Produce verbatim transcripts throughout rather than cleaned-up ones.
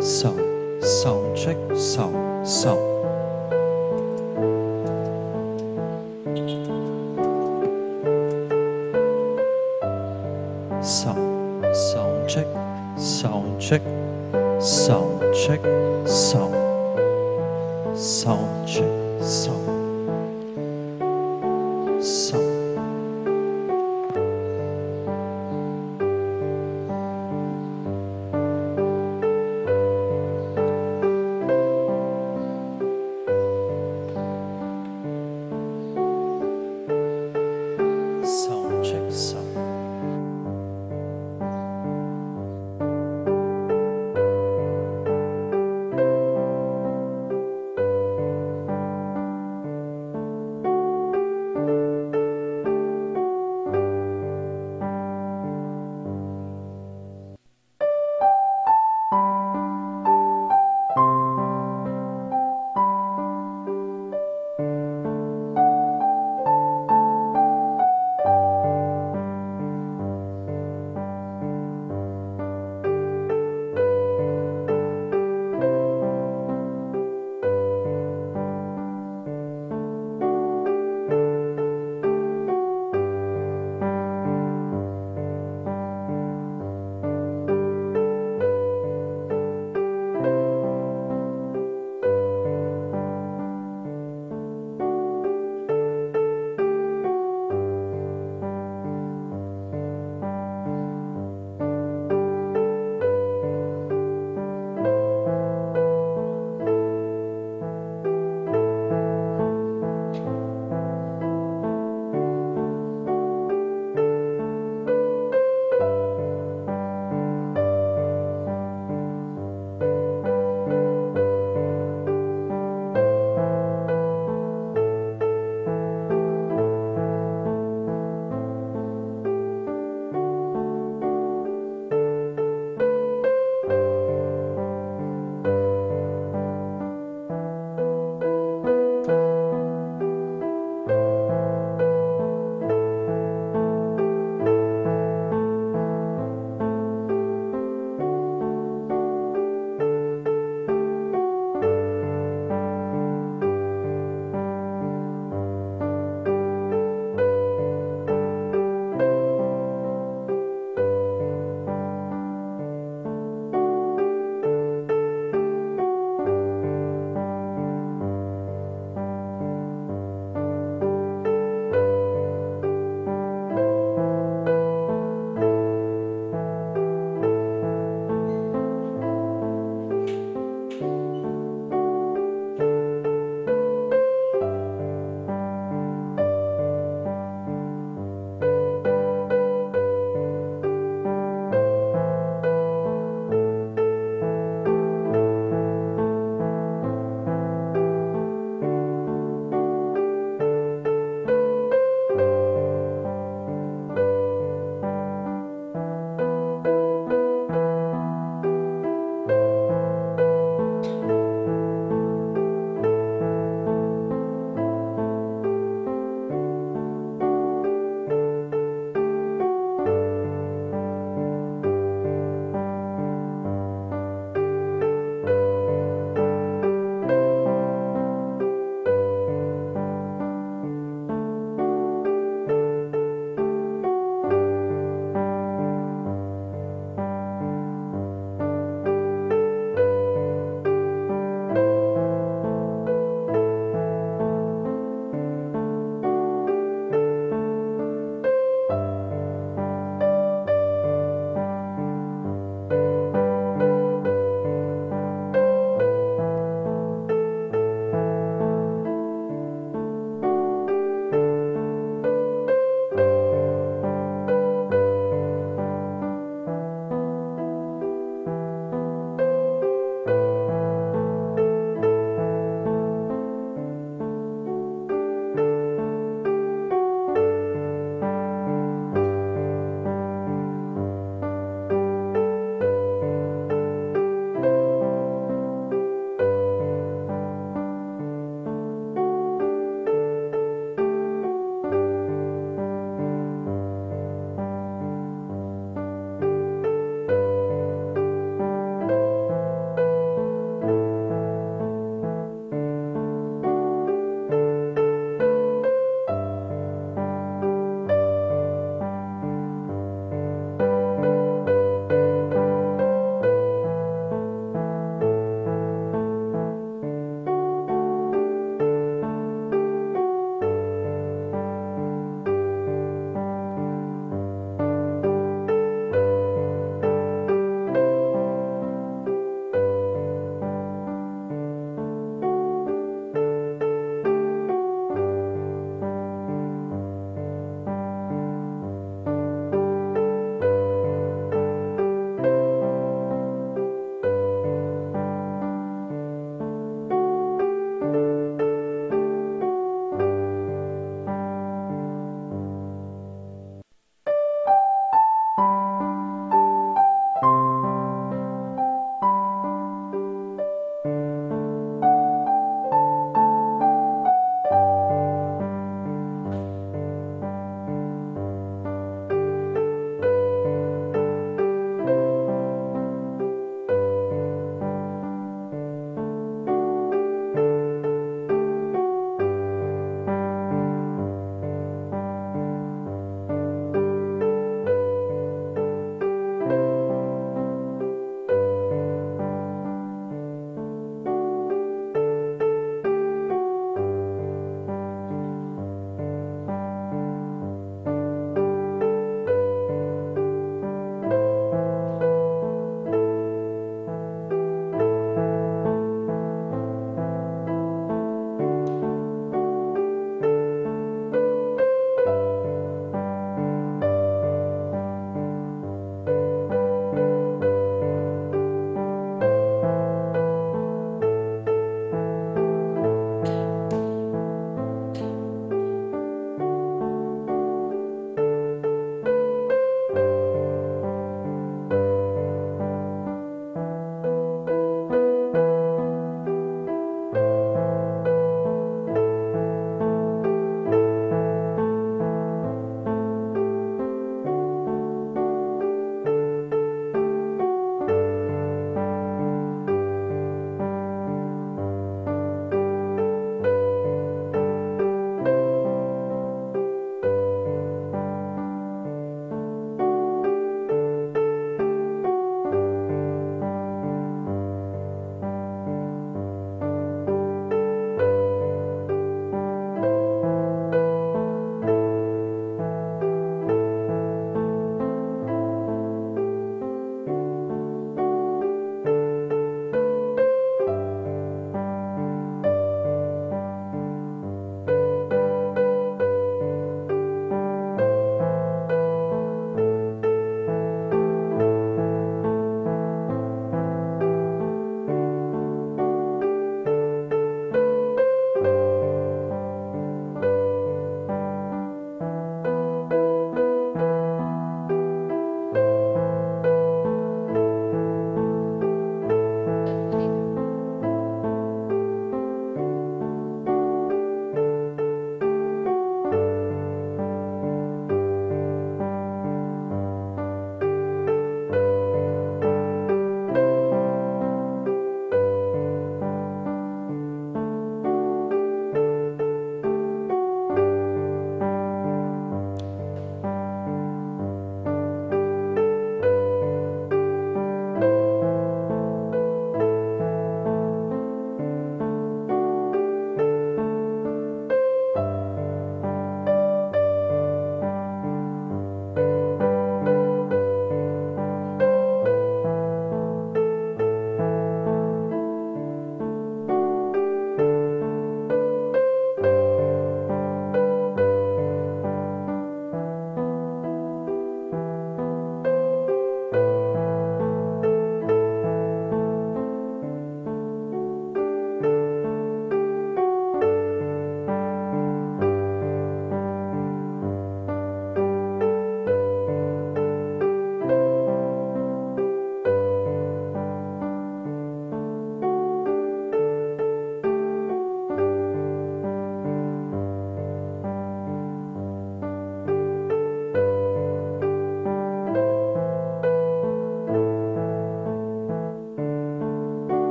Sound, sound check, sound, sound. Sound, sound check, sound check, sound check, sound. Sound check, sound. Sound. Sound check, sound.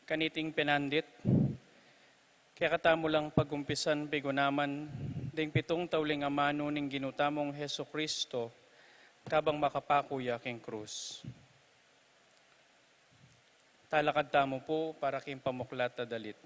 Kaniting penandit, kekatamu lang pagumpisan pigunaman ding pitung tauling amanu ning Ginu tamung Jesucristo, kabang makapaku ya king krus. Talakad tamu pu para king pamuklat a dalit.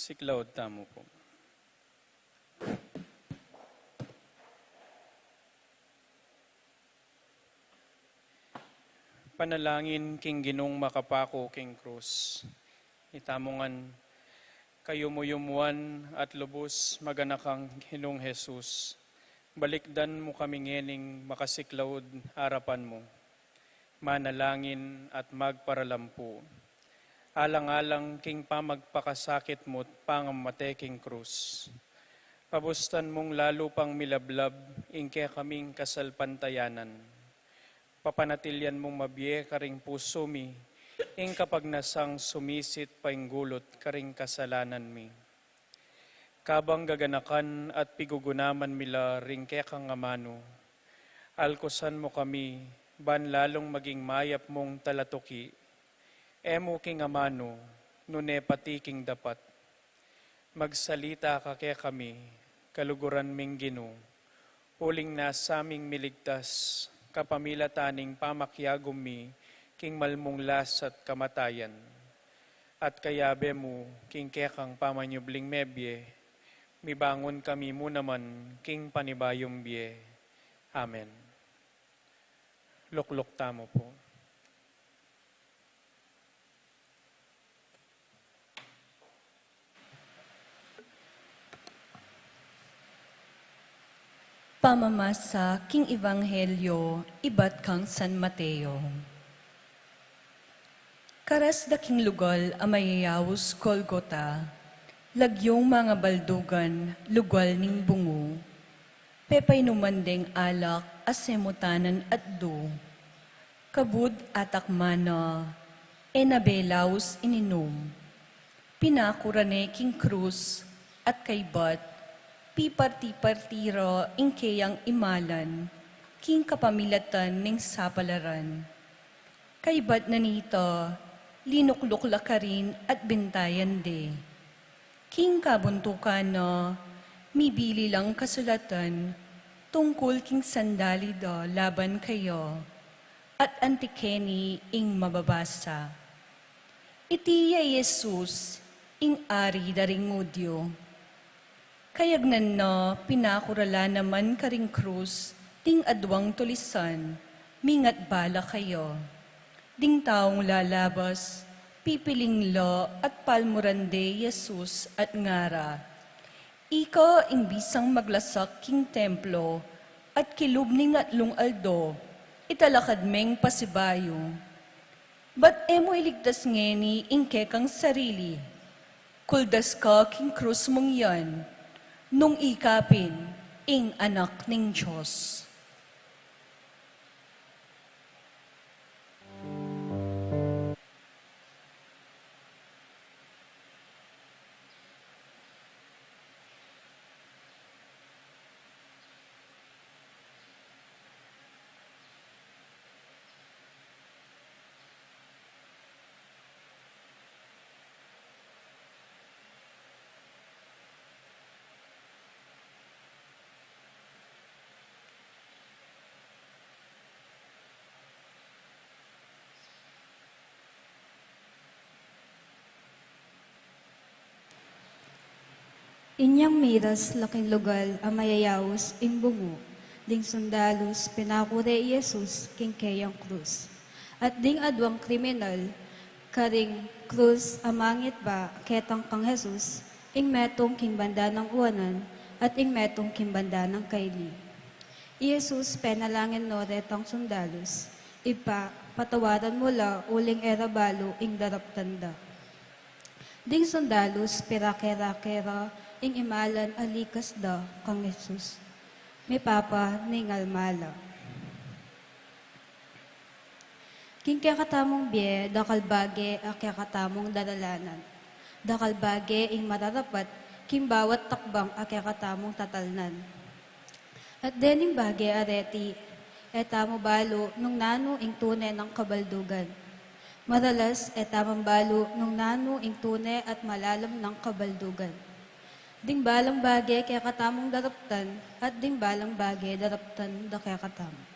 Siklaud tamu pu. Panalangin king Ginung makapaku king krus. Itamu ngan, kayuyumuan at lubus maganakang Ginung Jesus, balikdan mu kami ngening makasiklaud arapan mu. Manalangin at magparalampu. Alang-alang king pamagpakasakit mu't pangamate king krus, pabustan mung lalu pang milablab ing kekaming kasalpantayanan. Papanatilian mung mabie karing pusu mi ing kapagnasang sumisit painggulut karing kasalanan mi. Kabang gaganakan at pigugunaman mi la ring kekang amanu, alkusan mu kami ban lalung maging mayap mung talatuki, e mu king amanu, nune pati king dapat. Magsalita ka kekami, kaluguran ming Ginu, uling nasa ming miligtas kapamilatan ning pamakiagum mi king malmung lasa't kamatayan. At kayabe mu king kekang pamanyubling mebie, mibangun kami mu naman king panibayung bie. Amen. Lukluk tamu pu. Pamamasa king Ebanghelyo ibat kang San Mateo. Karas da king lugal a mayayaus Golgota, lagyung mangabaldugan, lugal ning bungu. Pepainuman deng alak a semutanan atdu. Kabud atakman na, e na belaus ininum. Pinaku ra ne king krus, at kaybat, piparti-parti ra ing keyang imalan, king kapamilatan ning sapalaran. Kaybat na nita, linukluk la karin at bintayan de. King kabuntukan na, mibili lang kasulatan tungkul king sandali da laban keya, at anti keni ing mababasa. Iti ya i Jesus, ing Ari da ring Judio. Kayagnan na, pinaku ra la naman karing krus ding aduang tulisan, mingat bala keya. Ding taung lalabas, pipiling la at palmuran de i Jesus at ngara, "Ika ing bisang maglasak king templo, at kilub ning atlung aldo, italakad meng pasibayu. Ba't e mu iligtas ngeni ing kekang sarili? Kuldas ka king krus mung yan, nung ika pin ing Anak ning Dios." Inyang miras la king lugal a mayayaus ing bungu, ding sundalus pinaku re i Jesus king keyang krus. At ding aduang kriminal karing krus a mangit ba ketang kang Jesus, ing metung king banda nang uanan at ing metung king banda nang kaili. I Jesus penalangin no retang sundalus, "Ibpa, patawaran mu la uling e ra balu ing daraptan da." Ding sundalus pirake-rake ra ing imalan a likas da kang Jesus. Mipapa ningalma la. King kekatamung bie, dakal bage a kekatamung daralanan. Dakal bage ing mararapat king bawat takbang a kekatamung tatalnan. At dening bage a reti, e tamu balu nung nanu ing tune nang kabaldugan. Maralas, e tamu balu nung nanu ing tune at malalam nang kabaldugan. Ding balang bage kekatamung daraptan, at ding balang bage daraptan da kekatamu.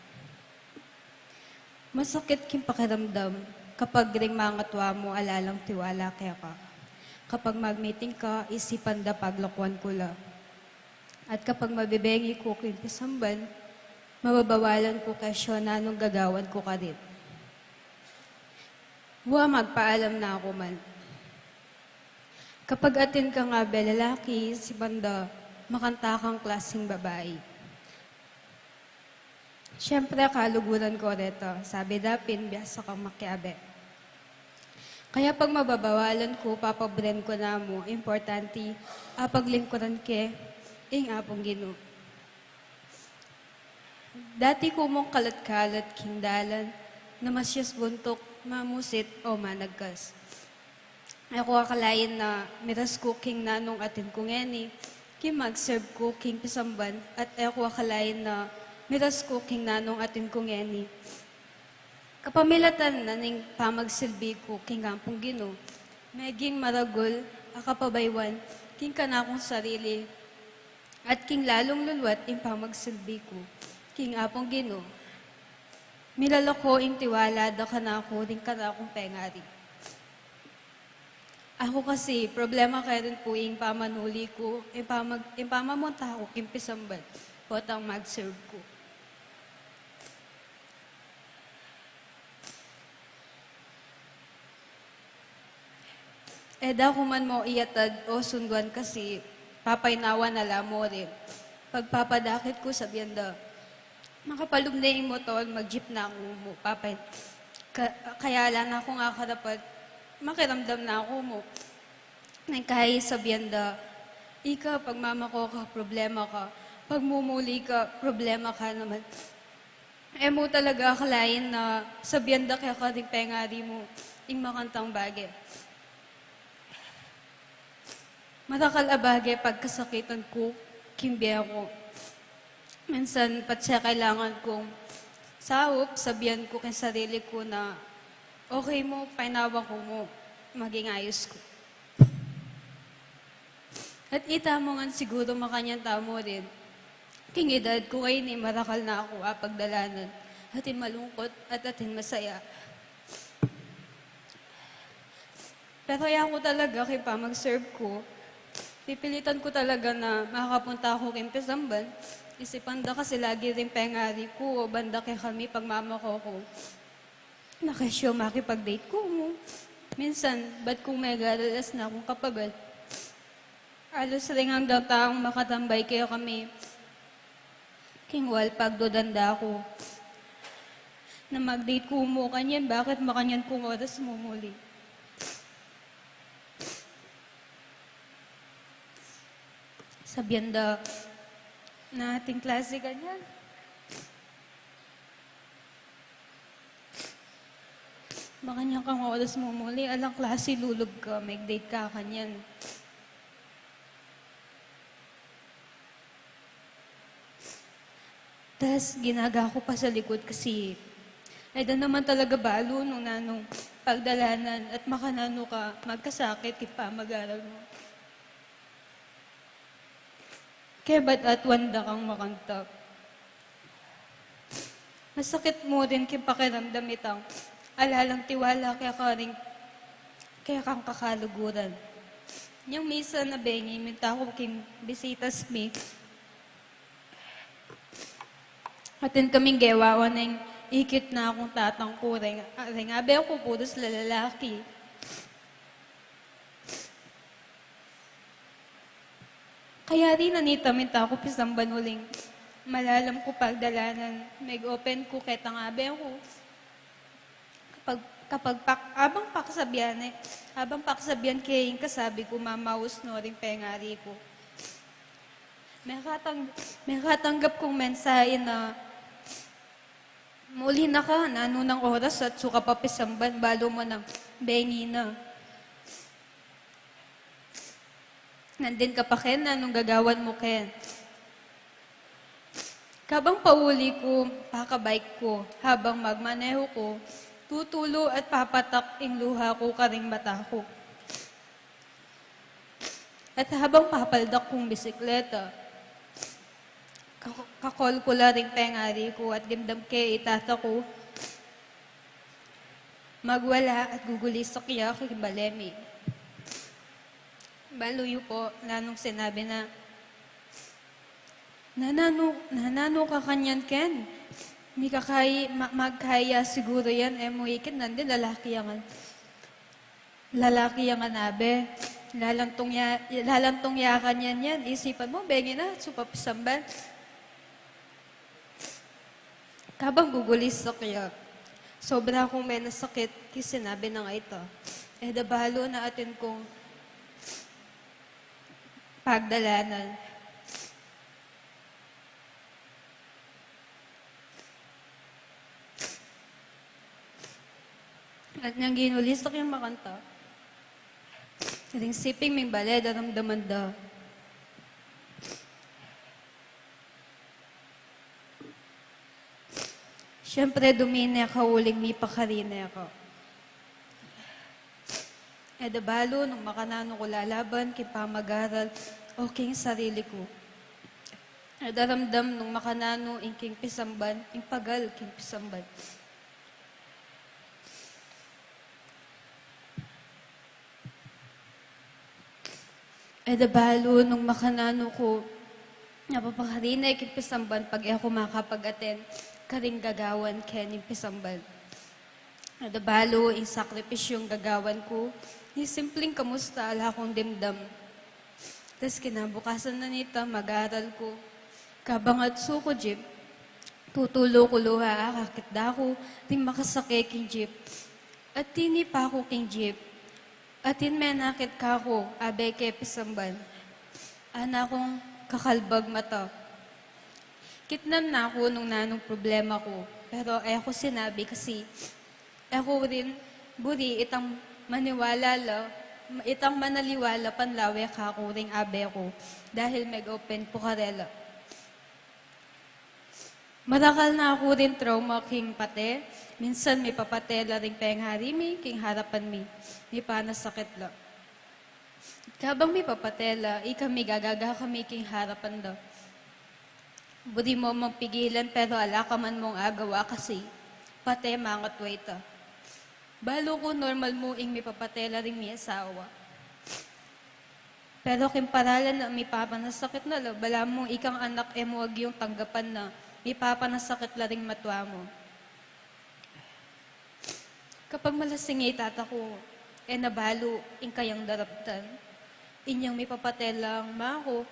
Masakit king pakiramdam kapag ring mangatwa mu ala lang tiwala keka. Kapag mag-meeting ka, isipan da paglakuan ku la. At kapag mabibengi ku king pisamban, mababawalan ku kesyo nanung gagawan ku karin. Wa, magpaalam na ku man. Kapag atin kang abe lalaki, isipan da makanta kang klasing babai. Siyempre, kaluguran ku reta, sabi da pin biasa kang makiabe. Kaya pag mababawalan ku, papabren ku na mu, importante, apaglingkuran ke ing Apung Ginu. Dati ku mung kalat-kalat king dalan, na masyas buntuk, mamusit, o managkas. E ku akalain na miras ku king nanung atin ku ngeni, king mag-serve ku king pisamban, at e ku akalain na miras ku king nanung atin ku ngeni. Kapamilatan na ning pamagsilbi ku king Apung Ginu, meging maragul a kapabaywan king kanakung sarili, at king lalung luluat ing pamagsilbi ku king Apung Ginu. Milalako ing tiwala da kanaku ring kanakung pengari. Aku kasi, problema ke rin pu ing pamanuli ku, ing pamag-, ing pamamunta ku king pisamban, potang mag-serve ku. E da ku man mu iyatad o sunduan kasi, papainawa na la mu rin. Pagpapadakit ku, sabian da, "Makapalub ne ing motor, mag-jeep na ku mu, papay-," ka-, kaya ala na kung akarapat, makiramdam na ku mu. Neng kai sabian da, "Ika, pagmamako ka, problema ka. Pagmumuli ka, problema ka naman." E mu talaga akalain na sabian da keka ring pengari mu, ing makantang bage. Marakal a bage pagkasakitan ku king bie ku. Minsan, patse kailangan kung saup, sabian ku king sarili ku na, "Okay mu, painawa ku mu, maging ayos ku." At ita mu ngan siguru makanyan tamu rin. King edad ku ngeni, marakal na ku apagdalanan, atin malungkut at atin masaya. Pero yaku talaga king pamag-serve ku, pipilitan ku talaga na makapunta ku king pisamban. Isipan da kasi lagi ring pengari ku, o ban da kekami pagmamako ku. Na kesyo makipag-date ku mu. Minsan, bat kung megaralas na kung kapagal. Alus ring anggang taung makatambay kekami. King wal pagdudan da ku na mag-date ku mu kanyan, bakit makanyan kung oras mumuli? Sabian da na ating klase kanyan. Makanyan kang oras mumuli, alang klase lulub ka, mag-date ka kanyan. Tas ginaga ku pa sa likut kasi, e da naman talaga balu nung nanung pagdalanan at makananu ka magkasakit king pamag-aral mu. Kebat at wanda kang makanta. Masakit mu rin king pakiramdam itang ala lang tiwala keka ring kekang kakaluguran. Inyang misa na bengi, minta ku king bisitas mi. Atin kaming gewa, o neng ikit na kung tatang ku, reng, reng abe ku, puros lalaki. Kaya rin anita, minta ku pisamban uling malalam ku pagdalanan, meg-open ku ketang abe ku. Kapag, kapag pak-, abang pakasabian e, abang pakasabian ke ing kasabi ku, mamaus no ring pengari ku. Mekatang-, mekatanggap kung mensahe na, muli na ka, nanu nang oras at su ka pa pisamban, balu mu nang bengi na. Nandin ka pa ken, nanung gagawan mu ken? Kabang pauli ku, pakabike ku, habang magmaneho ku, tutulu at papatak ing luha ku karing mata ku. At habang papaldak kung bisikleta, ka-, kakol ku la ring pengari ku at dimdam ke i tata ku, magwala at gugulisak ya king bale mi. Balu yu po, nanung sinabi na, "Nananu, nananu ka kanyan ken? Mikakai-, ma-, magkaya siguro yan, e mu ikit nandin lalaki ya ngan, lalaki ya ngan abe. Lalantung ya, lalantung ya kanyan yan. Isipan mu, bengi na, su pa pisamban." Kabang gugulisak ya, sobra kung menasakit king sinabi nang ita. E da balu na atin kung pagdalanan. At inyang ginulisak yang makanta, ring siping ming bale, daramdaman da. Siyempre, dumine ka uling mipakarine ka. E da balu nung makananu ku lalaban king pamag-aral o king sarili ku. E da ramdam nung makananu ing king pisamban, ing pagal king pisamban. E da balu nung makananu ku mapapakarine king pisamban pag e ku makapag-attend karing gagawan keni pisamban. E da balu ing sakripisyung gagawan ku, ni simpling kamusta ala kung dimdam. Tas kinabukasan na nita, mag-aral ku. Kabang atsu ku jeep, tutulu ku luha, akakit da ku ding makasake king jeep. At tinipa ku king jeep. Atin menakit kaku, abe ke pisamban. Ana kung kakalbag mata. Kitnan na ku nung nanung problema ku, pero e ku sinabi kasi e ku rin buri itang maniwala la, itang manaliwa la panlawe kaku ring abe ku, dahil meg-open pu karela. Marakal na ku ring trauma king pate, minsan mipapate la ring pengari mi king harapan mi, mipanasakit la. Kabang mipapate la, ikami gagaga kami king harapan da. Buri mu mang pigilan, pero ala ka man mung agawa kasi pate mangatwa ita. Balu ku normal mu ing mipapate la ring miasawa. Pero king paralan na mipapanasakit na la, balamu ikang anak e mu agyung tanggapan na mipapanasakit la ring matwa mu. Kapag malasing ya i tata ku, e na balu ing kayang daraptan. Inyang mipapate lang maku,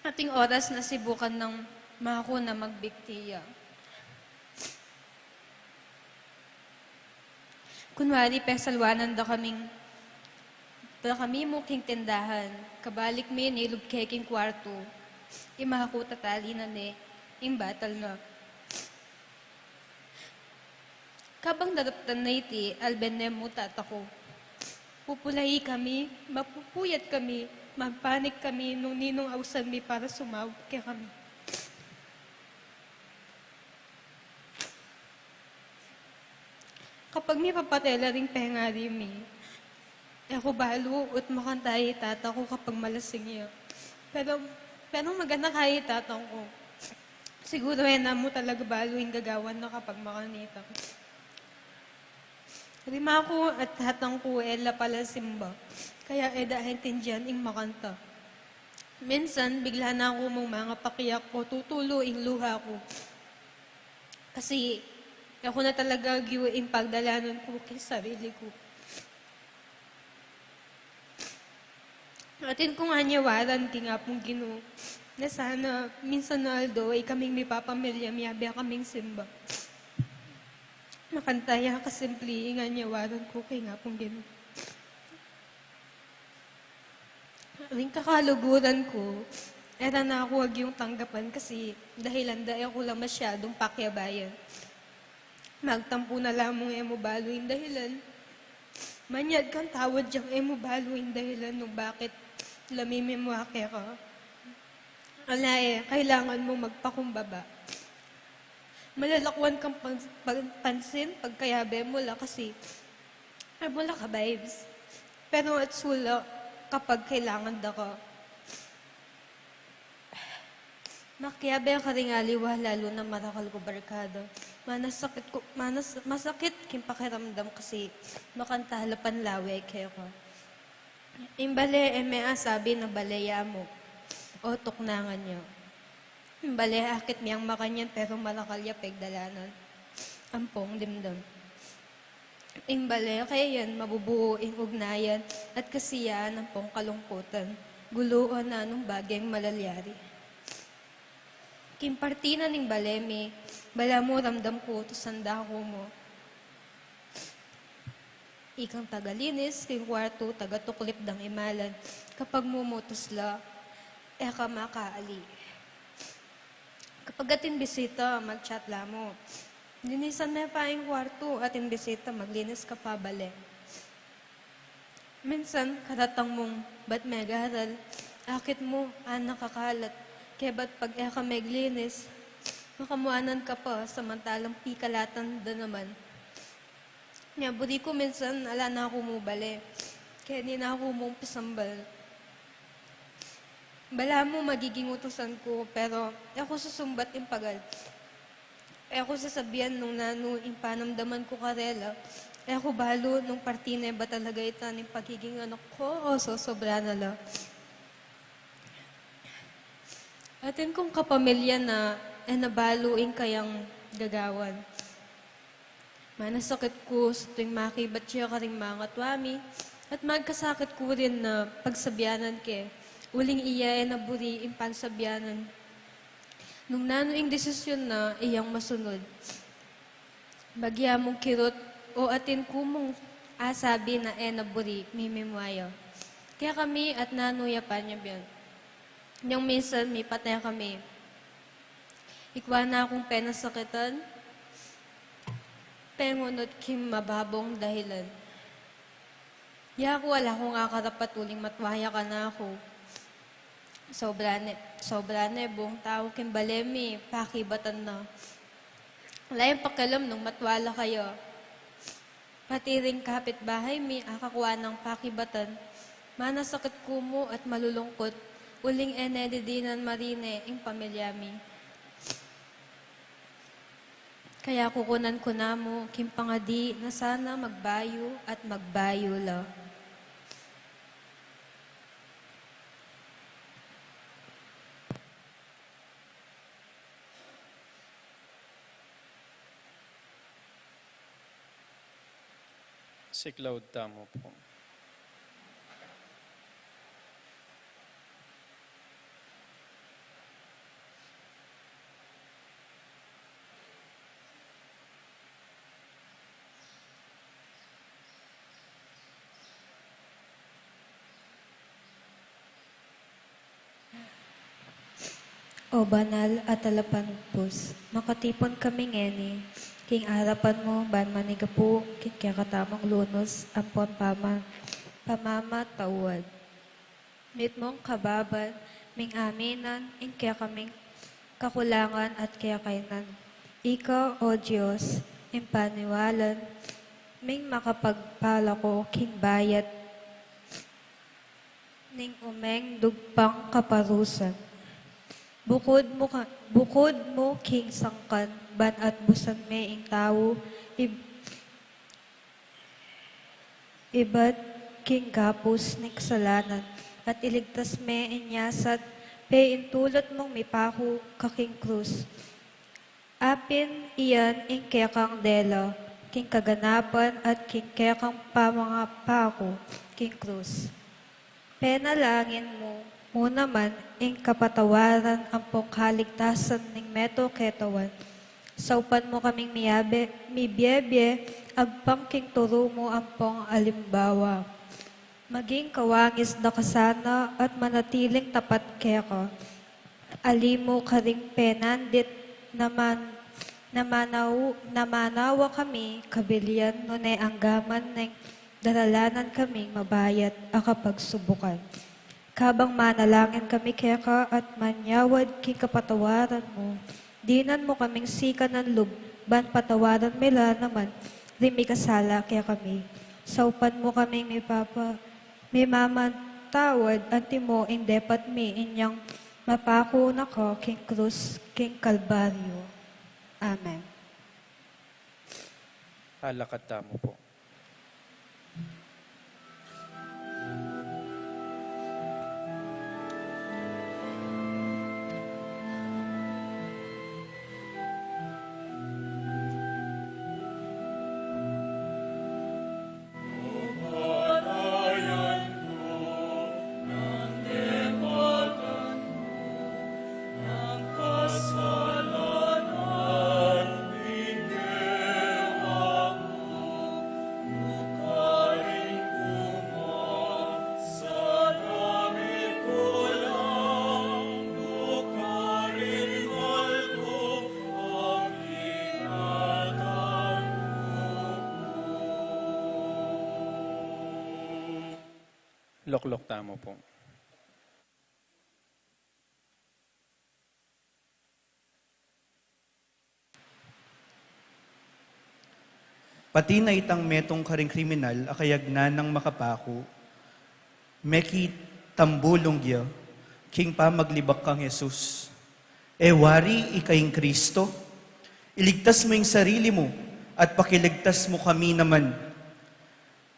ating oras na sibukan nang maku na magbikti ya. Kunwari, pesalwanan da kaming, da kami mu king tindahan, kabalik mi nilub ke king kwartu, i maku tatali na ne, ing batal na. Kabang daraptan na iti, alben ne mu tata ku. Pupulayi kami, mapupuyat kami, magpanik kami nung ninung ausan mi para sumawab kekami. Kapag mipapate la ring pengari mi, e ku balu ut makanta i tata ku kapag malasing ya. Pero, pero magana ka i tata ku. Siguru e na mu talaga balu ing gagawan na kapag makanita. Rima ku at hatang ku e la pala simba, kaya e da aintindian ing makanta. Minsan, bigla na ku mung mangapakiyak o tutulu ing luha ku. Kasi, aku na talaga agyu ing pagdalanan ku king sarili ku. Atin kung anyawaran king Apung Ginu, na sana minsan na aldo ikaming mipapamilya miyabe kaming simba. Makanta ya kasimpli ing anyawaran ku king Apung Ginu. Ring kakaluguran ku, e ra na ku agyung tanggapan kasi dahilan da e ku la masyadung pakiabayan. Magtampu na lamung e mu balu ing dahilan. Manyad kang tawad yang e mu balu ing dahilan nung bakit la mimimwa keka. Ala e, kailangan mu magpakumbaba. Malalakwan kang pan-, pan-, pansin pagkayabe mu la kasi e mu la ka-vibes. Pero atsu la kapag kailangan da ka. Makiabe karing aliwa, lalu na marakal ku barkada. Manasakit ku, manas-, masakit king pakiramdam kasi makanta la panlawe keka. Ing bale e me asabi na bale ya mu o tuknangan ya. Ing bale akit miyang makanyan pero marakal ya pegdalanan ampong dimdam. Ing bale keyan mabubu ing ugnayan at kasiyahan ampong kalungkutan, gulu o nanung bageng malalyari. King parti na ning bale mi, balamu ramdam ku utusan da ku mu. Ikang tagalinis king kuartu, tagatuklip dang imalan, kapag mumutus la, e ka makaali. Kapag atin bisita, mag-chat la mu. Linisan me pa ing kuartu, atin bisita, maglinis ka pa bale. Minsan, karatang mung bat megaral, akit mu, anak kakalat, kebat pag e ka meglinis, makamuanan ka pa, samantalang pikalatan da naman. Nya, buri ku minsan, ala na ku mu bale. Keni na ku mung pisambal. Balamu magiging utusan ku, pero e ku susumbat ing pagal. E ku sasabian nung nanu ing panamdaman ku karela. E ku balu nung parti ne ba talaga ita ning pagiging anak ku o sosobra na la. Atin kung kapamilya na e na balu ing kayang gagawan. Manasakit ku sa tuwing makibat ya karing mangatua mi, at magkasakit ku rin na pagsabianan ke, uling iya e na buri ing pagsabianan nung nanu ing desisyun na iyang masunud. Bagya mung kirut o atin ku mung asabi na e na buri mimimwa ya kekami at nanu ya panyabian. Nyang minsan mipate kami. Ikwa na kung penasakitan, pengunut king mababung dahilan. Yaku ala kung akarapat uling matwa ya kanaku. Sobra ne, sobra ne, buung tau king bale mi pakibatan na. Ala yang pakialam nung matwa la kaya. Pati ring kapitbahay mi akakwa nang pakibatan. Manasakit ku mu at malulungkut, uling e ne didinan marine ing pamilya mi. Kaya kukunan ku na mu king pangadi na sana magbayu at magbayu la. Siklaud tamu pu. O banal a Talapanugpus, makatipun kami ngeni king arapan mu ban manigapu king kekatamung lunus ampon pama-, pamamatawad. Mitmung kababan ming aminan ing kekaming kakulangan at kekainan. Ika, O Dios, ing paniwalan ming makapagpalako king bayat ning umeng dugpang kaparusan. Bukud mu ka-, bukud mu king sangkan ban atbusan me ing tau, ib-, Ibat king gabus ning kasalanan, at iligtas me inya sat peintulut mung mipaku ka king krus. Apin iyan ing kekang dela, king kaganapan at king kekang pamangapaku king krus. Penalangin mu, mu naman ing kapatawaran ampong kaligtasan ning metung ketawan. Saupan mu kaming miyabe, mibiebie, agpang king turu mu ampong alimbawa. Maging kawangis da ka sana at manatiling tapat keka. Ali mu karing penandit na man-, na manau-, na manawa kami kabilian nune anggaman neng daralanan kaming mabayat a kapagsubukan. Kabang manalangin kami keka at manyawad king kapatawaran mu, dinan mu kaming sikanan lub, ban patawaran mi la naman ring mikasala kekami. Saupan mu kaming mipapa-, mimamatawad antimo ing depat mi inyang mapaku na ka king krus king Kalbaryo. Amen. Alakad tamu pu. Loklok tamu pu. Pati na itang metung karing kriminal a kayagnan nang makapaku, mekitambulung ya king pamaglibak kang Jesus. E wari ika ing Kristo? Iligtas mu ing sarili mu at pakiligtas mu kami naman.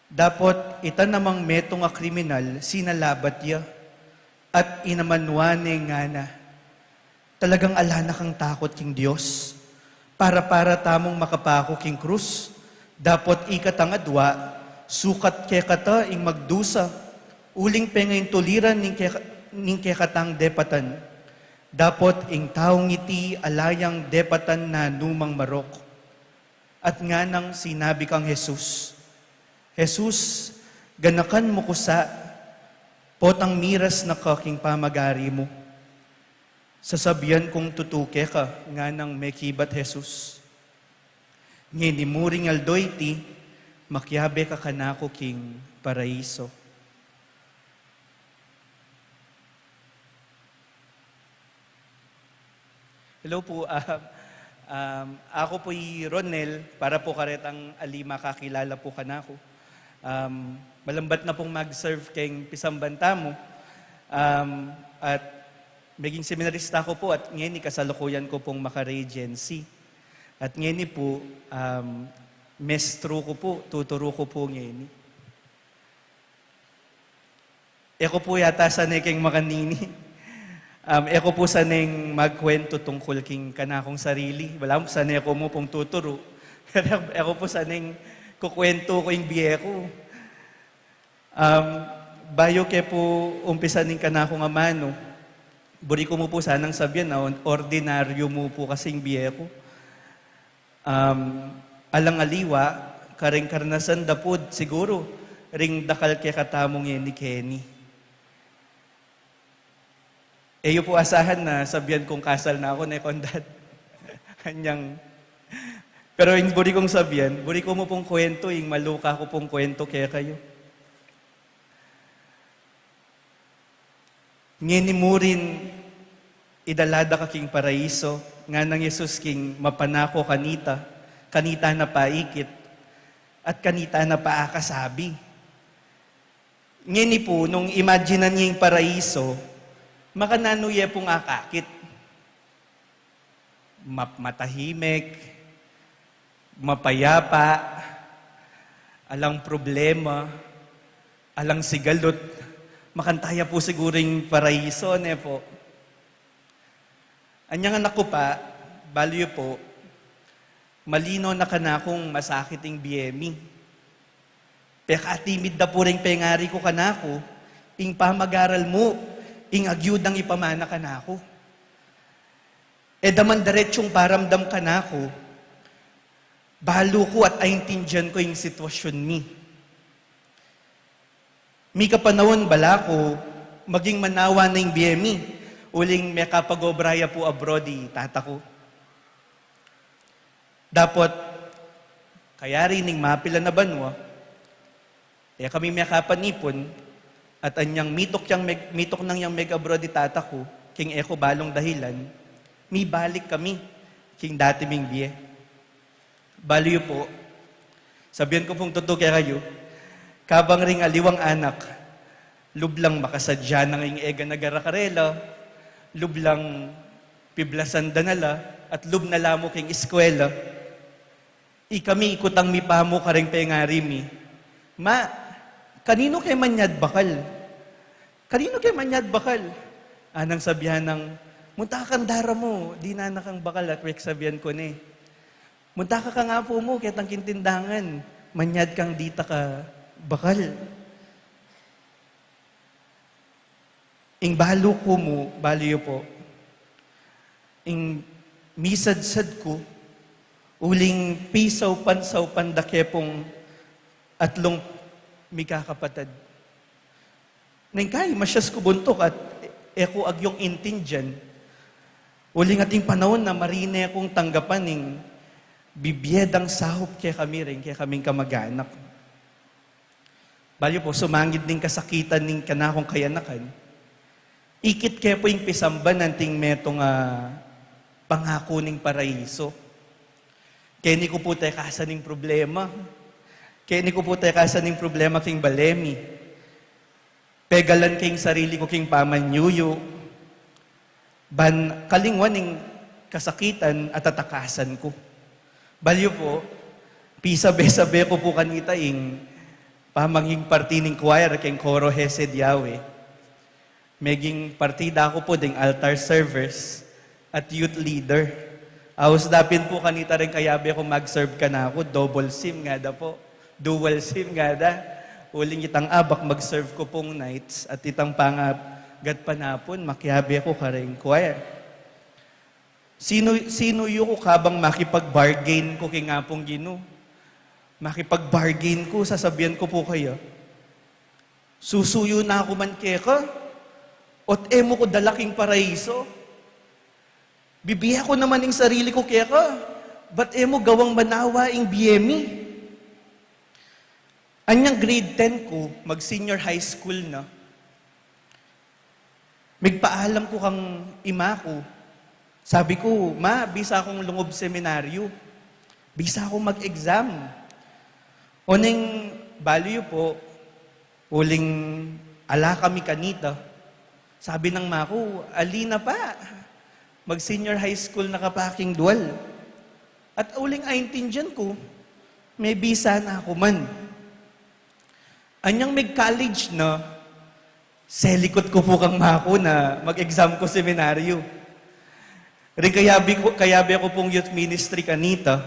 Dapot ita namang metung a kriminal sinalabat ya at inamanwa ne ngana, talagang ala na kang takut king Dios? Para-para tamung makapaku king krus, dapot ikatang adwa, sukat kekata ing magdusa, uling pengaintuliran ning keka-, ning kekatang depatan. Dapot ing taung iti ala yang depatan nanumang marok. At nganang sinabi kang Jesus, "Jesus, ganakan mu ku sa, potang miras na ka king pamagari mu." "Sasabian kung tutu keka," nganang mekibat Jesus, "ngeni mu ring aldo iti, makiabe ka kanaku king paraiso." Hello po, ah, um, ako po i Ronel, para po karetang ali makakilala po kanaku. Um, malambat na pong mag-serve keng pisamban tamu. Um, at meging seminarista ko po at ngeni kasalukuyan ko pong maka-regency. At ngeni po, um, mestro ko po, tuturu ko po ngeni. E ko po yata sane keng makanini. Um, e ko po saneng magkuwentu tungkul king kanakung sarili. Balamu sane ko mu pong tuturu. E ko po saneng kukuwentu ku ing bie ku. Um, bayu ke po umpisan ing kanakung amanu, buri ku mu po sanang sabian a on-, ordinaryu mu po kasing bie ku. Um, alang aliwa, karing karnasan da pud, siguru, ring dakal kekatamu ngeni keni. E yu po asahan na sabian kung kasal na ku, ne, Conrad? Anyang, pero ing buri kung sabian, buri ku mu pung kuwentu, ing maluka ku pung kuwentu kekayu. Ngeni mu rin idala da ka king paraiso, nganang Jesus king mapanako kanita, kanita na pa ikit, at kanita na pa akasabi. Ngeni pu, nung imaginan ye ing paraiso, makananu ye pung akakit? Map-, matahimik, mapayapa, Alang problema, alang sigalut, makanta ya pu siguru ing paraiso, ne pu? Anyang anak ku pa, balu yu pu, malino na kanakung masakit ing bie mi. Pekatimid da pu ring pengari ku kanaku, ing pamagaral mu, ing agyudang ipamana kanaku. E da man diretsung paramdam kanaku, balu ku at aintindian ku ing sitwasyun mi. Mika panaun bala ku, maging manawa na ing bie mi, uling mekapag-obra ya pu abroad i tata ku. Dapot, kayari ning mapilan a banua, e kami mekapanipun, at anyang mituk yang meg-, mituk nang yang meg-abroad i tata ku, king e ku balung dahilan, mibalik kami, king dati ming bie. Balu yu pu, sabian ku pung tutu kekayu, kabang ring aliwang anak, lub lang makasadya nang ing e gana-gara karela, lub lang piblasan da na la, at lub na la mu king eskwela. Ikami ikutang mi pa mu karing pengari mi, "Ma, kaninu ke manyad bakal? Kaninu ke manyad bakal?" Anang sabian nang, "Munta kang dara mu, dinan na kang bakal at wek sabian ku ne. Munta ka kang apu mu, ketang king tindangan, manyad kang dita ka bakal." Ing balu ku mu, balu yu pu, ing misadsad ku, uling pisaupan-saupan da ke pung atlung mikakapatad. Neng kai, masyas ku buntuk at e ku agyung intindian. Uling ating panaun na marine kung tanggapan ing bibie dang saup kekami ring, kekaming kamag-anak. Balu yu pu, sumangid ning kasakitan ning kanakung kayanakan, ikit ke pu ing pisamban anting metung a pangaku ning paraiso. Keni ku pu tekasan ing problema. Keni ku pu tekasan ing problema king bale mi. Pegalan ke ing sarili ku king pamanyuyu. Ban kalingwan ing kasakitan at atakasan ku. Balu yu pu, pisabe-sabe ku pu kanita ing pamaging parti ning choir keng Coro Hesed Yahweh. Meging partida ku pu ding altar servers at youth leader. Aus da pin pu kanita ring kayabe kung mag-serve kanaku, double sim ngada pu. Dual sim ngada. Uling itang abak mag-serve ku pung nights at itang pangagat panapun, makiabe ku karing choir. Sinu-, sinuyu ku kabang makipag-bargain ku king Apung Ginu. Makipag-bargain ku, sasabian ku pu kaya, "Susuyu na ku man keka, ot e mu ku dala king paraiso. Bibie ku naman ing sarili ku keka, ba't e mu gawang manawa ing bie mi?" Anyang grade ten ku, mag-senior high school na, migpaalam ku kang ima ku. Sabi ku, "Ma, bisa kung lungub seminaryu. Bisa kung mag-exam." Oneng balu yu pu, uling ala kami kanita. Sabi nang ima ku, "Ali na pa, mag-senior high school na ka pa king dual." At uling aintindian ku, mebisa na ku man. Anyang mig-college na, selikut ku pu kang ima ku na mag-exam ku seminaryu. Ring kayabe ku, kayabe ku pung youth ministry kanita,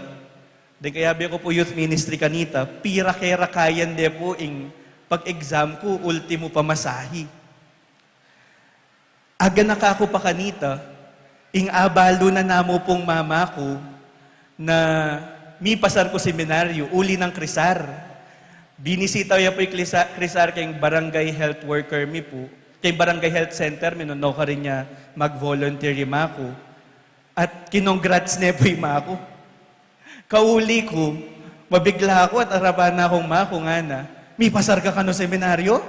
ring kayabe ku pu youth ministry kanita, pira ke rakayan de pu ing pag-exam ku, ultimu pamasahi. Aganaka ku pa kanita, ing abalu na namu pung mama ku na mipasar ku seminaryu, uli nang Crisar. Binisita ya pu i Crisa-, Crisar keng barangay health worker mi pu, keng barangay health center mi, nung nukarin ya mag-volunteer i ima ku. At kinongrats ne pu i ima ku. Kauli ku, mabigla ku at arapan na kung ima ku ngana, "Mipasar ka kanu seminaryu?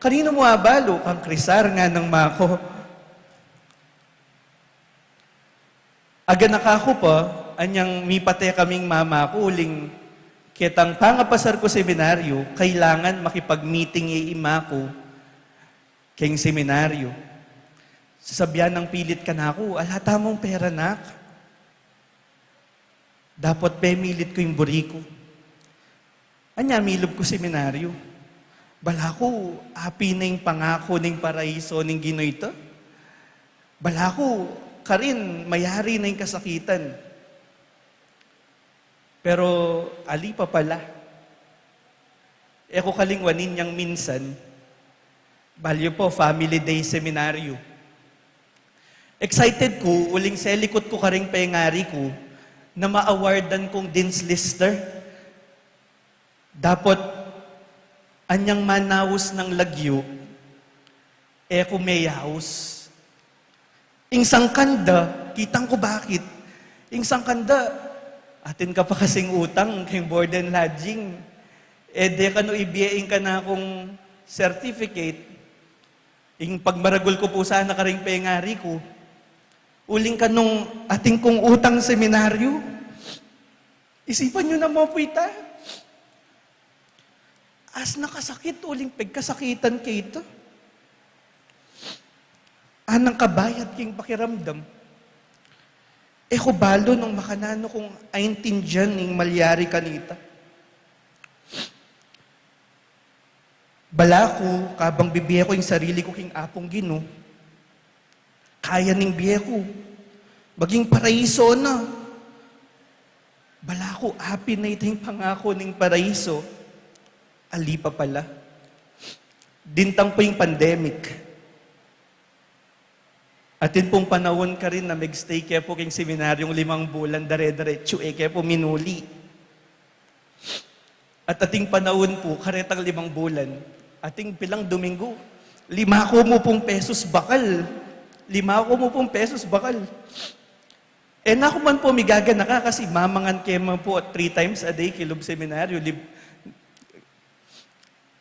Kaninu mu abalu?" "Kang Crisar," nganang ima ku. Aganaka ku pa, anyang mipate kaming mama ku, uling ketang pangapasar ku seminaryu, kailangan makipag-meeting ya i ima ku keng seminaryu. Sasabian nang pilit kanaku, "Ala tamung pera, nak." Dapot pemilit ku ing buri ku. Anya, milub ku seminaryo. Bala ku, api na ing pangaku ning paraiso ning Ginu ita. Bala ku, karin, mayari na ing kasakitan. Pero, ali pa pala. E ku kalingwanin yang minsan, balyu po, family day seminaryo. Excited ku, uling selikut ku karing pengari ku na ma-awardan kung Dean's Lister. Dapot, anyang manaus nang lagyu, e ku meyaus. Ing sangkan da, kitang ku bakit. Ing sangkan da, atin ka pa kasing utang keng board and lodging. E de kanu ibie ing kanakung certificate, ing pagmaragul ku pu sana karing pengari ku. Uling kanung atin kung utang seminaryo. Isipan yu naman pu ita. As nakasakit, uling pegkasakitan ke ita. Anang kabayat king pakiramdam. E ku balu nung makananu kung aintindian ing malyari kanita. Bala ku, kabang bibie ku ing sarili ku king Apung Ginu, kaya ning bie ku. Maging paraiso na. Bala ku, api na ita ing pangaku ning paraiso. Ali pa pala. Dintang pu ing pandemic. Atin pung panaun karin na meg-stay ke pu king seminaryung limang bulan dare-diretsu, e ke pu minuli. At ating panaun pu, karetang limang bulan, ating pilang Domingo, lima ku mu pung pesos bakal. Lima ku mu pung pesos bakal. E na ku man pu migaganaka kasi mamangan ke man pu at three times a day kilub seminaryo. Lib-,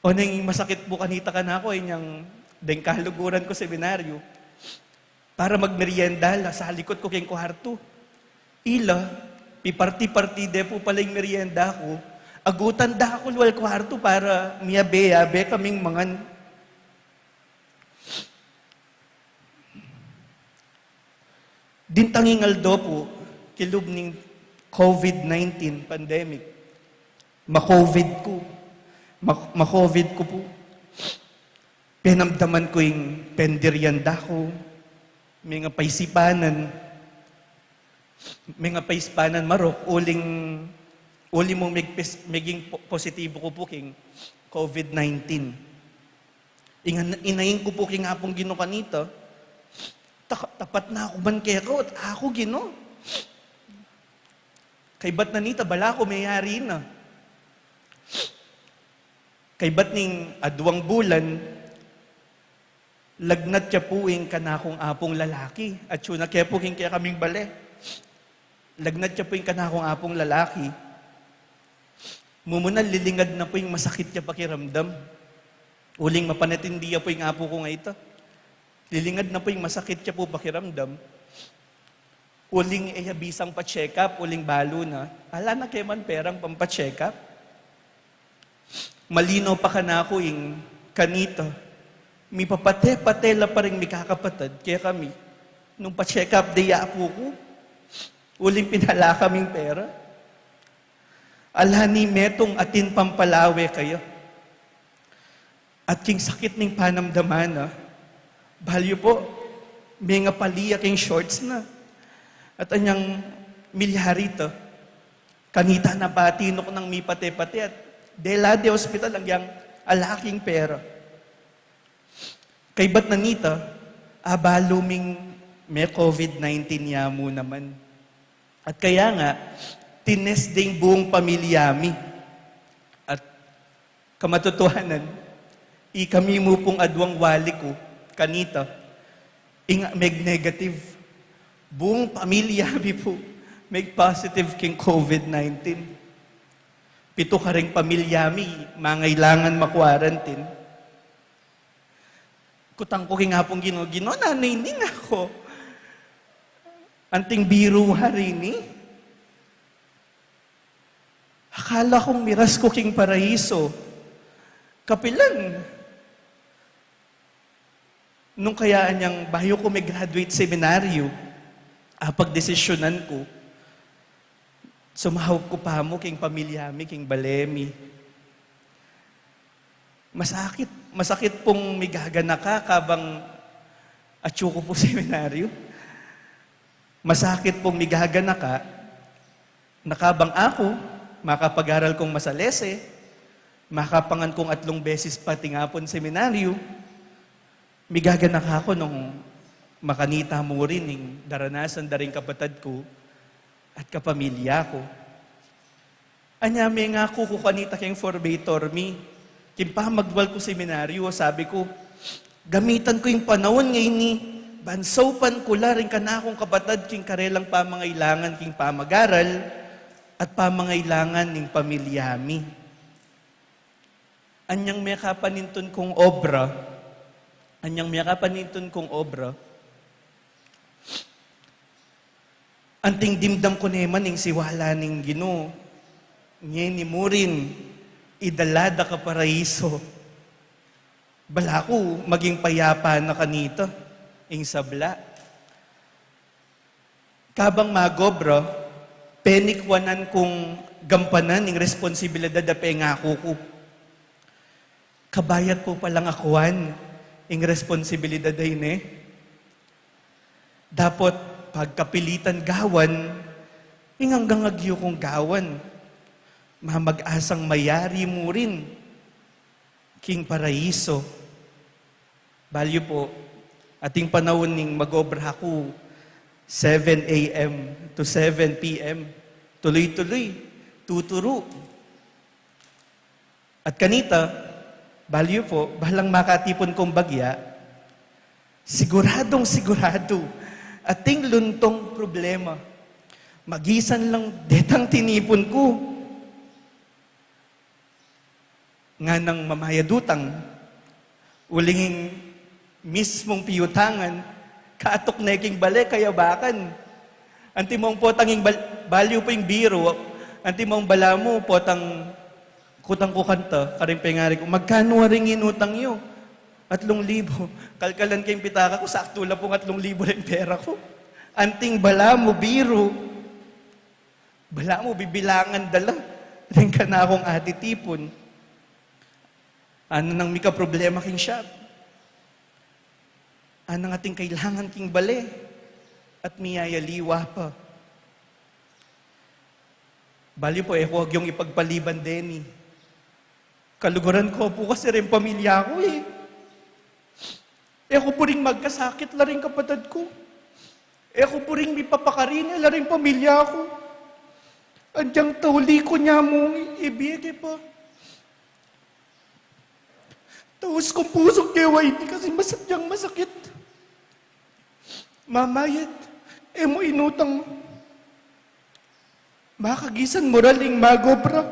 o neng masakit pu kanita kanaku, inyang deng kaluguran ku seminaryo. Para magmeryenda la, salikut ku king kuartu. Ila, piparti-parti de pu pala ing meryenda ku. Agutan da ku lual kuartu para miyabe-yabe kaming mangan. Dintang ing aldo pu, kilub ning COVID nineteen pandemic. Ma-COVID ku. Ma-, ma-COVID ku pu. Penamdaman ku ing pendiryanda ku, menga paisipanan, menga paisipanan marok, uling, uli mung megpis-, meging po-, positibo ku pu king COVID nineteen. Ingan-, inain ku pu king Apung Ginu kanita, "Ta-, tapat na ku man keka, at aku, Ginu." Kaybat na nita, bala ku meyari na. Kaybat ning aduang bulan, lagnat ya pu ing kanakung apung lalaki, atsu na ke pu king kekaming bale. Lagnat ya pu ing kanakung apung lalaki. Mumuna, lilingad na pu ing masakit ya pakiramdam. Uling mapanatindi ya pu ing apu kung ita. Lilingad na pu ing masakit ya pu pakiramdam. Uling e ya bisang pa-check up, uling balu na, ala na ke man perang pampa-check up. Malino pa kanaku ing kanita, mipapate-pate la pa ring mikakapatad kekami nung pa-check up de ya apu ku, uling pinala kaming pera. Ala ni metung atin pampalawe kaya. At king sakit ning panamdaman na, balyu pu, menga pali ya king shorts na. At anyang milyari ta, kanita na pati nuk nang mipate-pate at dela de hospital agyang ala king pera. Kaybat na nita, abalu ming me-COVID nineteen ya mu naman. At kaya nga, tinest ding buong pamilya mi. At kamatotohanan, ikami mu pung aduang wali ku kanita, ing meg-negative. Buong pamilya mi pu, meg-positive king COVID nineteen. Pitu karing pamilya mi, mangailangan ma-quarantine. Kutang ku king Apung Ginu, "Ginu, nanu ini?" Aku, "Anting biru hari ini? Akala kung miras ku king paraiso. Kapilan?" Nung kayaan yang bayu ku me-graduate seminaryo, apagdesisyunan ku, sumaup ku pa mu king pamilya mi, king bale mi. Masakit, masakit pung migaganaka kabang atyu ku pu seminaryu. Masakit pung migaganaka na kabang aku, makapag-aral kung masalese, makapangan kung atlung beses pa tingapun seminaryu, migaganaka ku nung makanita mu rin ing daranasan da ring kapatad ku at kapamilya ku. Anya mengaku ku kanita keng formator mi, king pamagwal ku seminaryu, sabi ku, gamitan ku ing panaun ngeni, ban saupan ku la ring kanakung kapatad king karelang pamangailangan king pamag-aral at pamangailangan ning pamilya mi. Anyang mekapanintun kung obra, anyang mekapanintun kung obra, anting dimdam ku ne man ing siwala ning Ginu, ngeni mu rin idala da ka paraiso. Balaku maging payapa na kanita ing sabla. Kabang mag-obra, penikwanan kung gampanan ing responsibilidad a pengaku ku. Kabayat ku palang akuan ing responsibilidad a ini. Dapot pagkapilitan gawan ing anggang agyu kung gawan, mamag-asang mayari mu rin king paraiso. Balyu pu, ating panaun ning mag-obra ku, seven a m to seven p m. Tuloy-tuloy, tuturu. At kanita, balyu pu, balang makatipun kung bagya, siguradung siguradu, ating luntung problema. Magisan lang detang tinipun ku. Nganang mamayad utang, uling ing mismung piutangan, katuk ne king bale, kayabakan. Antimong potang ing bal-, balyu pu ing biru, antimong balamu, potang kutang ku kanta, karing pengari ku, magkanu a ring inutang yu? Atlung libu. Kalkalan ke ing pitaka ku, saktu la pung atlung libu ring pera ku. Anting balamu, biru. Balamu bibilangan da la ring kanakung atitipun. Anang mika problema king shop. Anang ating kailangan king bale. At miyayaliwa pa. Balyu pu, e ku agyung ipagpaliban deni. Kaluguran ku pu kasi ring pamilya ku e. E ku buring magkasakit la ring kapatad ku. E ku buring mipapakarine la ring pamilya ku. Agyang tauli ku nya mung ibie ke pa. Taus kung pusung kewa ini kasi masadyang masakit. Mamayad, e mu inutang. Makagisan mu ra ling mag-obra.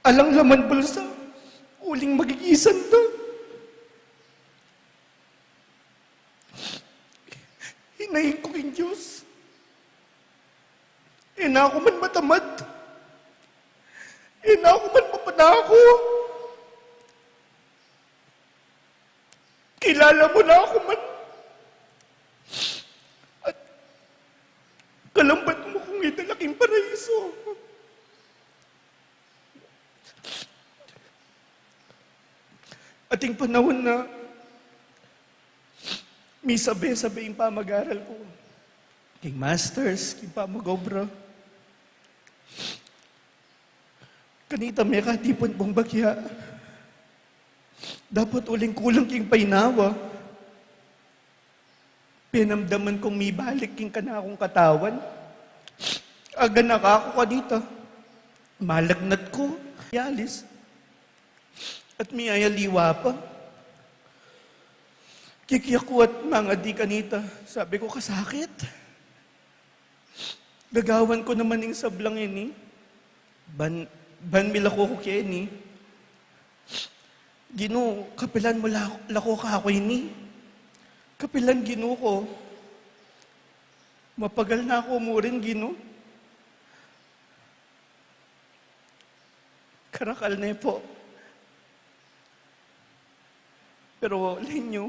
Alang laman bulsa, uling magigisan da. Hinaing ku king Dios. E na ku man matamad. E na ku man mapanaku. Kilala mu na ku man. At kalambat mu kung idala king paraiso. Ating panaun na misabe-sabe ing pamag-aral ku. King masters, king pamag-obra. Kanita mekatipun pung bagya. Dapot uling kulang king painawa. Pinamdaman kung mibalik king kanakung katawan. Aganaka ku kanita. Malagnat ku. Yalis. At miyayaliwa pa. Kikyaku at mangadi kanita. Sabi ku, kasakit. Gagawan ku naman ing sablang ini. Ban, ban milako ku keni. Ginu, kapilan mu la-, lako kaku ini? Kapilan, Ginu ku? Mapagal na ku mu rin, Ginu. Karakal ne pu. Pero, lawen yu,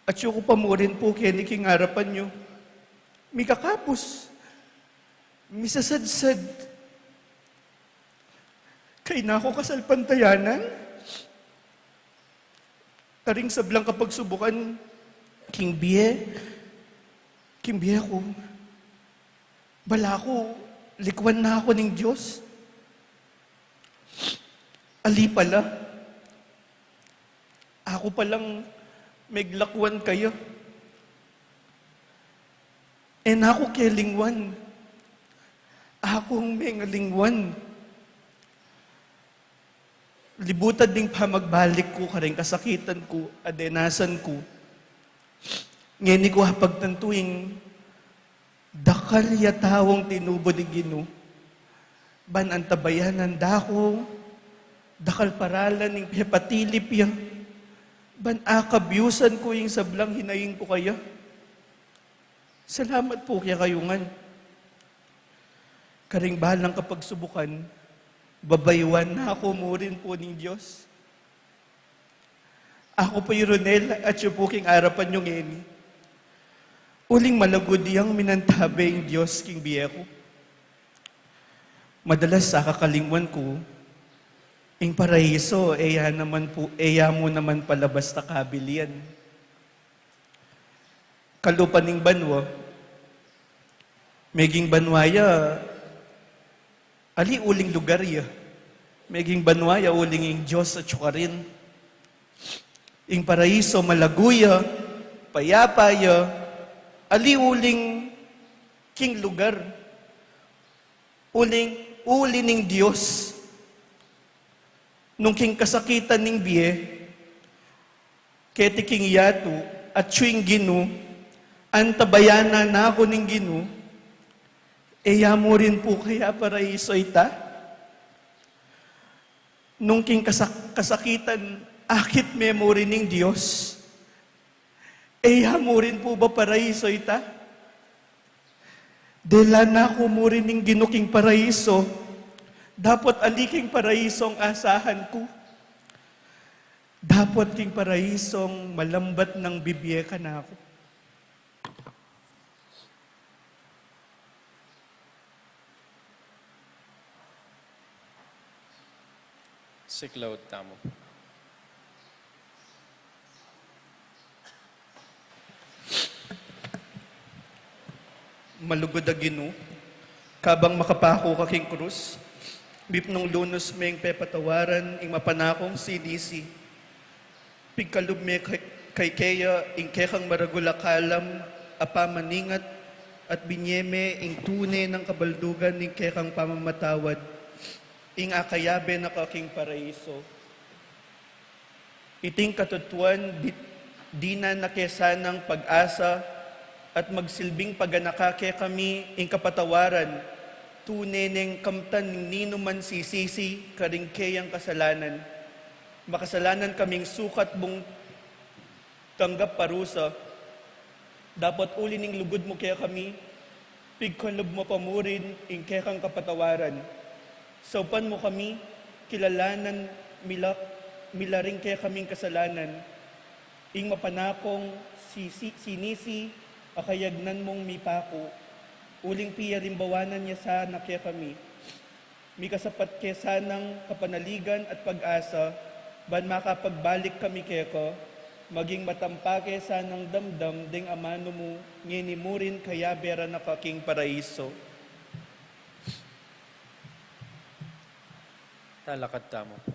atyu ku pa mu rin pu keni king arapan yu. Mikakapus. Misasadsad. Kayna ku kasalpantayanan karing sablang kapagsubukan king bie, king bie ku. Balaku, likwan na ku ning Dios. Ali pala. Aku palang meglakwan kaya. E na ku ke lingwan. Aku ing mengalingwan. Libutan ding pamagbalik ku karing kasakitan ku, adenasan ku. Ngeni ku apagtantu ing dakal ya taung tinubu ning Ginu, ban antabayanan da ku, dakal paralan ing pepatilip ya, ban akabyusan ku ing sablang hinaing ku kaya. Salamat pu kekayu ngan. Karing balang kapagsubukan, babayuan na ku murin pu ning Dios. Aku pu i Ronel, atyu pu king arapan yu ngeni. Uling malagud yang minantabe ing Dios king bie ku. Madalas akakalingwan ku, ing paraiso, e ya naman pu, e ya mu naman pala basta kabil yan. Kalupa ning banua, meging banua ya, ali uling lugar ya. Meging banua ya, uling ing Dios atyu karin. Ing paraiso, malagu ya, payapa ya, ali uling king lugar. Uling, uli ning Dios. Nung king kasakitan ning bie, keti king yatu, atyu ing Ginu, antabayanan na ku ning Ginu, e ya mu rin pu kaya paraiso ita? Nung king kasak-, kasakitan, akit me mu rin ing Dios, e ya mu rin pu ba paraiso ita? Dela na ku mu rin ing Ginu king paraiso, dapot ali king paraisong asahan ku. Dapot king paraisong malambat nang bibie kanaku. Siklaud tamu. Malugud a Ginu, kabang makapaku ka king krus, mipnung lunus meng pepatawaran ing mapanakung sinisi. Pigkalub me kay, kay keya ing kekang maragul a kalam a pamaningat, at binye me ing tune nang kabaldugan ning kekang pamamatawad, ing akayabe na ka king paraiso. Iting katutuan, di, dinan na ke sanang pag-asa at magsilbing paganaka kekami ing kapatawaran, tune neng kamtan ning ninuman sisisi karing keyang kasalanan. Makasalanan kaming sukat mung tanggap parusa, dapot uli ning lugud mu kekami, pigkalub mu pa murin ing kekang kapatawaran. Saupan mu kami, kilalanan mila, milaring kekaming kasalanan, ing mapanakung si, si, sinisi a kayagnan mung mipaku, uling piyarimbawanan ya sana kekami. Mikasapat ke sanang kapanaligan at pag-asa, ban makapagbalik kami keka, maging matampa ke sanang damdam deng amanu mu, ngeni murin kayabe ra na ka king paraiso. Talakad tamu pu.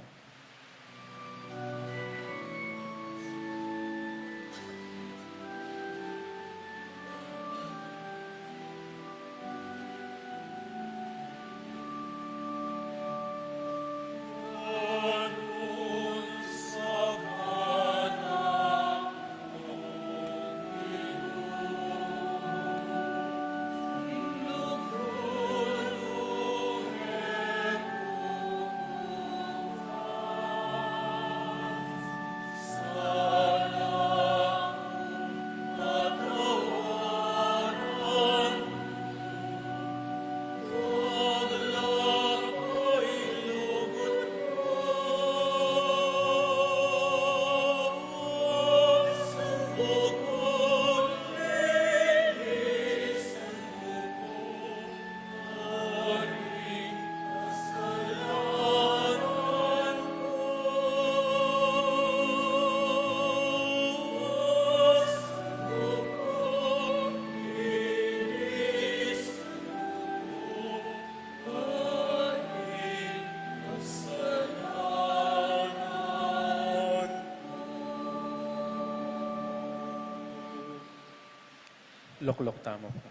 Lukluk tamu pu.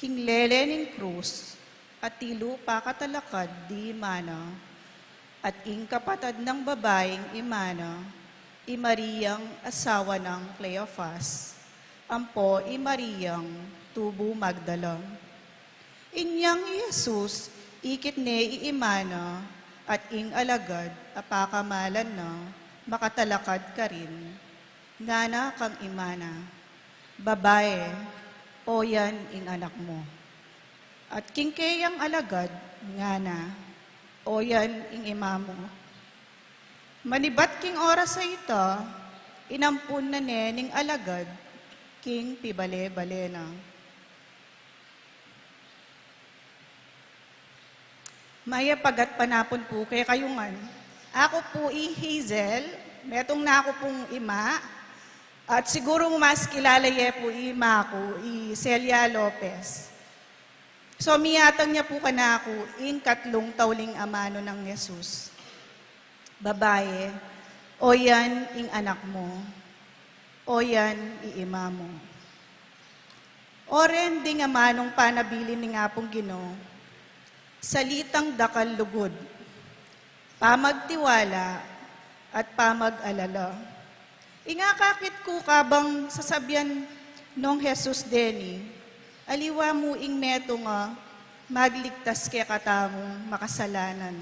King lele ning krus, atilu pakatalakad di ima na, at ing kapatad nang babaing ima na, i Mariang asawa nang Cleofas, ampo i Mariang tubu Magdala. Inyang i Jesus, ikit ne i ima na, at ing alagad a pakamalan na, makatalakad karin. Ngana kang ima na, "Babae, oyan ing anak mu." At king keyang alagad, ngana, "Oyan ing ima mu." Manibat king oras a ita, inampun na ne ning alagad king pibale-bale na. Mayap a gatpanapun pu kekayu ngan. Aku pu i Hazel, metung na ku pung ima, at siguru mas kilala ye pu i ima ku, i Celia Lopez. So, miyatang ne pu kanaku ing katlung tauling amanu nang Jesus. Babae, oyan ing anak mu, oyan i ima mu. Oren ding amanung panabilin ning Apung Ginu, salitang dakal lugud, pamagtiwala, at pamag-alala. Ing akakit ku kabang sasabian nong Jesus deni, aliwa mu ing metung a magligtas kekatamung makasalanan.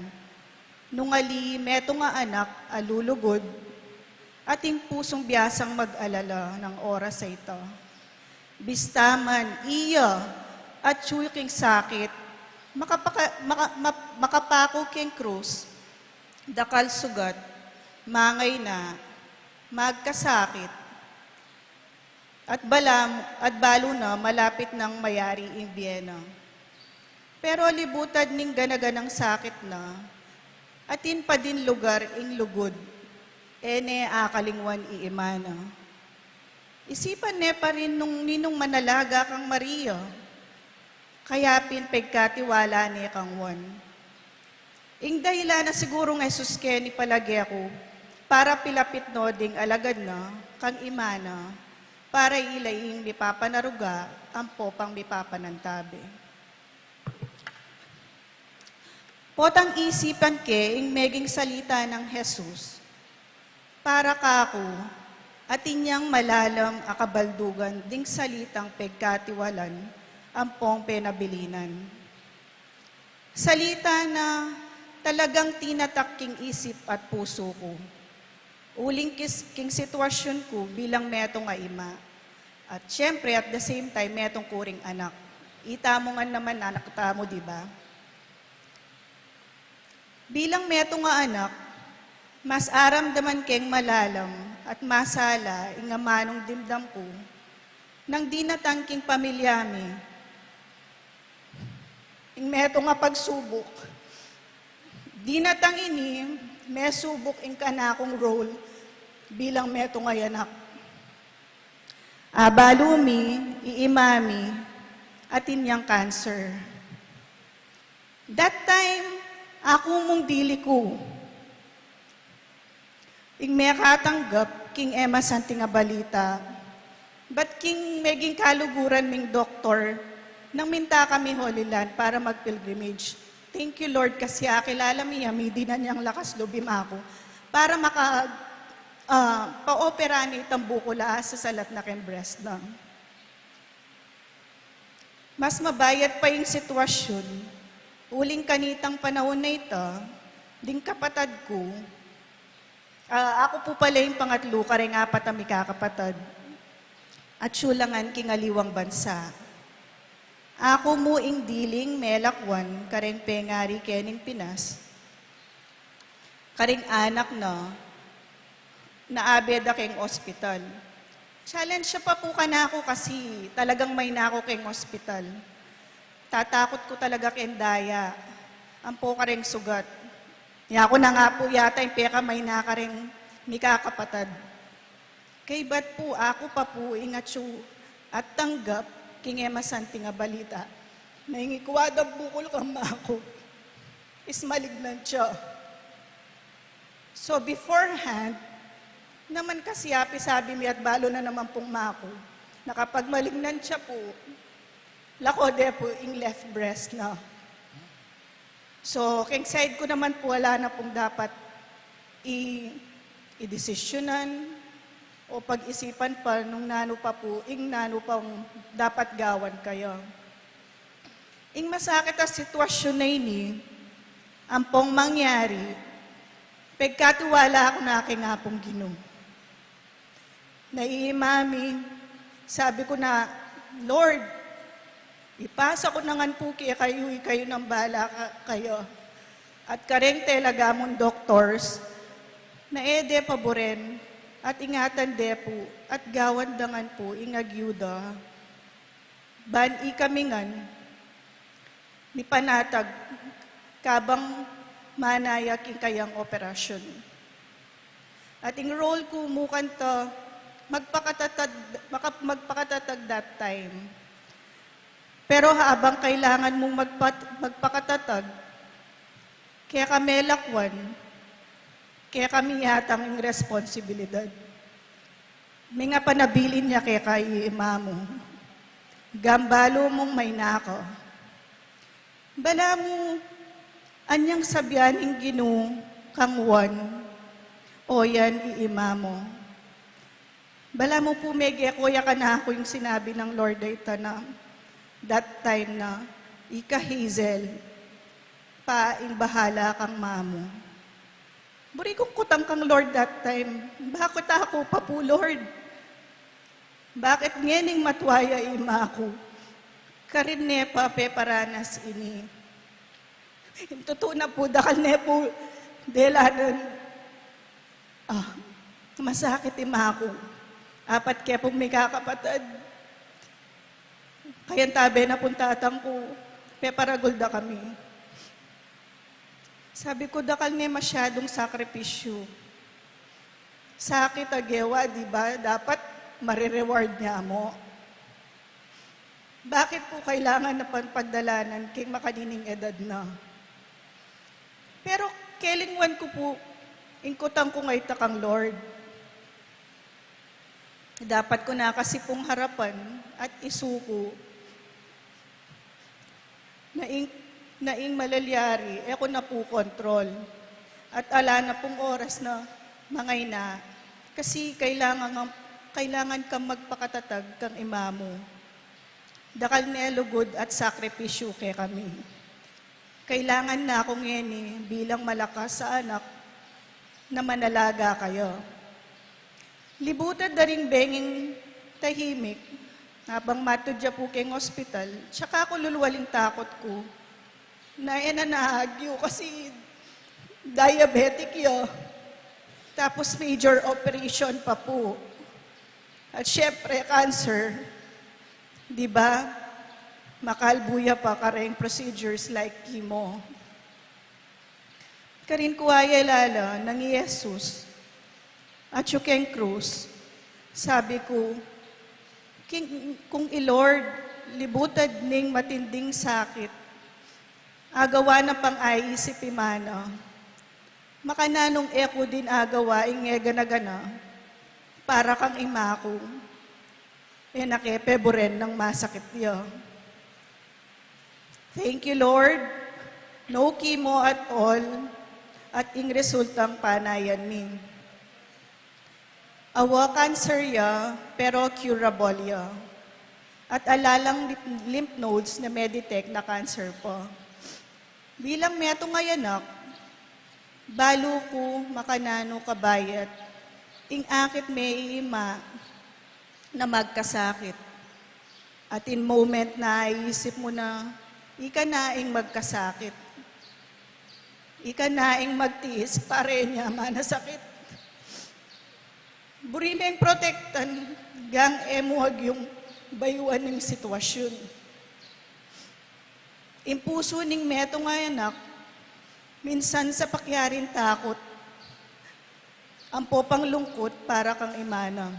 Nung ali metung a anak a lulugud, ating pusung biasang mag-alala nang oras a ita. Bista man iya atyu king sakit, makapaka-, maka-, ma-, makapaku king krus, dakal sugat, mangayna, magkasakit, at balam-, at balu na malapit nang mayari ing bie na. Pero libutad ning gana-ganang sakit na, atin pa din lugar ing lugud, e ne akalingwan i ima na. Isipan ne pa rin nung ninung manalaga kang Maria, kaya pin pegkatiwala ne kang Juan. Ing dahilan na sigurung Jesus keni palage ku, para pilapit no ding alagad na kang ima na, para ila ing mipapanaruga ampo pang mipapanantabe. Potang isipan ke ing meging salita nang Jesus, para kaku, atin yang malalam a kabaldugan ding salitang pegkatiwalan ampong penabilinan. Salita na talagang tinatak king isip at pusu ku. Uling kis-, king sitwasyun ku bilang metung a ima. At syempre, at the same time, metung ku ring anak. Ita mu ngan naman anak tamu, di ba? Bilang metung a anak, mas aramdaman keng malalam at masala ing amanung dimdam ku nang dinatang king pamilya mi ing metung a pagsubuk. Dinatang ini, mesubuk ing kanakung role bilang metung a anak. Abalu mi, i ima mi, atin yang cancer. That time, aku mung dili ku ing mekatanggap king e masanting a balita. But king meging kaluguran ming doktor, nang minta kami Holy Land para mag-pilgrimage. Thank you, Lord, kasi akilala mi ya, midinan yang lakas lub i ima ku para maka-, ah, pa-opera ne itang bukul a sasalat na keng breast na. Mas mabayat pa ing sitwasyun, uling kanitang panaun a ita, ding kapatad ku, ah, aku pu pala ing pangatlu kareng apat a mikakapatad, atyu la ngan king aliwang bansa. Aku mu ing diling melakwan kareng pengari kening Pinas, karing anak na, naabe da keng ospital. Challenge ya pa pu kanaku kasi talagang mayna ku keng ospital. Tatakut ku talaga keng daya. Ampo kareng sugat. Yaku na nga pu yata ing pekamayna kareng mikakapatad. Kaybat pu, aku pa pu ing atyu at tanggap king e masanting a balita na ing ikwa dang bukul kang ama ku is malignant ya. So beforehand, naman kasi api sabi mi at balo na naman pung maku, nakapagmalignan siya po, lako de po ing left breast na. So, keng side ku naman po, wala na pong dapat i-, idesisyonan o pag-isipan pa nung nanu pa po, ing nanu pang dapat gawan kaya. Ing masakit a sitwasyon na ini, ampong mangyari, pegkatiwala ku na keng Apung Ginu. Naiimami, sabi ku na, "Lord, ipasa ku na ngan pu kekayu, ikayu nang bala ka-, kaya." At kareng talaga mung doctors, na e de paburen, at ingatan de pu, at gawan da ngan pu ing agyuda. Ban ikami ngan, mipanatag, kabang manaya king kayang operasyon. At ing role ku mu kanita, magpakatatag, maka-, magpakatatag that time. Pero habang kailangan mung magpat-, magpakatatag, kekami lakwan, kekami yatang ing responsibilidad. Mingapanabilin ya keka i ima mu. Gambalo mung maina ka. Balamu, anyang sabian ning Ginu kang Juan, o yan i ima mu. Balamu pu mege ko ya kanaku ing sinabi nang Lord a ita na, that time na, "Ika Hazel, pa ing bahala kang mamu." Buri kung kutang kang Lord that time, "Bakit aku pa pu, Lord? Bakit ngening matwa ya i ima ku? Karin ne pa peparanas ini." Ing tutu na pu, dakal ne pu delanan. Ah, masakit i ima ku. Apat ke pung mikakapatad. Kayang tabe na pung tatang ku, peparagul da kami. Sabi ku, "Dakal ne masyadung sakripisyu." Sakit a gewa, di ba? Dapat mare-reward ne mu. Bakit pu kailangan na pang pagdalanan king makanining edad na? Pero kelingwan ku pu, ing kutang ku nga ita kang Lord. Dapat ku na kasi pung harapan at isuku na ing, na ing malalyari, e ku na pu kontrol. At ala na pung oras na mangaina, kasi kailangan, kailangan kang magpakatatag kang ima mu. Dakal ne lugud at sakripisyu kekami. Kailangan na ku ngeni bilang malakas a anak na manalaga kaya. Libutad da ring benging tahimik, habang matud ya pu keng ospital, tsaka ku lulwal ing takut ku na e na naagyu kasi diabetic ya. Tapos major operation pa pu. At syempre, cancer. Di ba? Makalbu ya pa kareng procedures like chemo. Karin ku ayalala nang i Jesus atyu keng krus, sabi ku, "King, kung i Lord libutad ning matinding sakit, agawa na pang aisip i ima na, makananung e ku din agawa ing e gana-gana para kang ima ku?" E na ke peburen nang masakit ya. Thank you, Lord. No chemo at all, at ing resultang panayan mi. Awa cancer ya, pero curable ya. At ala lang lymph, lymph nodes na me-detect na cancer pa. Bilang metung a anak, balu ku makananu kabayat ing akit me i ima na magkasakit. At in moment na aisip mu na, ika na ing magkasakit. Ika na ing magtiis, pare nya manasakit. Buri meng protektan, gang e mu agyung bayuan ing sitwasyun. Ing pusu ning metung a anak, minsan sa pakyaring takut, ampo pang lungkut para kang ima na.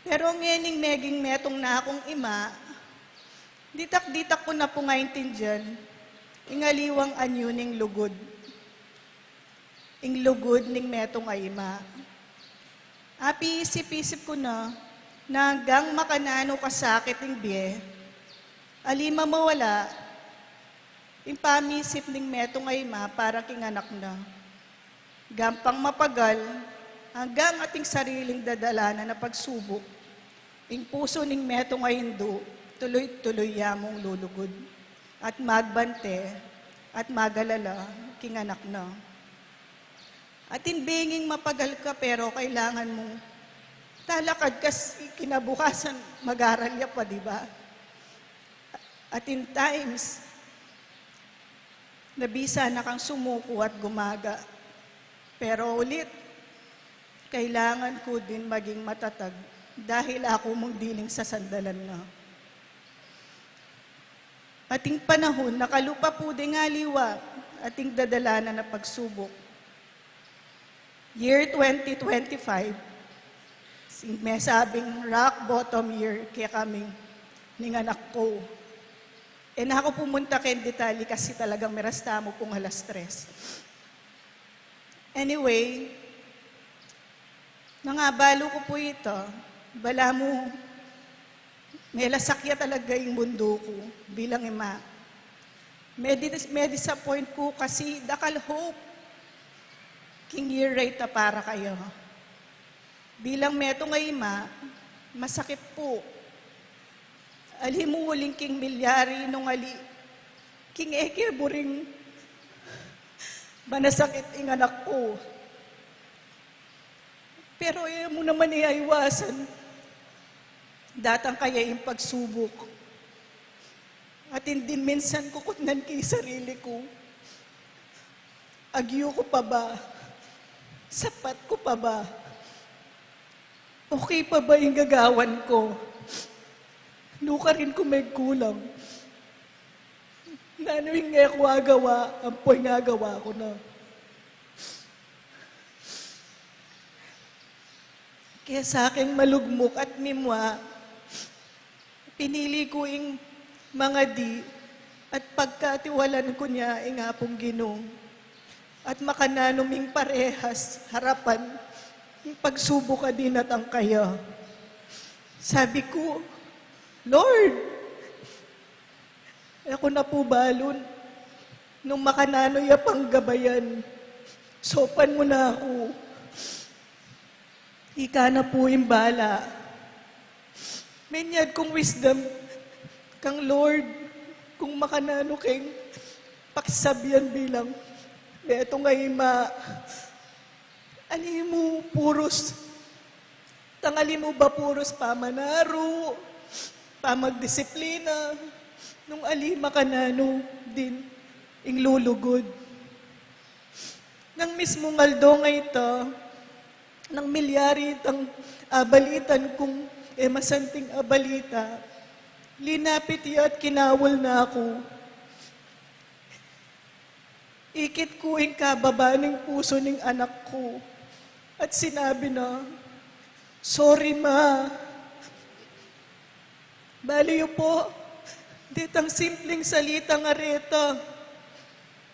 Pero ngening meging metung na kung ima, ditak-ditak ku na pung aintindian ing aliwang anyu ning lugud. Ing lugud ning metung a ima. Apiisip-isip ku na, na anggang makananu kasakit ing bie, ali mamawala ing pamisip ning metung a ima para king anak na. Gampang mapagal, anggang ating sariling dadalanan a pagsubuk, ing pusu ning metung a indu, tuloy-tuloy ya mung lulugud at magbante at magalala king anak na. Atin benging mapagal ka, pero kailangan mung talakad ka, s-, kinabukasan mag-aral ya pa, di ba? Atin times, nabisa na kang sumuku at gumaga. Pero ulit, kailangan ku din maging matatag dahil aku mung diling sasandalan na. Ating panahun, nakalupa pu ding aliwa, ating dadalanan a pagsubuk. Year twenty twenty-five, sing mesabing rock bottom year kekami ning anak ku. E na ku pu munta keng detalye kasi talagang miras tamu pung alas tres. Anyway, nung abalu ku pu ita, balamu, melasak ya talaga ing mundu ku bilang ima. Medi-, me-disappoint ku kasi dakal hope king year a ita para kaya. Bilang metung a ima, masakit pu. Ali mu uling king milyari nung ali king e ke buring manasakit ing anak ku. Pero e mu naman iaiwasan, datang kaya ing pagsubuk. Atin din minsan kukutnan ke ing sarili ku. Agyu ku pa ba? Sapat ku pa ba? Okay pa ba ing gagawan ku? Nukarin ku megkulang. Nanu ing e ku agawa, ampo ing agawa ku na. Kesa keng malugmuk at mimua, pinili ku ing mangadi at pagkatiwalan ku ne ing Apung Ginu. At makananu ming parehas harapan ing pagsubuk a dinatang kaya. Sabi ku, "Lord, e ku na pu balu nung makananu ya pang gabayan. Saupan mu na ku. Ika na pu ing bala." Menyad kung wisdom kang Lord kung makananu keng pakisabian bilang metung a ima. Ali mu purus, tang ali mu ba purus pamanaru, pamagdisiplina, nung ali makananu din ing lulugud. Nang mismung aldo a ita, nang milyari itang abalitan kung e masanting abalita, linapit ya at kinaul na ku. Ikit ku ing kababa ning pusu ning anak ku at sinabi na, "Sorry, Ma." Bali yu pu, detang simpleng salitang areta,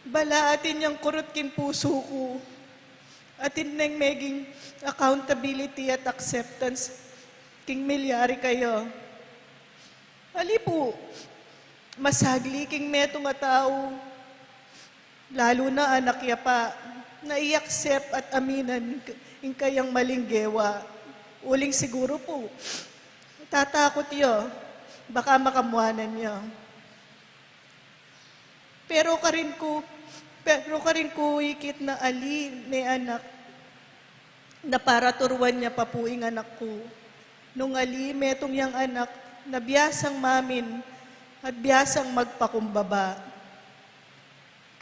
bala atin yang kurut king pusu ku. Atin neng meging accountability at acceptance king milyari kaya. Ali pu, masagli king metung a tau, lalu na anak ya pa, na i-accept at aminan ing kayang maling gewa. Uling siguru pu, tatakut ya, baka makamuanan ya. Pero karin ku, pero karin ku ikit na ali ne anak na para turuan ya pa pu ing anak ku. Nung ali metung yang anak na biasang mamin at biasang magpakumbaba.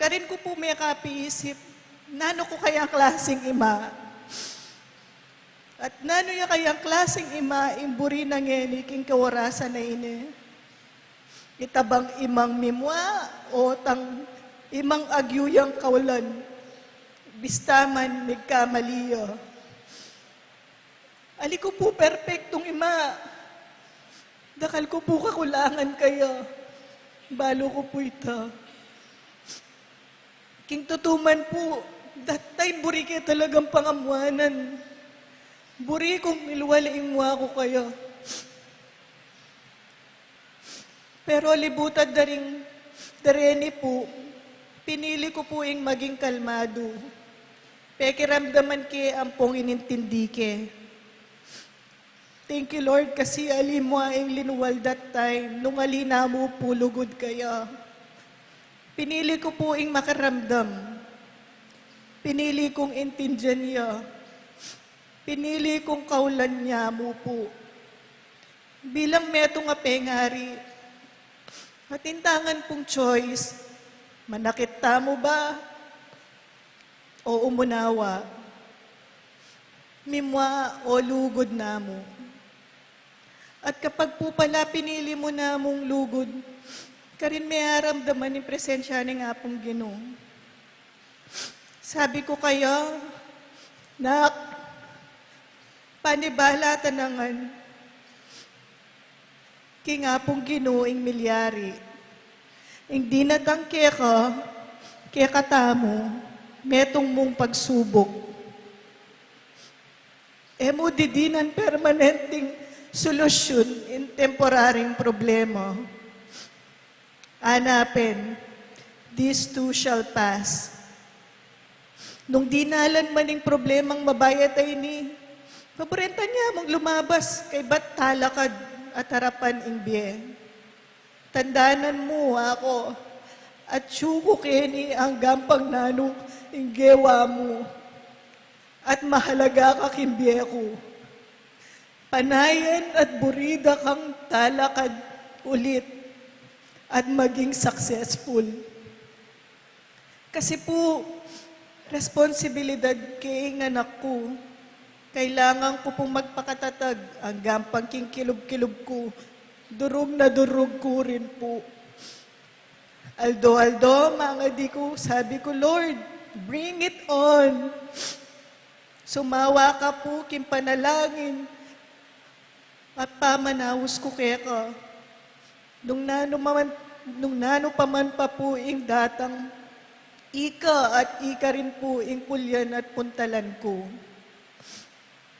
Karin ku pu mekapiisip, nanu ku kayang klaseng ima? At nanu ya kayang klaseng ima ing buri na ngeni king kaorasan a ini? Ita bang imang mimua o tang imang agyu yang kaulan? Bista man migkamali ya. Ali ku pu perpektong ima. Dakal ku pu kakulangan kaya. Balu ku pu ita. King tutu man pu, That time, buri ke talagang pangamuanan. Buri kung milwal ing mua ku kaya. Pero libutad da ring dareni pu, pinili ku pu ing maging kalmadu. Pekiramdaman ke ampong inintindi ke. Thank you, Lord, kasi ali mu ing linwal that time, nung ali na mu pu lugud kaya. Pinili ku pu ing makiramdam. Pinili kung intindian ya. Pinili kung kaulan ya mu pu. Bilang metung a pengari, atin tangan pung choice, manakit tamu ba o umunawa? Mimua o lugud namu? At kapag pu pala pinili mu namung lugud, karin me aramdaman ing presensya ning Apung Ginu. Sabi ku kaya, "Nak, panibala ta na ngan king Apung Ginu ing milyari. Ing dinatang keka, kekatamu, metung mung pagsubuk. E mu didinan permanenteng solusyun ing temporaring problema. Ana pin, this too shall pass." Nung dinalan man ing problemang mabayat a ini, paburentan ya mung lumabas kaybat talakad at harapan ing bie. Tandanan mu aku, atyu ku keni anggang pang nanu ing gewa mu, at mahalaga ka king bie ku. Panayan at buri da kang talakad ulit at maging successful. Kasi pu, responsibilidad ke ing anak ku. Kailangan ku pung magpakatatag anggang pang king kilub-kilub ku. Durug na durug ku rin pu. Aldo-aldo, mangadi ku, sabi ku, "Lord, bring it on." Sumawa ka pu king panalangin at pamanaus ku keka. Nung nanu man, nung nanu pa man pa pu ing datang, ika at ika rin pu ing kulyan at puntalan ku.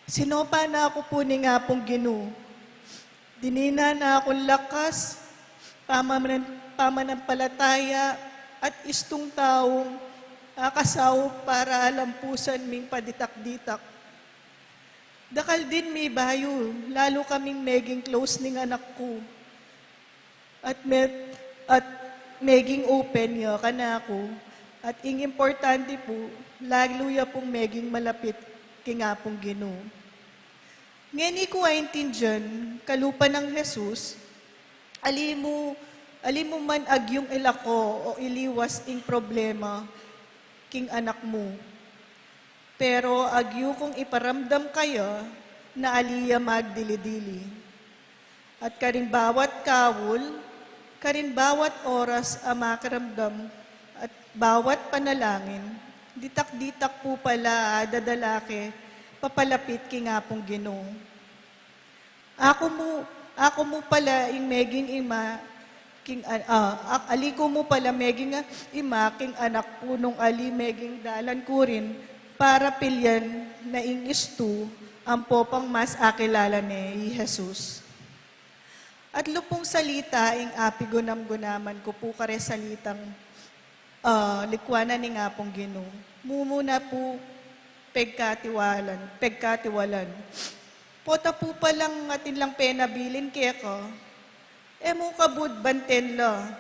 Sinopa na ku pu ning Apung Ginu. Dininan na kung lakas, pamanan-, pamanampalataya, at istung taung akasaup para alampusan ming paditak-ditak. Dakal din mibayu, lalu kaming meging close ning anak ku. At met-, at meging open ya kanaku. At ing importante pu, lalu ya pung meging malapit king Apung Ginu. Ngeni ku aintindian, kalupa nang Jesus, ali mu, ali mu man agyung ilako o iliwas ing problema king anak mu. Pero agyu kung iparamdam kaya na ali ya magdili-dili. At karing bawat kaul, karing bawat oras a makiramdam, at bawat panalangin, ditak-ditak pu pala dadala ke papalapit king Apung Ginu. Aku mu, aku mu pala ing meging ima king, ah, ah, ali ku mu pala meging, ah, ima king anak ku nung ali meging dalan ku rin para pilyan na ing istu ampo pang mas akilala ne i Jesus. Atlu pung salita ing apigunam-gunaman ku pu kare salitang ah, likuanan ning Apung Ginu. Mumuna pu, pegkatiwalan, pegkatiwalan. Pota pu palang atin lang penabilin keka, e mu kabud banten la,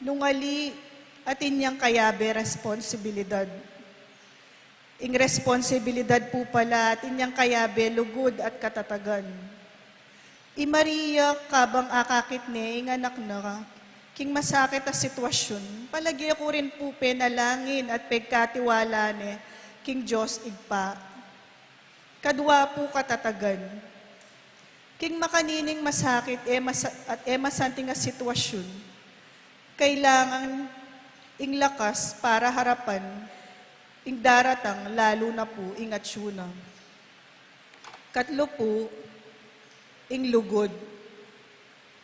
nung ali atin yang kayabe responsibilidad. Ing responsibilidad pu pala atin yang kayabe lugud at katatagan. I Maria, kabang akakit ne ing anak na king masakit a sitwasyun, palage ku rin pu penalangin at pegkatiwala ne king Dios Ibpa. Kadwa pu katatagan. King makanining masakit e masa-, at e masanting a sitwasyun, kailangan ing lakas para harapan ing daratang, lalu na pu ing atyu na. Katlu pu, ing lugud.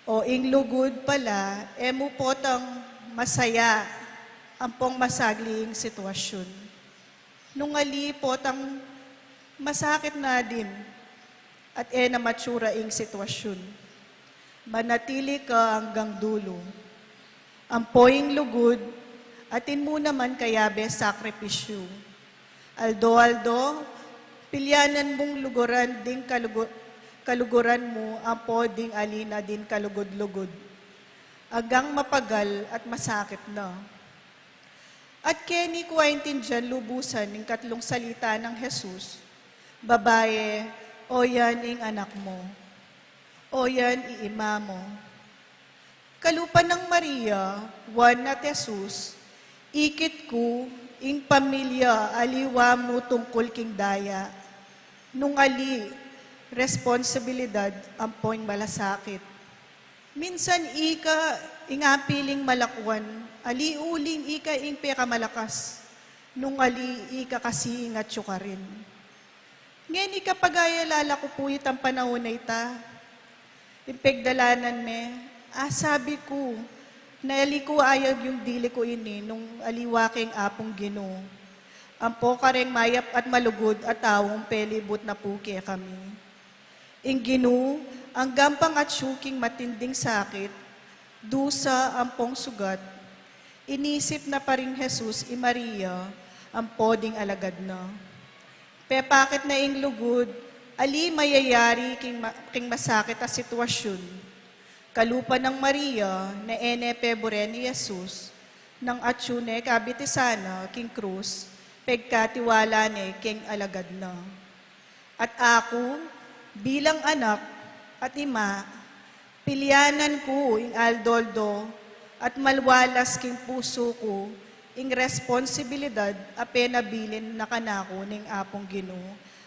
O ing lugud pala, e mu potang masaya ampong masagli ing sitwasyun. Nung ali potang masakit na din at e na matsura ing sitwasyun, manatili ka anggang dulu. Ampo ing lugud, atin mu naman kayabe sakripisyu. Aldo-aldo, pilyanan mung luguran ding kalugu-, kaluguran mu ampo ding ali na din kalugud-lugud, anggang mapagal at masakit na. At keni ku aintindian lubusan ing katlung salita nang Jesus, "Babae, o yan ing anak mo. O yan ing ima mo." Kalupa nang Maria, Juan at Jesus, ikit ku ing pamilya aliwa mu tungkul king daya. Nung ali, responsibilidad ampo ing malasakit. Minsan ika ing apiling malakwan, ali uling ika ing pekamalakas, nung ali ika kasi ing atyu karin. Ngeni kapag ayalala ku pu itang panaun a ita, ing pegdalanan me, a sabi ku, na ali ku ayag yung dili ku ini nung aliwa keng Apung Ginu. Ampo kareng mayap at malugud a taung pelibut na pu kekami. Ing Ginu, anggang pangatyu king matinding sakit, dusa ampong sugat, inisip na pa ring Jesus i Maria, ampo ding alagad na. Pepakit na ing lugud, ali mayayari king ma-, king masakit a sitwasyun. Kalupa nang Maria, na e ne peburen i Jesus, nang atyu ne kabitisana king krus, pegkatiwala ne keng alagad na. At aku, bilang anak at ima, pilyanan ku ing aldo-aldo at malwalas king pusu ku ing responsibilidad a penabilin na kanaku ning Apung Ginu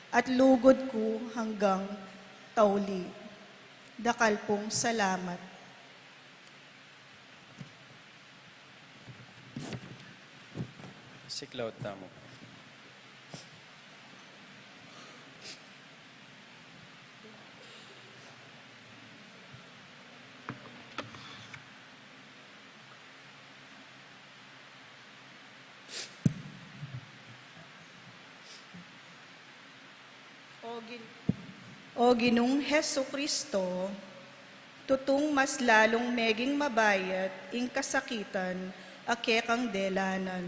at lugud ku anggang tauli. Dakal pung salamat. Siklaud tamu. O Gin-, O Ginung Jesucristo, tutung mas lalung meging mabayat ing kasakitan a kekang delanan.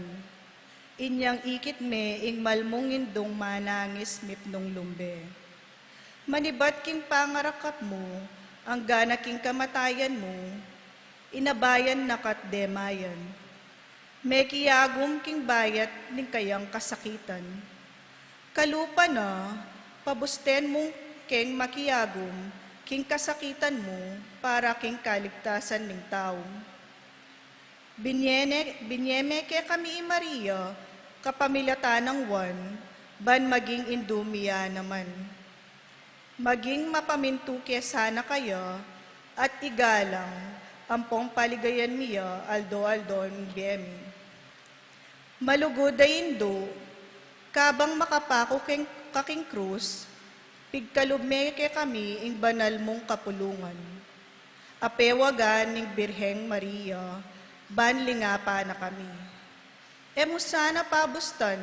Inyang ikit me ing mal mung indung manangis mipnung lumbe. Manibat king pangarakap mu, angga na king kamatayan mu, inabayan na ka't demayan. Mekiagum king bayat ning kayang kasakitan. Kalupa na, pabusten mu keng makiagum king kasakitan mu para king kaligtasan ning tau. Binie ne, binie me kekami i Maria, kapamilatan nang Juan, ban maging indu mi ya naman. Maging mapamintu ke sana kaya at igalang ampong paligayan mi ya aldo-aldo ning bie mi. Malugud a Indu, kabang makapaku keng, ka king krus, pigkalub me kekami ing banal mung kapulungan. Apewagan ning Birheng Maria, ban lingapan na kami. E mu sana pabustan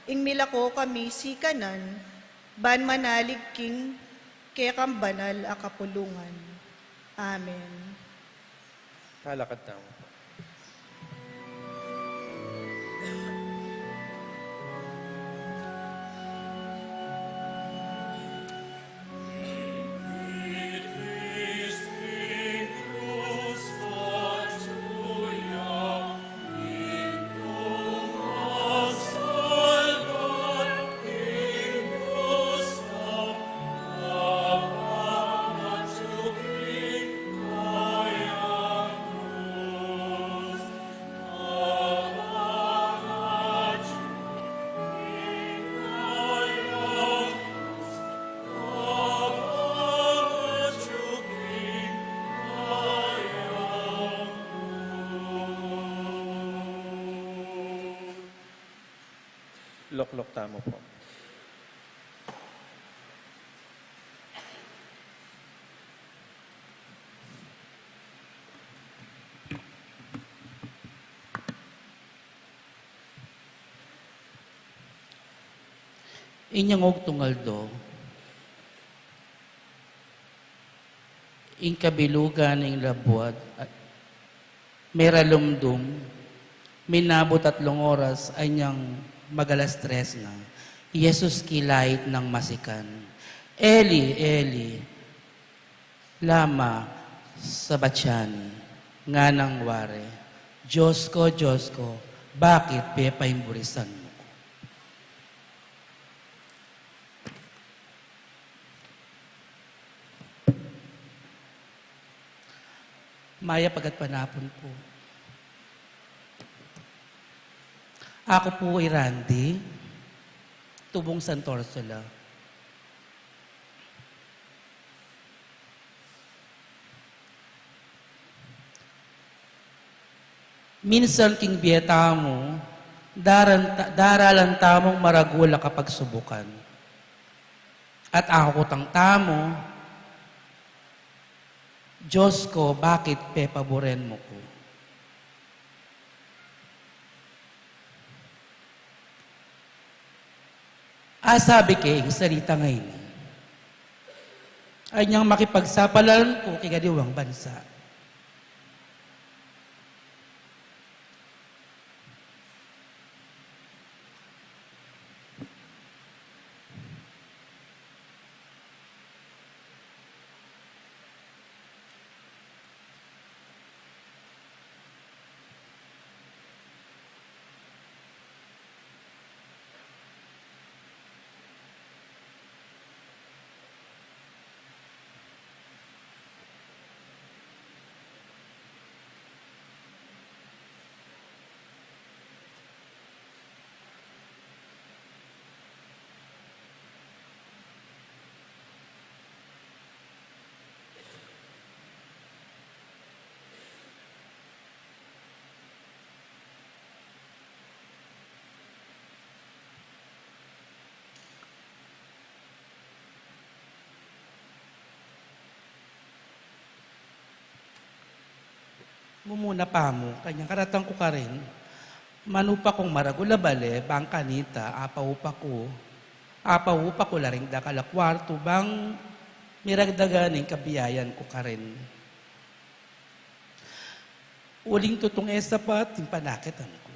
ing milako kami sikanan, ban manalig king kekang banal a kapulungan. Amen. Talakad tamu. Loklok tamu po. Inyang ugtung aldo, ing kabilugan ning labuad, at meralumdum, minabut atlung oras, anyang mag-alas tres na, Jesus kilait nang masikan. "Eli, Eli, lama sabachthani?" Nganang wari, "Dios ku, Dios ku, bakit pepaimburisan mu ku?" Mayap a gatpanapun pu. Aku pu i Randy, tubung Santa Ursula. Minsan king bie tamu, daran ta-, daralan tamung maragul a kapagsubukan. At akukutang tamu, "Dios ku, bakit pepaburen mu ku?" Asabi ke ing sarita ngeni, anyang makipagsapalaran ku king aliwang bansa. Mumuna pa mu, kanyang karatang ku karin, manupa kung maragul a bale, bang kanita, apaupa ku, apaupa ku la ring dakal a kuartu, bang miragdagan ing kabiayan ku karin. Uling tutung e sapat ing panakitan ku.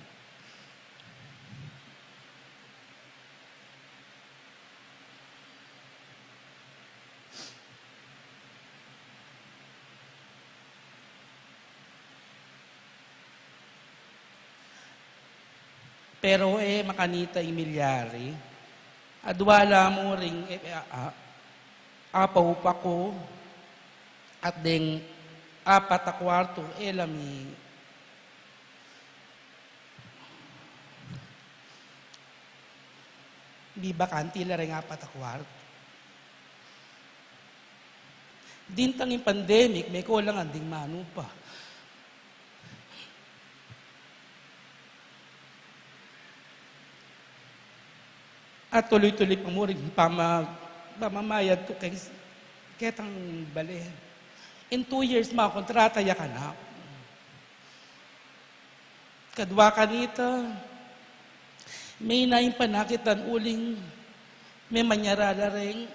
Pero e makanita ing milyari, adwa la mu ring, e, a, a, apaupa ku, at deng apat a kuartu, e la mi Bibakanti la ring apat a kuartu. Dintang ing pandemic, mekulang ding manupa. At tuloy-tuloy pa mu ring pama-, pamamayad ku keng, ketang bale. In two years, makontrata ya kanaku. Kadwa kanita, mayna ing panakitan uling memanyara la ring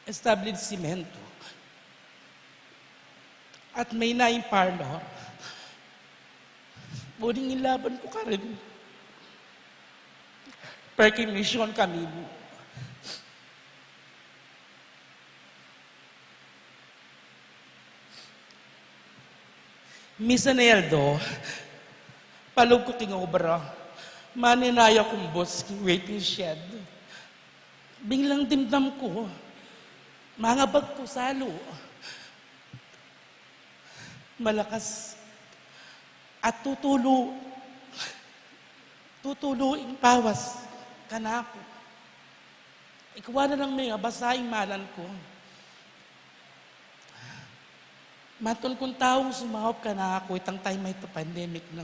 establisimento. At mayna ing parlor. Uling ing laban ku karin, perquisition kami mu. Misan e aldo, palub ku king obra, manenaya kung bus king waiting shed. Biglang dimdam ku, mangabag ku salu. Malakas at tutulu, tutulu ing pawas kanaku. Ikwa na lang mengabasa ing malan ku. Matun kung taung sumaup kanaku itang time a ita, pandemic na.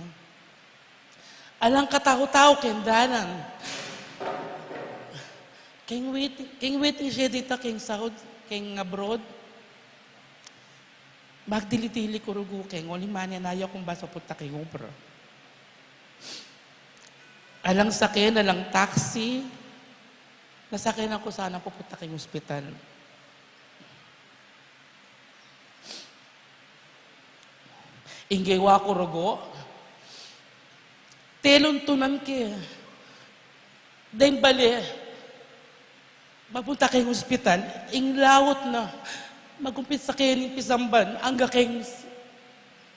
Alang katau-tau keng dalan. Keng waiting, keng waiting shed ita keng Saudi, keng abroad. Magdili-dili ku rugu keng, uling manenaya kung bus papunta keng obra. Alang sakyan, alang taxi. Nasakitan ku sana pupunta keng ospital. Ing gewa ku rugu, teluntunan ke deng bale, mapunta keng ospital, ing laut na, mag-umpisa ke ning pisamban, angga keng s-,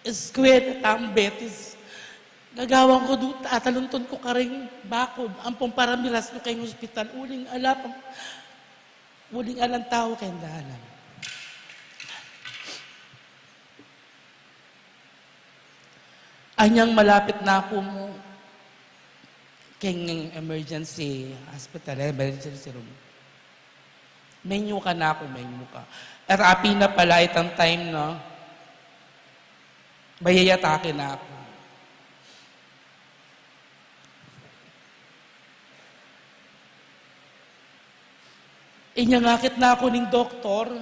eskwela, Tamu Betis. Gagawan ku du, tataluntun ku karing baku, ampong para miras ku keng ospital, uling ala pa, uling alang tau keng dalan. Anyang malapit na ku mu keng emergency hospital, emergency room. Menyuka na ku, menyuka. At api na pala itang time na bayayatake na ku. Inyang akit na ku ning doktor,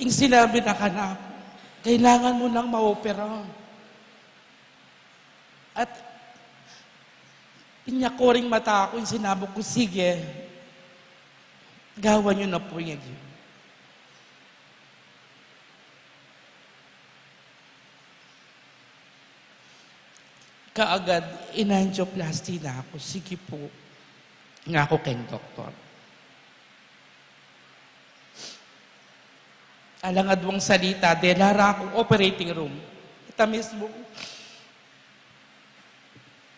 ing sinabi na kanaku, "Kailangan mu nang maopera." At pinyakuring mata ku, ing sinabi ku, "Sige, gawan yu na pu ing agyu." Kaagad, in-angioplasty na ku. "Sige pu," ngaku keng doktor. Alang aduang salita, dela ra kung operating room. Ita mismung,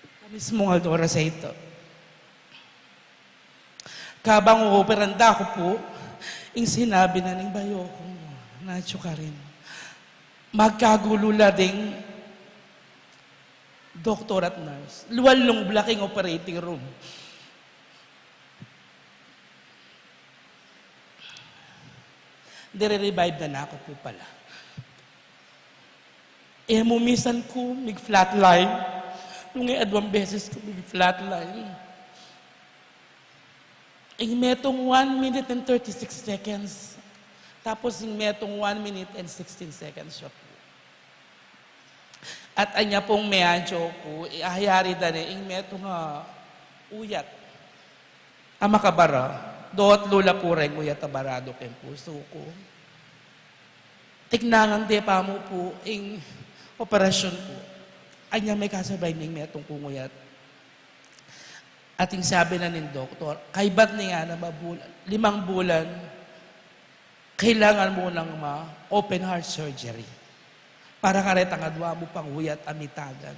ita mismung aldo, oras a ita. Kabang ooperan da ku pu, ing sinabi na ning bayu ku, "Natyu ka rin." Magkagulu la ding doktor at nurse. Lual lung bula king operating room. Dire-revive na na ku pu pala. E mu misan ku mig-flatline. Nung e aduang beses ku mig-flatline. Ing metung one minute and thirty-six seconds. Tapos ing metung one minute and sixteen seconds siya pu. At anya pung meancho ku, i-, ayari da ne, ing metung a uyat a makabara, dot lula pu reng uyat a baradu keng pusu ku. Tignangan de pa mu pu ing operasyun ku. Anya mekasabay ne ing metung kung uyat. At ing sabi na ning doktor, kaybat ning anam a bulan, limang bulan, kailangan mu nang ma-open heart surgery para karetang adua mu pang uyat a mitagan.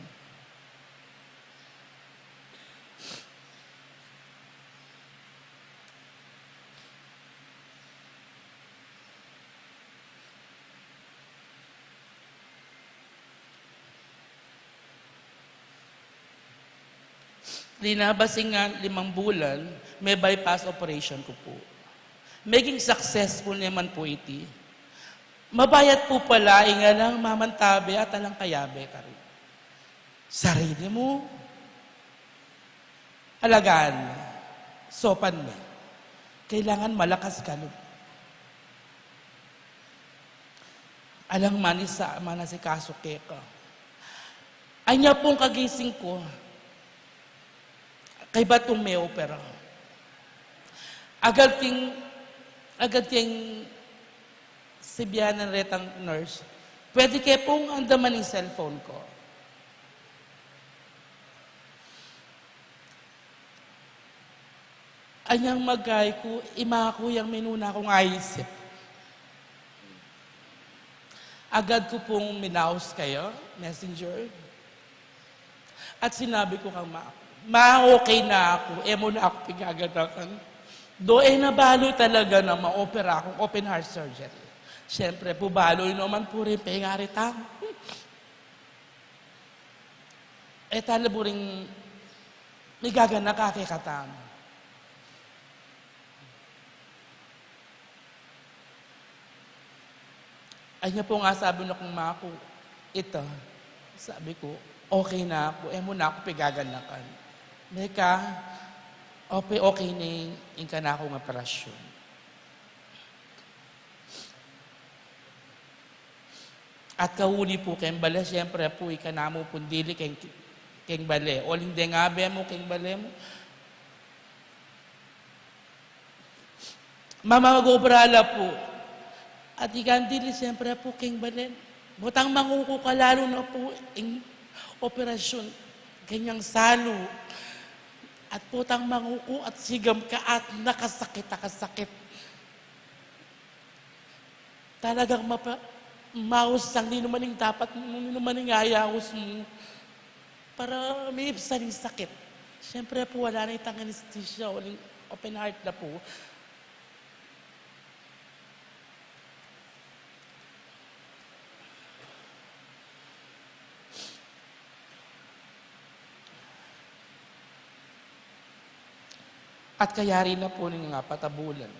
Linabas ing limang bulan, me-bypass operation ku pu. Meging successful ne man pu iti. Mabayat pu pala ing alang mamantabe at alang kayabe karin. Sarili mu. Alagaan me. Saupan me. Kailangan malakas ka lub. Alang manisa-, manasikaso keka. Anya pung kagising ku, kaybat kung me-opera. Agad king, agad king sibianan retang nurse, "Pwede ke pung andaman ing cellphone ko?" Anyang magkai ku, ima ku yang minuna kung aisip. Agad ku pung minaus kaya, Messenger. At sinabi ku kang ma, "Ma, okay na aku, e mu na aku pigaganakan." Do e na balu talaga na ma-opera akung open heart surgery. Siyempre pu, balu yu naman pu ring pengari tamu. E tala buring migaganaka kekatamu. Anya pung asabi na kung ma ku, "Ita," sabi ku, "okay na aku, e mu na aku pigaganakan. Meka, okay, okay ne ing kanakung operasyon." At kauli pu keng bale, siyempre pu, ika namu pung dili keng, keng bale. Uling deng abe mu keng bale mu, Mamamagobra la pu. At ikang dili, siyempre pu, king balen. Potang manguku ka, lalu na pu ing operasyun, ganyang salu. At potang manguku at sigam ka at nakasakit, nakasakit. Talagang mapa-, maus ang ninuman ing dapat, ninuman ing ayaus mu. Para maipsan ing sakit. Siyempre pu, wala na itang anesthesia, uling open heart na pu. At kayari na pu ning apat a bulan,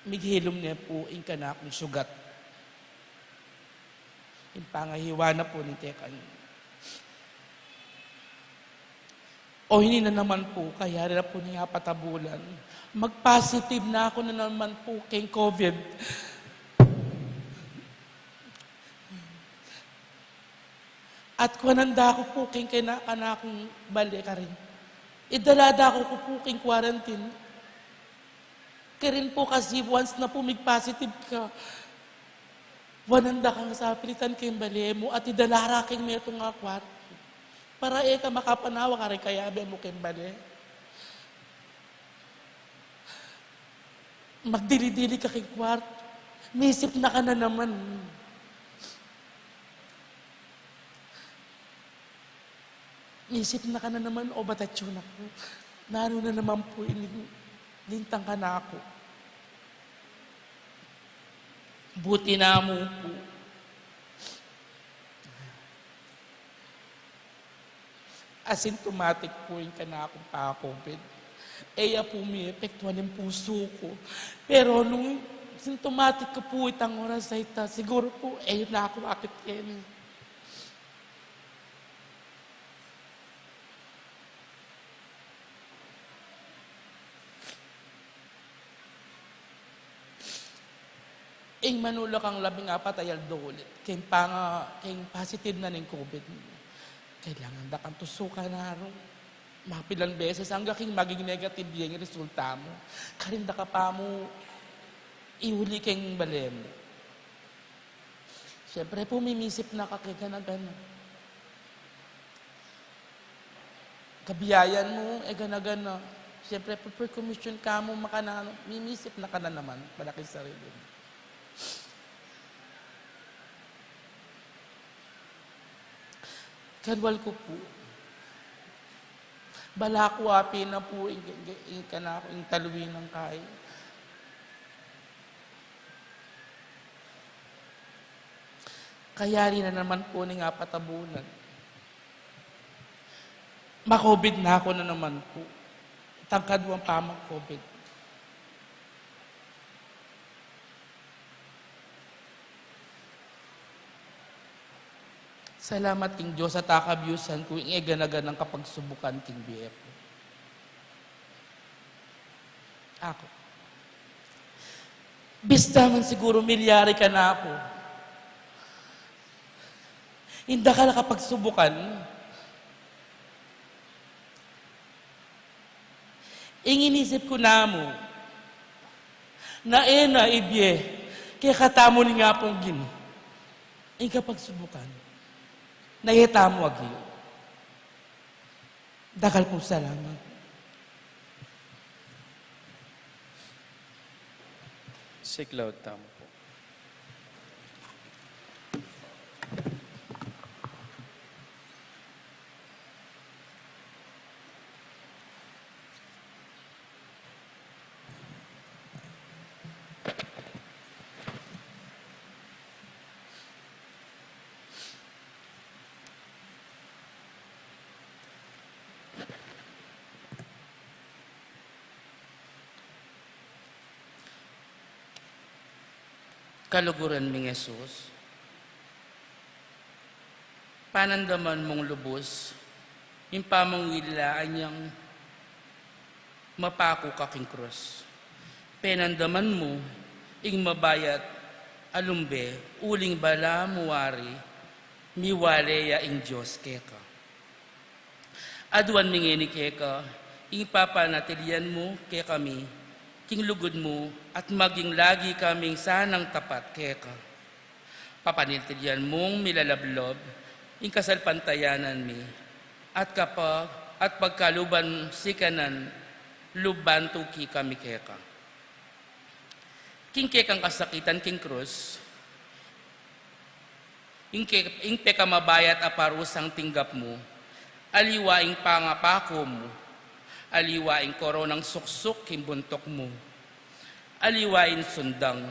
mighilum ne pu ing kanakung sugat. Ing pangahiwa na pu ning tekang. O, ini na naman pu, kayari na pu ning apat a bulan, mag-positive na ku na naman pu king COVID. At kuanan da ku pu king kena-, kanakung bale karin. Idala da ku pu king quarantine. Karin pu kasi once na pu mig-positive ka, wanan da kang sapilitan king bale mu at idala ra king metung a kwartu. Para e ka makapanawa karing kayabe mu king bale. Magdili-dili ka king kwartu. Misip na ka na naman. Misip na ka na naman, o batatsu na ku. Nanu na naman pu ini lintang kanaku? Buti na mu pu, asymptomatic pu ing kanakung paka-COVID. E ya pu miepektuan ing pusu ku. Pero nung symptomatic ku pu itang oras a ita, siguru pu e na ku apit keni. Ing manula kang labing apat a aldo ulit king panga-, king positive na ning COVID, kailangan da kang tusukan na ru. Mapilan beses angga king maging negative ya ing resulta mu. Karin da ka pa mu iuli king bale mu. Siyempre pu, mimisip na ka kegana-gana. Kabiayan mu, e gana-gana. Siyempre pu, pre-commission ka mu, makananu, mimisip na ka na naman, para king sarili mu. Kalual ku pu. Bala ku apin na pu ing, ing, ing kanaku, ing taluin nang kai. Kayari na naman pu ning apat a bulan, ma-COVID na ku na naman pu. Itang kaduang pamag-COVID. Salamat king Dios at akabiusan ku ing e gana-ganang kapagsubukan king bie ku. Aku. Bista man siguru milyari kanaku ing dakal a kapagsubukan, ing inisip ku namu na e na ibie kekatamu ning Apung Ginu ing kapagsubukan na e tamu agyu. Dakal pung salamat. Siklaud tamu pu. Kaluguran ming Jesus, panandaman mung lubus ing pamangilala nyang mapaku ka king krus. Penandaman mu ing mabayat a lumbe, uling bala mu wari miwale ya ing Dios keka. Aduan mi ngeni keka Ing papanatilian mu kekami king lugud mu, at maging lagi kaming sanang tapat keka. Papanatilian mung milalablob ing kasalpantayanan mi, at kapag, at pagkaluban sikanan luban tuki kami keka. King kekang kasakitan king krus, ing ke-, ing pekamabayat a parusang tinggap mu, aliwa ing pangapaku mu, aliwa ing koronang suksuk king buntuk mu, aliwa ing sundang,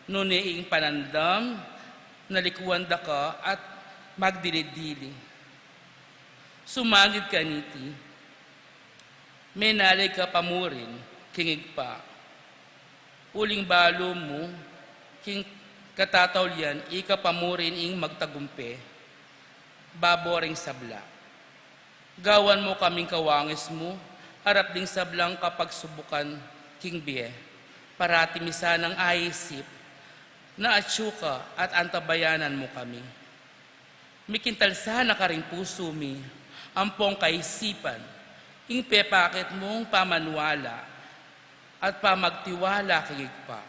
nune ing panandam, nalikuan da ka at magdili-dili. Sumagid kaniti, menalay ka pa mu rin king Ibpa. Uling balu mu king katataulian, ika pa mu rin ing magtagumpe babo ring sabla. Gawan mu kaming kawangis mu harap ding sablang kapagsubukan king bie. Parati mi sanang aisip na atyu ka at antabayanan mu kami. Mikintal sana karing pusu mi ampong kaisipan ing pepakit mung pamaniwala at pamagtiwala king Ibpa.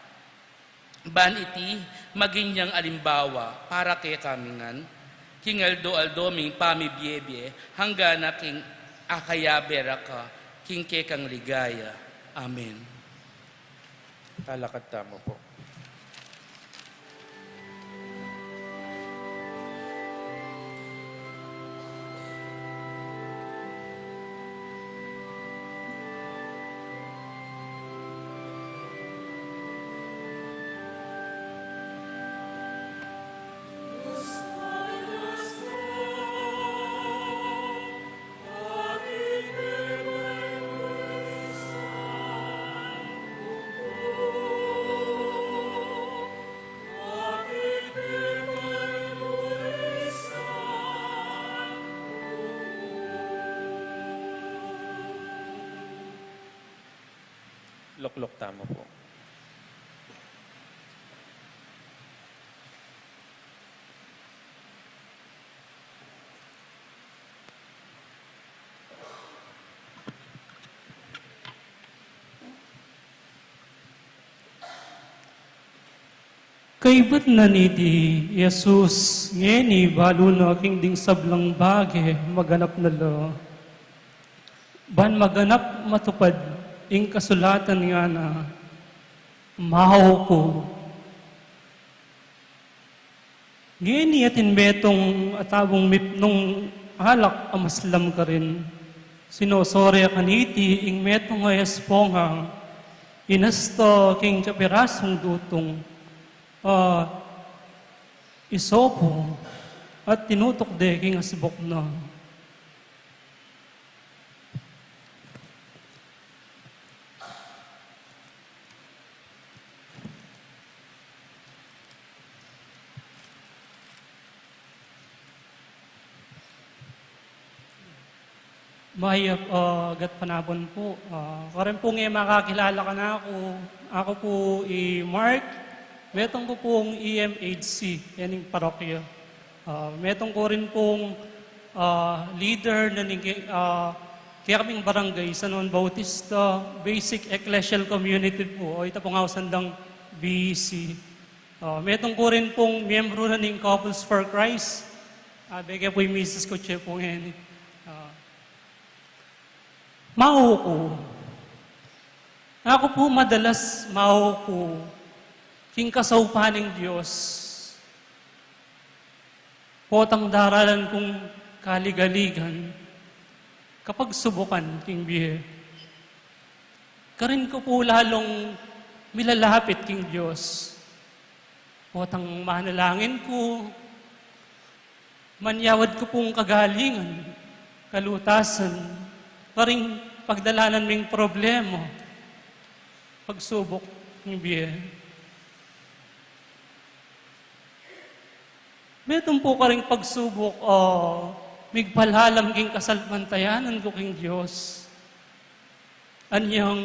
Ban iti maging yang alimbawa para kekami ngan king aldo-aldo ming pamibie-bie, anggang king akayabe ra ka king kekang ligaya. Amen. Talakad tamu pu. Lukluk tamu pu. Kaybat na niti i Jesus, ngeni balu na king ding sablang bage maganap na la. Ban maganap matupad ing kasulatan ngana, "Mau ku." Ngeni atin metung a taung mipnung alak a maslam karin. Sinosore kaniti ing metung a esponga, inasta king kapirasung dutung, a isopo, at tinutuk de king asbuk na. Mayap, ah, gatpanapun pu. Ah, karin pung e makakilala kanaku, aku pu i Mark, metung ku pung E M H C, kening parokya. Ah, metung ku rin pung, ah, leader na ning, ah, kekaming barangay, San Juan Bautista Basic Ecclesial Community pu, o ita pung ausan dang B E C. Ah, metung ku rin pung miyembro na ning Couples for Christ. Ah, bege pu i misis ku, tse pu ngeni. Ah, mau ku. Aku pu madalas mau ku king kasaupan ning Dios. Potang daralan kung kaligaligan, kapagsubukan king bie, karin ku pu lalung milalapit king Dios. Potang manalangin ku, manyawad ku pung kagalingan, kalutasan, karing pagdalanan ming problema, pagsubuk king bie. Metung pu karing pagsubuk, o, migpalalam king kasalpantayanan ku king Dios. Anyang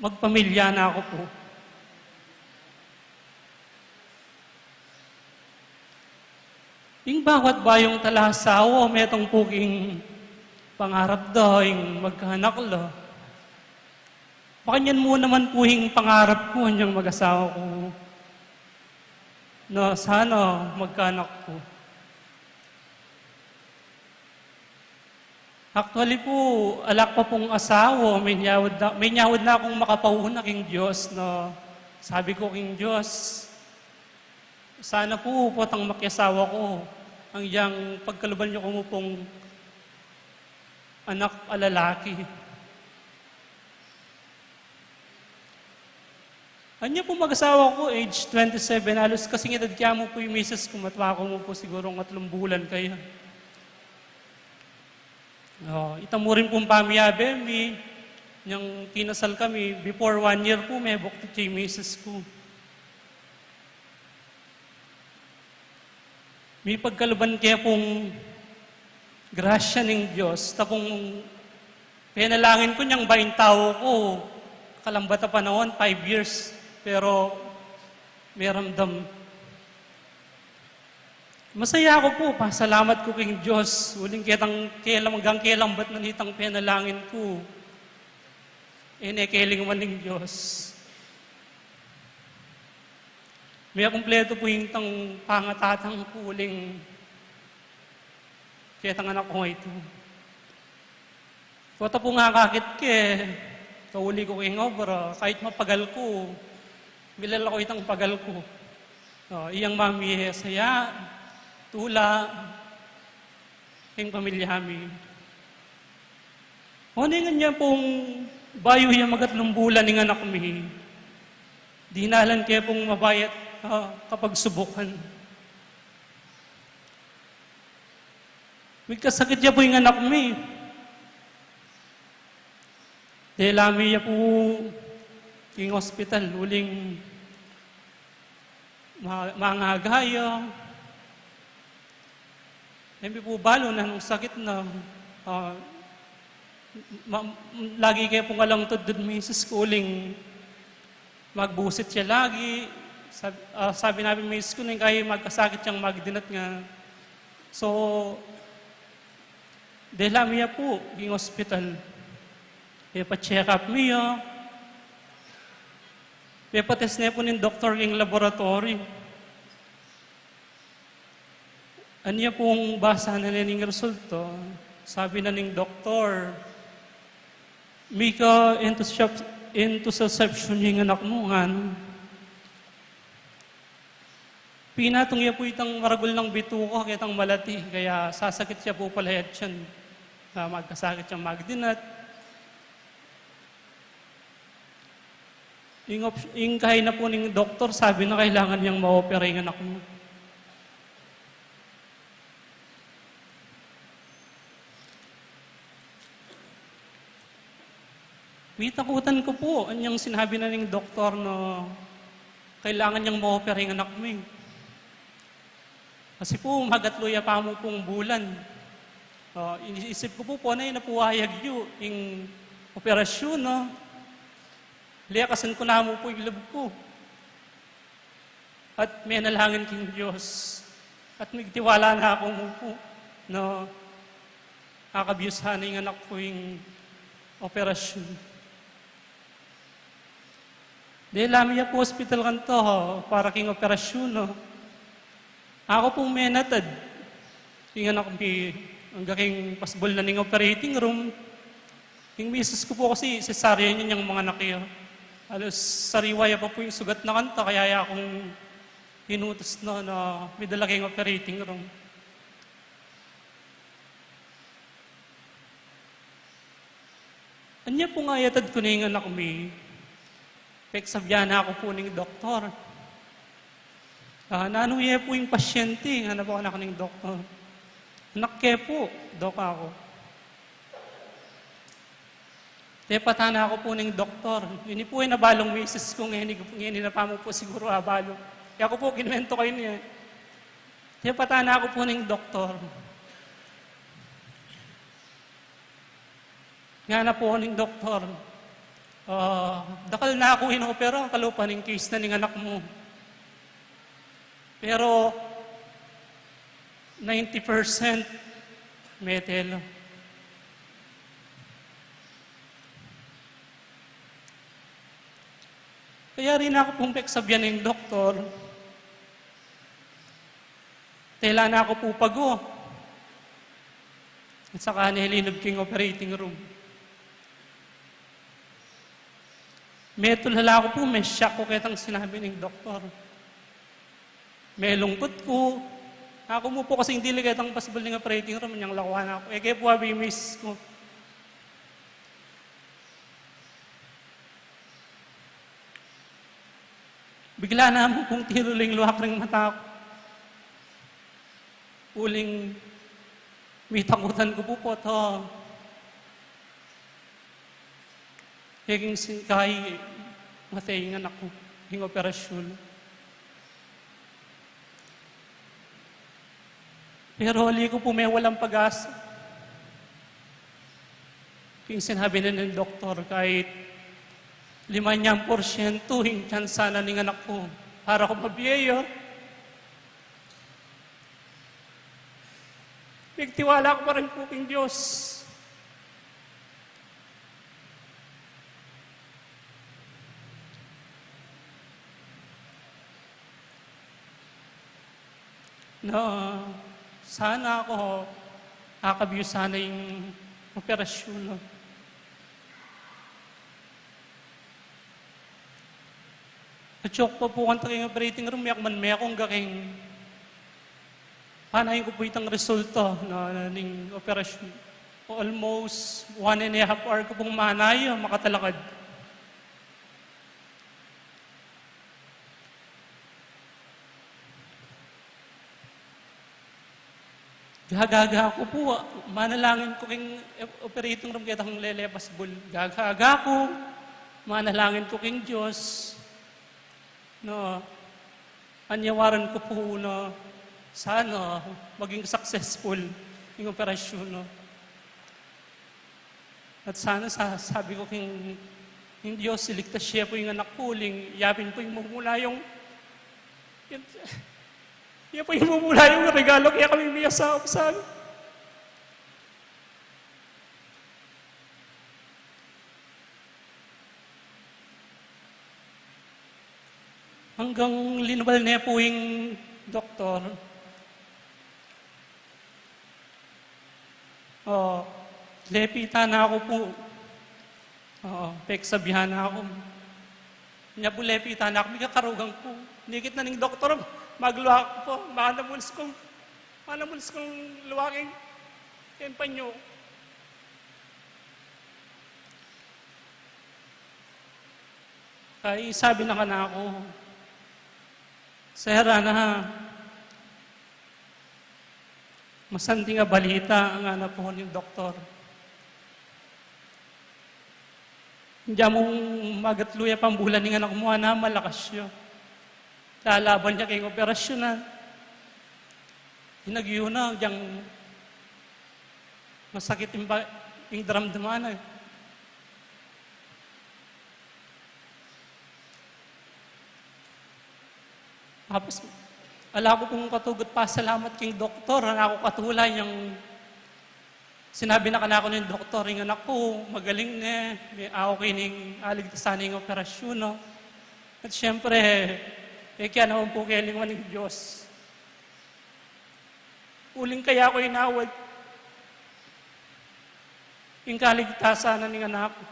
magpamilya na ku pu. Ing bawat bayung talasawa, metung pu king Pangarap da ing magkanak la. Makanyan mu naman pu ing pangarap ku anyang mag-asawa ku, na sana magkanak ku. Actually pu, ala ku pa pung asawa, minyawad na, minyawad na kung makapauna king Dios, na sabi ku king Dios, sana pu potang makiasawa ku, angyang pagkaluban yu ku mu pung anak a lalaki. Anya pu mag-asawa ku, age twenty-seven, halos kasing edad ke mu pu ing misis ku, matwa ku mu pu sigurung atlung bulan kaya. O, ita mu rin pung pamiyabe mi, nyang kinasal kami, before one year pu, mebuktuk ya ing misis ku. Mipagkaluban ke pung grasya ning Dios, ta pung penalangin ku nyang baing tau ku, kalambat a panaun, five years, pero meramdam. Masaya ku pu, pasalamat ku king Dios, uling ketang kelam-, anggang kelambat na nitang penalangin ku, e ne kelingwan ning Dios. Mekumpletu pu ing tang pangatatang ku uling ketang anak kung a itu. Pota pung akakit ke, kauli ku king obra, kahit mapagal ku, milala ku itang pagal ku. O, iyang mamihe saya, tula, ing pamilya mi. Uling anya pung bayu ya magatlung bulan ing anak mi, dinalan ke pung mabayat, ah, kapagsubukan. Migkasakit ya pu ing anak mi. Dela mi ya pu king hospital, uling ma-, mangaga ya. E mi pu balu nanung sakit na, ah, ma-, lagi ke pung alang tud-tud misis ku uling magbusit ya lagi. Sab-, ah, sabi na pu ning misis ku, nung kaya magkasakit yang magdinat nga. So, dela mi ya pu king hospital. Pepa-check up mi ya. Pepa-test ne pu ning doktor king laboratory. Anya pung basa na ne ning resulta, sabi na ning doktor, mika intercept-, interception ya ing anak mu, ngana. Pinatung ya pu itang maragul nang bituka ketang malati, kaya sasakit ya pu pala ya tiyan. Ah, magkasakit yang magdinat. Ing op-, ing kaina pu ning doktor, sabi na kailangan yang ma-opera ing anak mu. Mitakutan ku pu anyang sinabi na ning doktor na kailangan yang ma-opera ing anak mi. Kasi pu, magatlu ya pa mu pung bulan. O, inisip ku pu, pona e na pu ayag yu ing operasyun, no? Lekasan ku na mu pu ing lub ku. At menalangin king Dios. At migtiwala na ku mu pu, no? Akabyus na ning anak ku ing operasyun. Dela mi ya pu hospital kanita, para king operasyun, no? Aku pung menatad ing anak mi angga king pasbul na ning operating room. Ing misis ku pu kasi, cesarean ya ing manganak ya. Halos sariwa ya pa pu ing sugat na kanita, kaya ya kung hinutus na, na midala king operating room. Anya pung ayatad ku na ing anak mi, peksabian na ku pu ning doktor. Ah, nanu ye pu ing pasyente, ngana pu kanaku ning doktor. Anak ke pu, dok, aku. Tepatan na ku pu ning doktor. Ini pu e na balung misis ku, ngeni, ngeni na pa mu pu siguru abalu. Kaya ku pu kinuwento keni e. Tepatan na ku pu ning doktor. Ngana pu ning doktor, ah, dakal na ku inopera, kalupa ning case na ning anak mu. Pero ninety percent mete la. Kaya rin aku pung peksabian ning doktor, tela na ku pu pago. At saka ne linub king operating room. Metul hala ku pu, me-shock ku ketang sinabi ning doktor. Melungkut ku. Aku mu pu kasing dili ketang pasbul ning operating room, inyang lawan aku. E ke pu abi misis ku. Bigla na mu pung tinulu ing luwak ring mata ku. Uling mitakutan ku pu pu, to. King singkay, matay ing anak ku king operasyun. Pero ali ku pu me walang pag-asa. King sinabi na ning doktor, kahit limanyang porsyento ing tsansa na ning anak ku para ku mabie ya, pigtiwala ku pa rin pu king Diyos. Na sana aku, akabyu sana ing operasyun, no? Atiu ku pa pu kanita king operating room, e ku man mekung king panayan ku pu itang resulta na, na ning operasyun. Almost one and a half hour ku pung manaya, makatalakad. Gagaga ku pu, manalangin ku king operating room ketang lele pasbul. Gagaga ku, manalangin ku king Diyos. No, anyawaran ku pu na sana maging successful ing operasyun, no. At sana sa-, sabi ku king, king Diyos, iligtas ye pu ing anak ku, uling yapin pu ing mumula yung, ya pu ing mumula yung regalo kaya kami miyasa, sabi. Hanggang linubal ne pu ing doktor. O, lepitan na ku pu. O, peksabian na ku. Nya pu lepitan na ku, mika karugang pu. Nikit na ning doktor, magluak pu. Mana mulis kung, mana mulis kung luaking. Yan pa nyo. Kay sabi na kanaku, "Sir, ana, masanting a balita," ngana pu ning doktor. "Dinan mung magatlu ya pambulan ing anak mu, ana, malakas ya. Lalaban ya king operasyun, a. Inagyu na, dinan masakit ing ba-, ing daramdaman na." Tapos, ala ku pung katugut pasalamat king doktor, ana ku katula yang sinabi na kanaku ning doktor, ing anak ku, magaling ne, me-, okay ne ing aligtasan ning operasyun, no? At siyempre, e ke naman pu kelingwan ing Diyos. Uling kaya ku inawad ing kaligtasan na ning anak ku.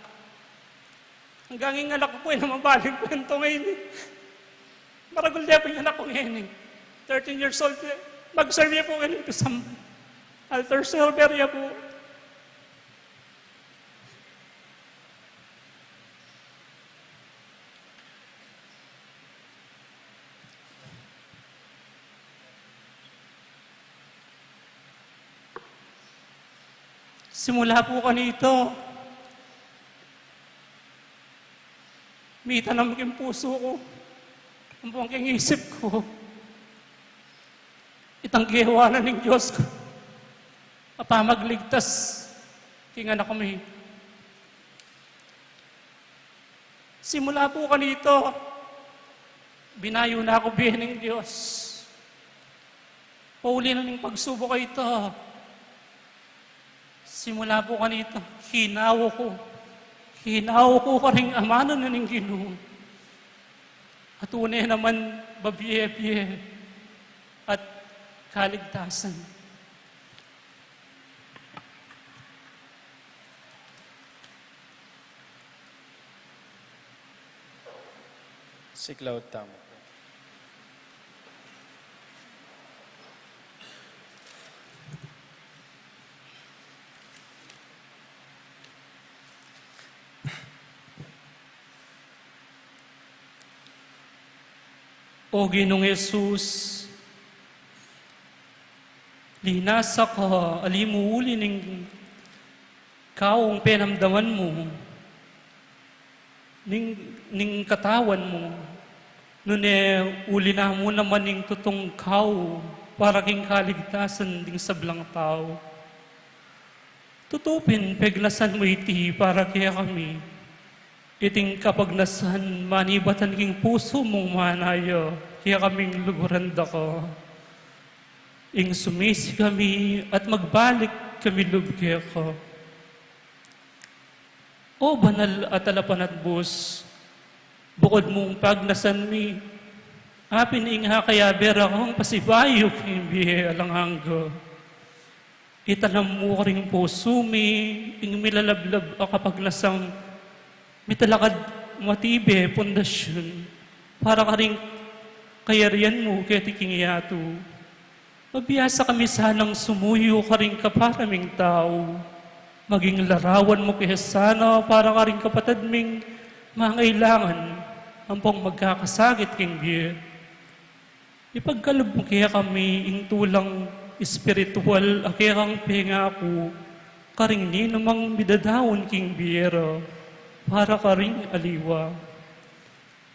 Anggang ing anak ku pu, e na mabaling kwento ngeni. Maragul de pu ing anak ku ngeni. Thirteen years old de. Mag-serve ya pu ngeni king samban. Altar server ya pu. Simula pu kanita, mitanam king pusu ku, ampong king isip ku, itang gewa na ning Dios ku a pamagligtas king anak mi. Simula pu kanita, binayu na ku bie ning Dios. Pauli na ning pagsubuk a ita, simula pu kanita, hinawa ku. Hinawa ku karing amanu na ning Ginu. At tune naman mabie-bie at kaligtasan. Siklaud tamu. O Ginung Jesus, linasa ka, ali mu uli ning kaung penamdaman mu, ning, ning katawan mu, nune uli na mu naman ning tutung kau para king kaligtasan ding sablang tau. Tutu pin pegnasan mu iti para kekami. Iting kapagnasan manibatan king pusu mung manaya, kekaming luguran da ka. Ing sumisi kami at magbalik kami lub keka. O banal at alapan at bus, bukud mung pagnasan mi, apin ing hakayabe ra kang pasibayu king bie alang angga. Itanam mu karing pusu mi ing milalablab a kapagnasang mitalakad matibe pundasyun para karing kayarian mu keti king yatu. Mabiasa kami sanang sumuyu karing kapara ming tau, maging larawan mu ke sana para karing kapatad ming mangailangan ampong magkakasakit king bie. Ipagkalub mu kekami ing tulang espiritual a kekang pengaku karing ninumang midadaun king bie ra para karing aliwa.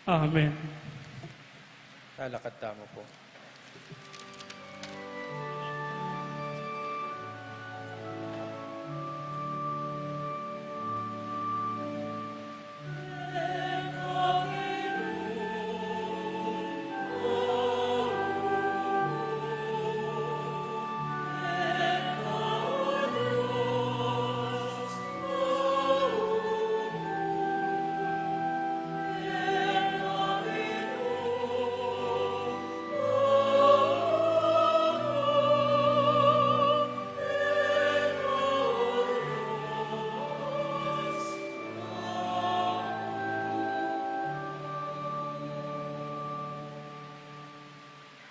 Amen. Lalakad tamu pu.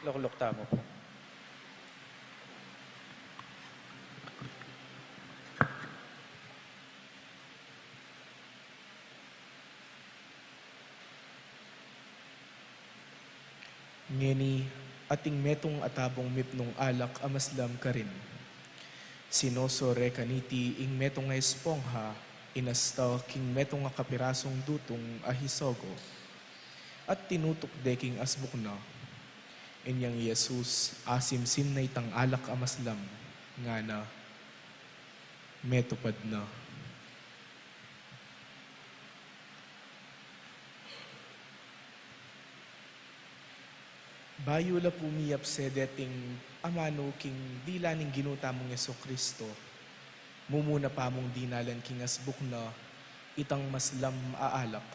Lukluk tamu pu. Ngeni, ating metung a tabung mipnung alak a maslam karin. Sinuso re kaniti ing metung a espongha, inasta king metung a kapirasung dutung a hisogo, at tinutuk de king asbuk na. Inyang i Jesus, asimsim na itang alak a maslam, ngana, metupad na. Bayu la pu miyapse deting amanu king dila ning Ginu tamung Jesucristo, mumuna pa mung dinalan king asbuk na itang maslam a alak.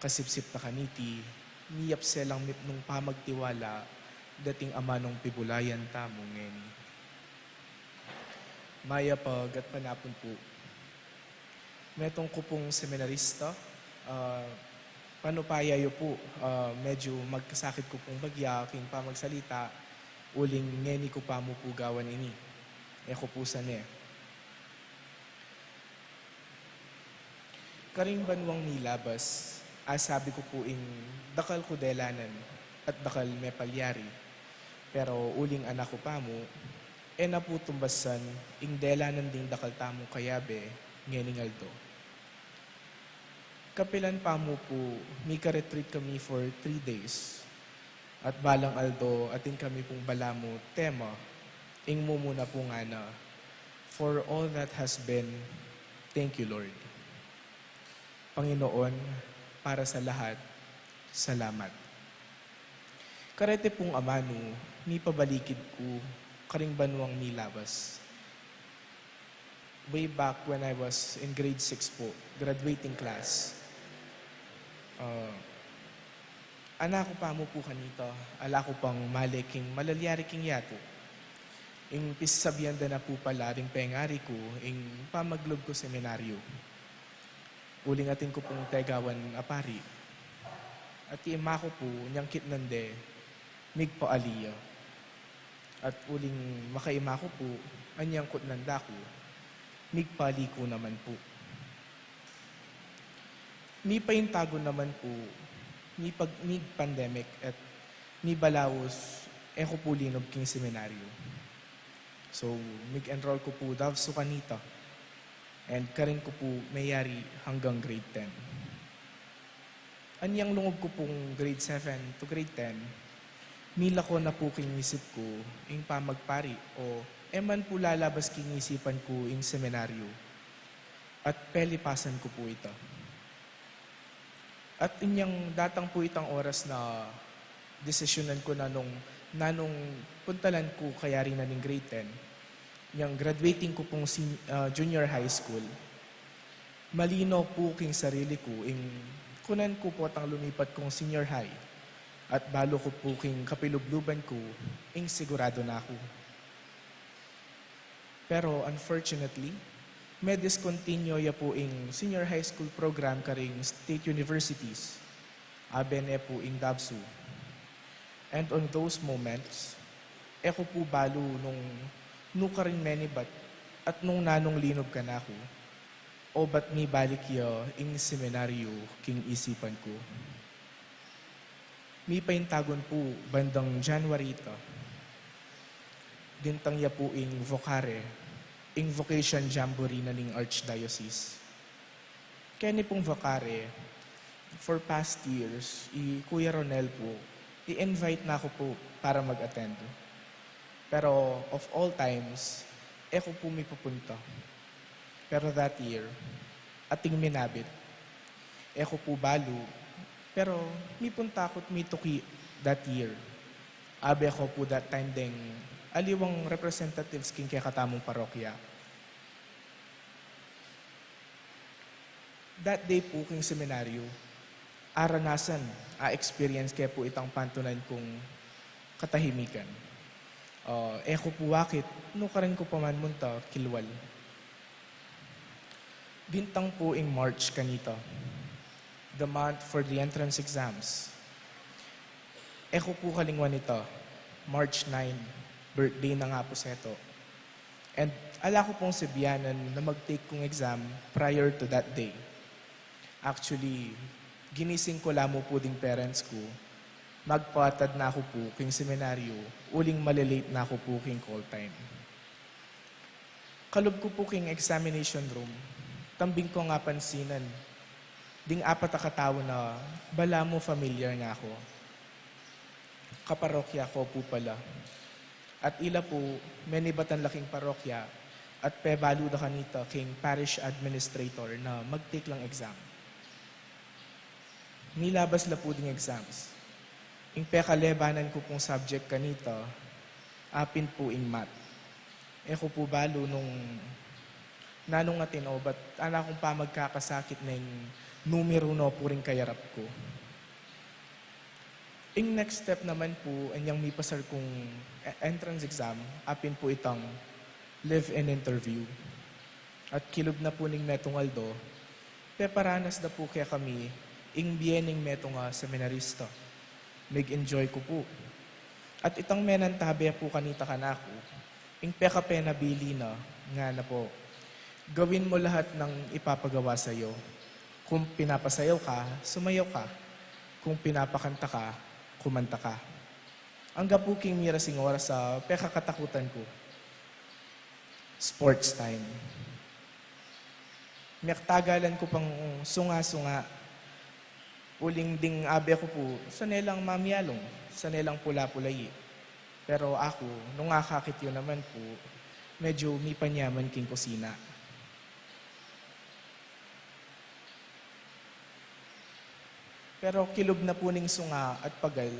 Kasipsip na kaniti, miyapse lang mipnung pamagtiwala deting amanung pibulayan tamu ngeni. Mayap a gatpanapun pu. Metung ku pung seminarista, ah, panupaya yu pu, ah, medyu magkasakit ku pung bagya king pamagsalita, uling ngeni ku pa mu pu gawan ini. E ku pu sane. Karing banuang milabas, asabi ku pu ing dakal ku delanan at dakal mepalyari. Pero uling anak ku pa mu, e na pu tumbasan ing delanan ding dakal tamung kayabe ngening aldo. Kapilan pa mu pu, mika-retreat kami for three days. At balang aldo, atin kami pung balamu tema, ing mumuna pu ngana, "For all that has been, thank you, Lord." Panginoon, para sa lahat, salamat. Kareti pung amanu, mipabalikid ku karing banuang milabas. Way back when I was in grade six po, graduating class. Ah, Anak ku pa mu pu kanita, ala ku pang male king malalyari king yatu. Ing pisasabian da na pu pala ring pengari ku, ing pamaglub ku seminaryu. Uling atin ku pung tegawan a pari. At i ima ku pu, nyang kitnan de, migpaali ya. At uling makaima ku pu, anyang kutnan da ku, migpaali ku naman pu. Mipaintagun naman pu, mipag-, mig-pandemic at mibalaus, e ku pu linub king seminaryu. So, mig-enroll ku pu DOVSU kanita. And karin ku pu meyari hanggang grade ten. Anyang lungub ku pung grade seven to grade ten, milako na pu king isip ku ing pamagpari o e man pu lalabas king isipan ku ing seminaryu at pelipasan ku pu ita. At inyang datang pu itang oras na desisyunan ku na nung, na nung puntalan ku kayari na ning grade ten, inyang graduating ku pung sen-, ah, junior high school, malino pu king sarili ku, ing kunan ku potang lumipat kung senior high, at balu ku pu king kapilubluban ku, ing sigurado na ku. Pero unfortunately, me-discontinue ya pu ing senior high school program karing state universities, abe ne pu ing DOVSU. And on those moments, e ku pu balu nung nukarin menibat at nung nanung linub kanaku, o bat mibalik ya ing seminaryu king isipan ku. Mipaintagun pu bandang January ita, dintang ya pu ing vocare, ing vocation jamboree na ning Archdiocese. Keni pung vocare, for past years, i Kuya Ronel pu, i-invite na ku pu para mag-attend. Pero of all times, e ku pu mipupunta. Pero that year, ating minabit. E ku pu balu, pero mipunta ku't mituki that year. Abe ku pu that time deng aliwang representatives king kekatamung parokya. That day pu king seminaryu, aranasan, a-experience ke pu itang pantunan kung katahimikan. Ah, e ku pu akit, nukarin ku pa man munta kilwal. Dintang pu ing March kanita, the month for the entrance exams. E ku pu kalingwan ita, March nine, birthday na nga pu seto. And ala ku pung sibianan na mag-take kung exam prior to that day. Actually, ginising ku la mu pu ding parents ku, magpatad na ku pu king seminaryu, uling male-late na ku pu king call time. Kalub ku pu king examination room, tambing ku nga pansinan ding apat a katau na balamu familiar ngaku. Kaparokya ku pu pala. At ila pu, menibatan la king parokya at pebalu da kanita king parish administrator na mag-take lang exam. Nilabas la pu ding exams. Ing pekalebanan ku pung subject kanita, apin pu ing math. E ku pu balu nung nanung atin o bat ana kung pamagkakasakit neng numeru no pu ring kayarap ku. Ing next step naman pu, anyang mipasar kung e-, entrance exam, apin pu itang live-in interview. At kilub na pu ning metung aldo, peparanas da pu kekami ing bie ning metung a seminarista. Mig-enjoy ku pu. At itang menantabe pu kanita kanaku, ing pekapenabili na, ngana pu, gawin mo lahat ng ipapagawa sa'yo. Kung pinapasayaw ka, sumayaw ka. Kung pinapakanta ka, kumanta ka. Angga pu king miras ing oras a pekakatakutan ku. Sports time. Mektagalan ku pang sunga-sunga. Uling ding abe ku pu, sane lang mamialung, sane lang pula-pulai. Pero aku, nung akakit yu naman pu, medyo mipanyaman king kusina. Pero kilub na pu ning sunga at pagal,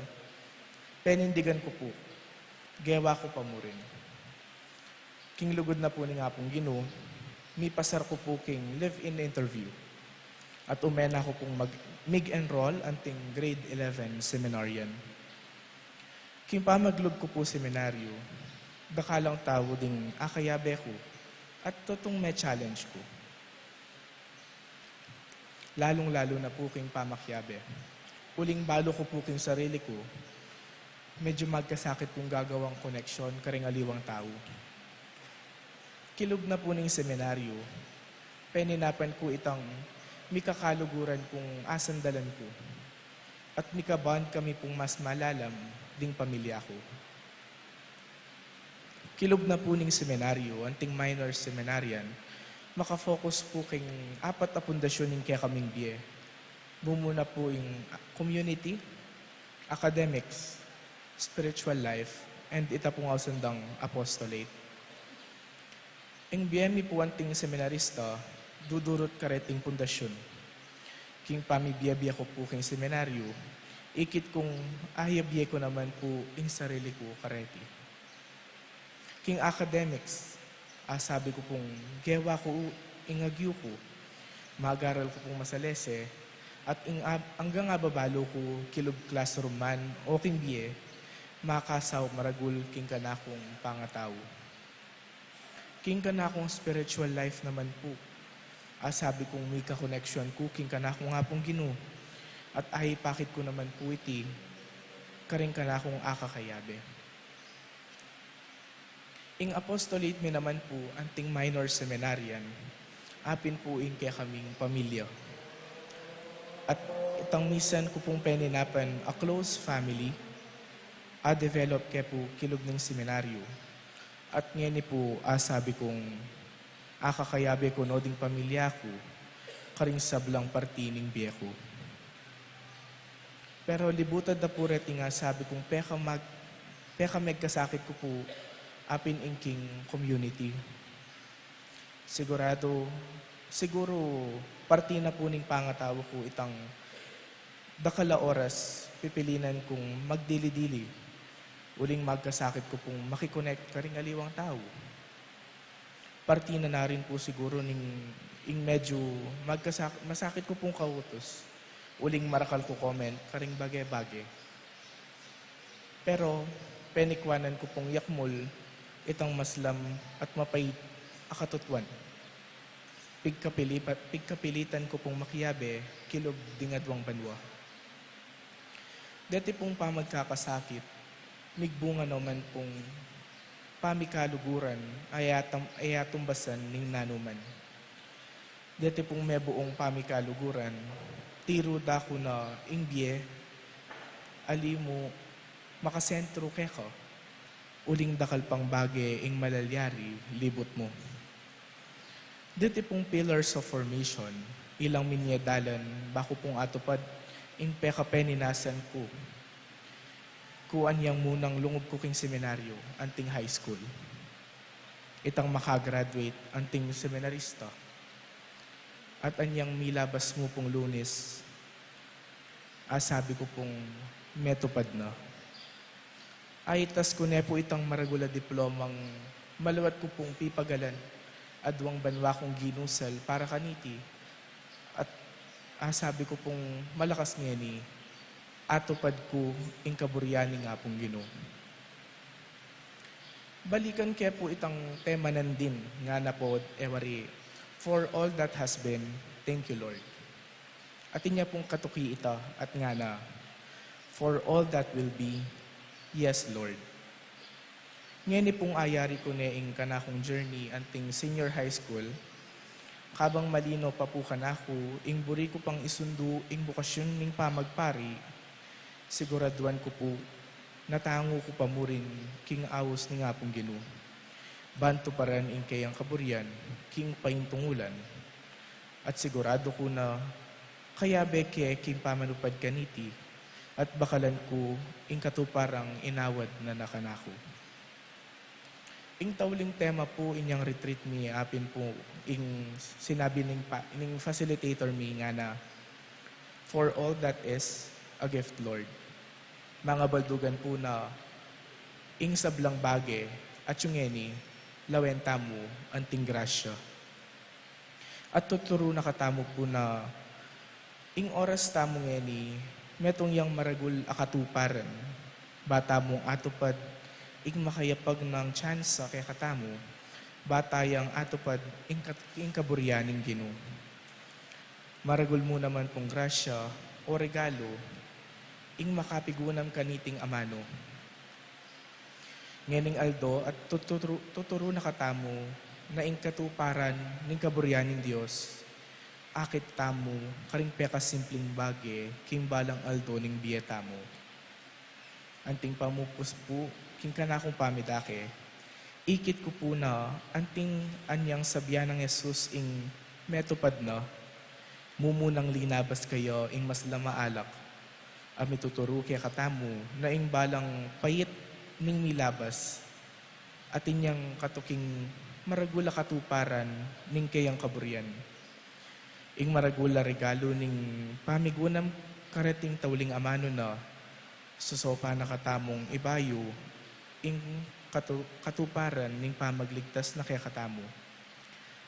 penindigan ku pu, gewa ku pa mu rin. King lugud na pu ning Apung Ginu, mipasar ku pu king live-in interview. At ume na ku pung mag-, mig-enroll anting grade eleven seminarian. King pamaglub ku pu seminaryo, dakalang tau ding akayabe ku at tutung me-challenge ku. Lalung-lalu na pu king pamakiyabe. Uling balu ku pu king sarili ku, medyu magkasakit kung gagawang koneksyon karing aliwang tau. Kilub na pu ning seminaryo, peninapan ku itang mikakaluguran kung asandalan ku at mika-bond kami pung mas malalam ding pamilya ku. Kilub na pu ning seminaryo, anting minor seminarian, maka-focus pu king apat a pundasyon ning kekaming bie. Mumuna pu ing community, academics, spiritual life, and ita pung ausandang apostolate. Ing bie mi pu anting seminarista, dudurut kareting pundasyon. King pamibie-bie ku pu king seminaryo, ikit kung ayabie ku naman pu ing sarili ku kareti. King academics, asabi ku pung gewa ku ing agyu ku, mag-aral ku pung masalese, at ing ab-, anggang ababalu ku kilub classroom man o king bie, makasaup maragul king kanakung pangatau. King kanakung spiritual life naman pu, asabi kung mika koneksyon ku king kanakung Apung Ginu, at aipakit ku naman pu iti karing kanakung akakayabe. Ing apostolate mi naman pu anting minor seminarian, apin pu ing kekaming pamilya. At itang misan ku pung peninapan a close family, a-develop ke pu kilub ning seminaryo. At ngeni pu asabi kung akakayabe ku no ding pamilya ku karing sablang parti ning bie ku. Pero libutad da pu reti ing asabi kung peka mag-, peka megkasakit ku pu apin ing king community. Sigurado, siguru parti na pu ning pangatau ku itang dakal a oras pipilinan kung magdili-dili, uling magkasakit ku pung makikonek karing aliwang tau. Parti na na rin pu siguru ning, ing medyu magkasak-, masakit ku pung kautus, uling marakal ku comment karing bage-bage. Pero penikwanan ku pung yakmul itang maslam at mapait a katutuan. Pigkapilipat-, pigkapilitan ku pung makiyabe kilub ding aduang banua. Deti pung pamagkakasakit, migbunga naman pung pamikaluguran a e atam-, a e atumbasan ning nanuman. Deti pung mebuung pamikaluguran, tiru da ku na ing bie, ali mu makasentru keka, uling dakal pang bage ing malalyari libut mu. Deti pung pillars of formation, ilang minye dalan baku pung atupad ing pekapeninasan ku, ku anyang munang lungub ku king seminaryo anting high school. Itang makagraduate anting seminarista. At anyang milabas mu pung Lunes, asabi ku pung metupad na. Aitas ku ne pu itang maragul a diplomang maluat ku pung pipagalan, aduang banua kung ginusal para kaniti, at asabi ku pung malakas ngeni, atupad ku ing kaburian ning Apung Ginu. Balikan ke pu itang tema nandin, ngana pu e wari, "For all that has been, thank you, Lord." At inya pung katuki ita at ngana, "For all that will be, yes, Lord." Ngeni pung ayari ku ne ing kanakung journey anting senior high school, kabang malino pa pu kanaku ing buri ku pang isundu ing bukasyon ning pamagpari, siguraduan ku pu, natangu ku pa murin king aus ning Apung Ginu. Ban tuparan ing keyang kaburian king paintungulan. At siguradu ku na kayabe ke king pamanupad kaniti, at bakalan ku ing katuparang inawad na na kanaku. Ing tauling tema pu inyang retreat mi apin pu ing sinabi ning pa-, ning facilitator mi ngana, "For all that is a gift, Lord." Mangabaldugan pu na ing sablang bage at yung ngeni, lawen tamu anting grasya. At tuturu na katamu pu na Ing oras tamu ngeni, metung yang maragul a katuparan, ba tamung atupad ing makayapag nang tsansa kekatamu, ba tayang atupad ing kat-, ing kaburian ning Ginu. Maragul mu naman pung grasya o regalo, ing makapigunam kaniting amanu. Ngening aldo at tuturu, tuturu na katamu na ing katuparan ning kaburian ning Dios, akit tamu karing pekasimpleng bage king balang aldo ning bie tamu. Anting pamupus pu king kanakung pamidake, ikit ku pu na anting anyang sabian nang Jesus ing metupad na, mumunang linabas kaya ing mas lamaalak a mituturu kekatamu na ing balang pait ning milabas, atin yang katuking maragul a katuparan ning keyang kaburian. Ing maragul a regalu ning pamigunam kareting tauling amanu na, sosopan na katamung ibayu ing katu-, katuparan ning pamagligtas na kekatamu.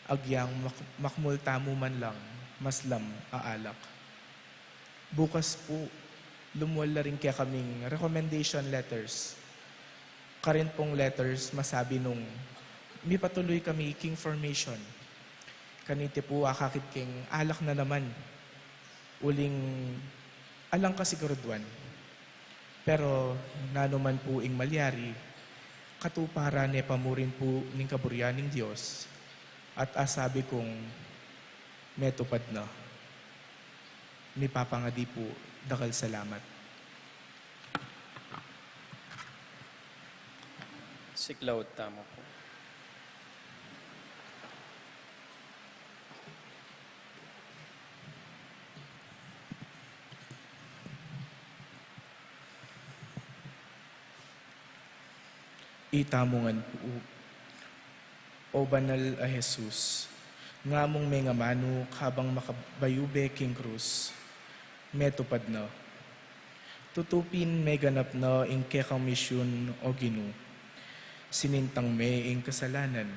Agyang mak-, makmul tamu man lang mas lam a alak. Bukas pu, lumual la ring kekaming recommendation letters. Karin pung letters, masabi nung mipatuloy kami king formation. Kaniti pu akakit king alak na naman. Uling alang kasiguraduan. Pero nanu man pu ing malyari, katuparan ne pa mu rin pu ning kaburian ning Dios, at asabi kung metupad na. Mipapangadi pu, dakal salamat. Siklaud tamu pu. Itamu ngan pu, O banal a Jesus, ngamung mengamanu kabang makabayube king krus, metupad na. Tutu pin meganap na ing kekang misyun, O Ginu. Sinintang me ing kasalanan.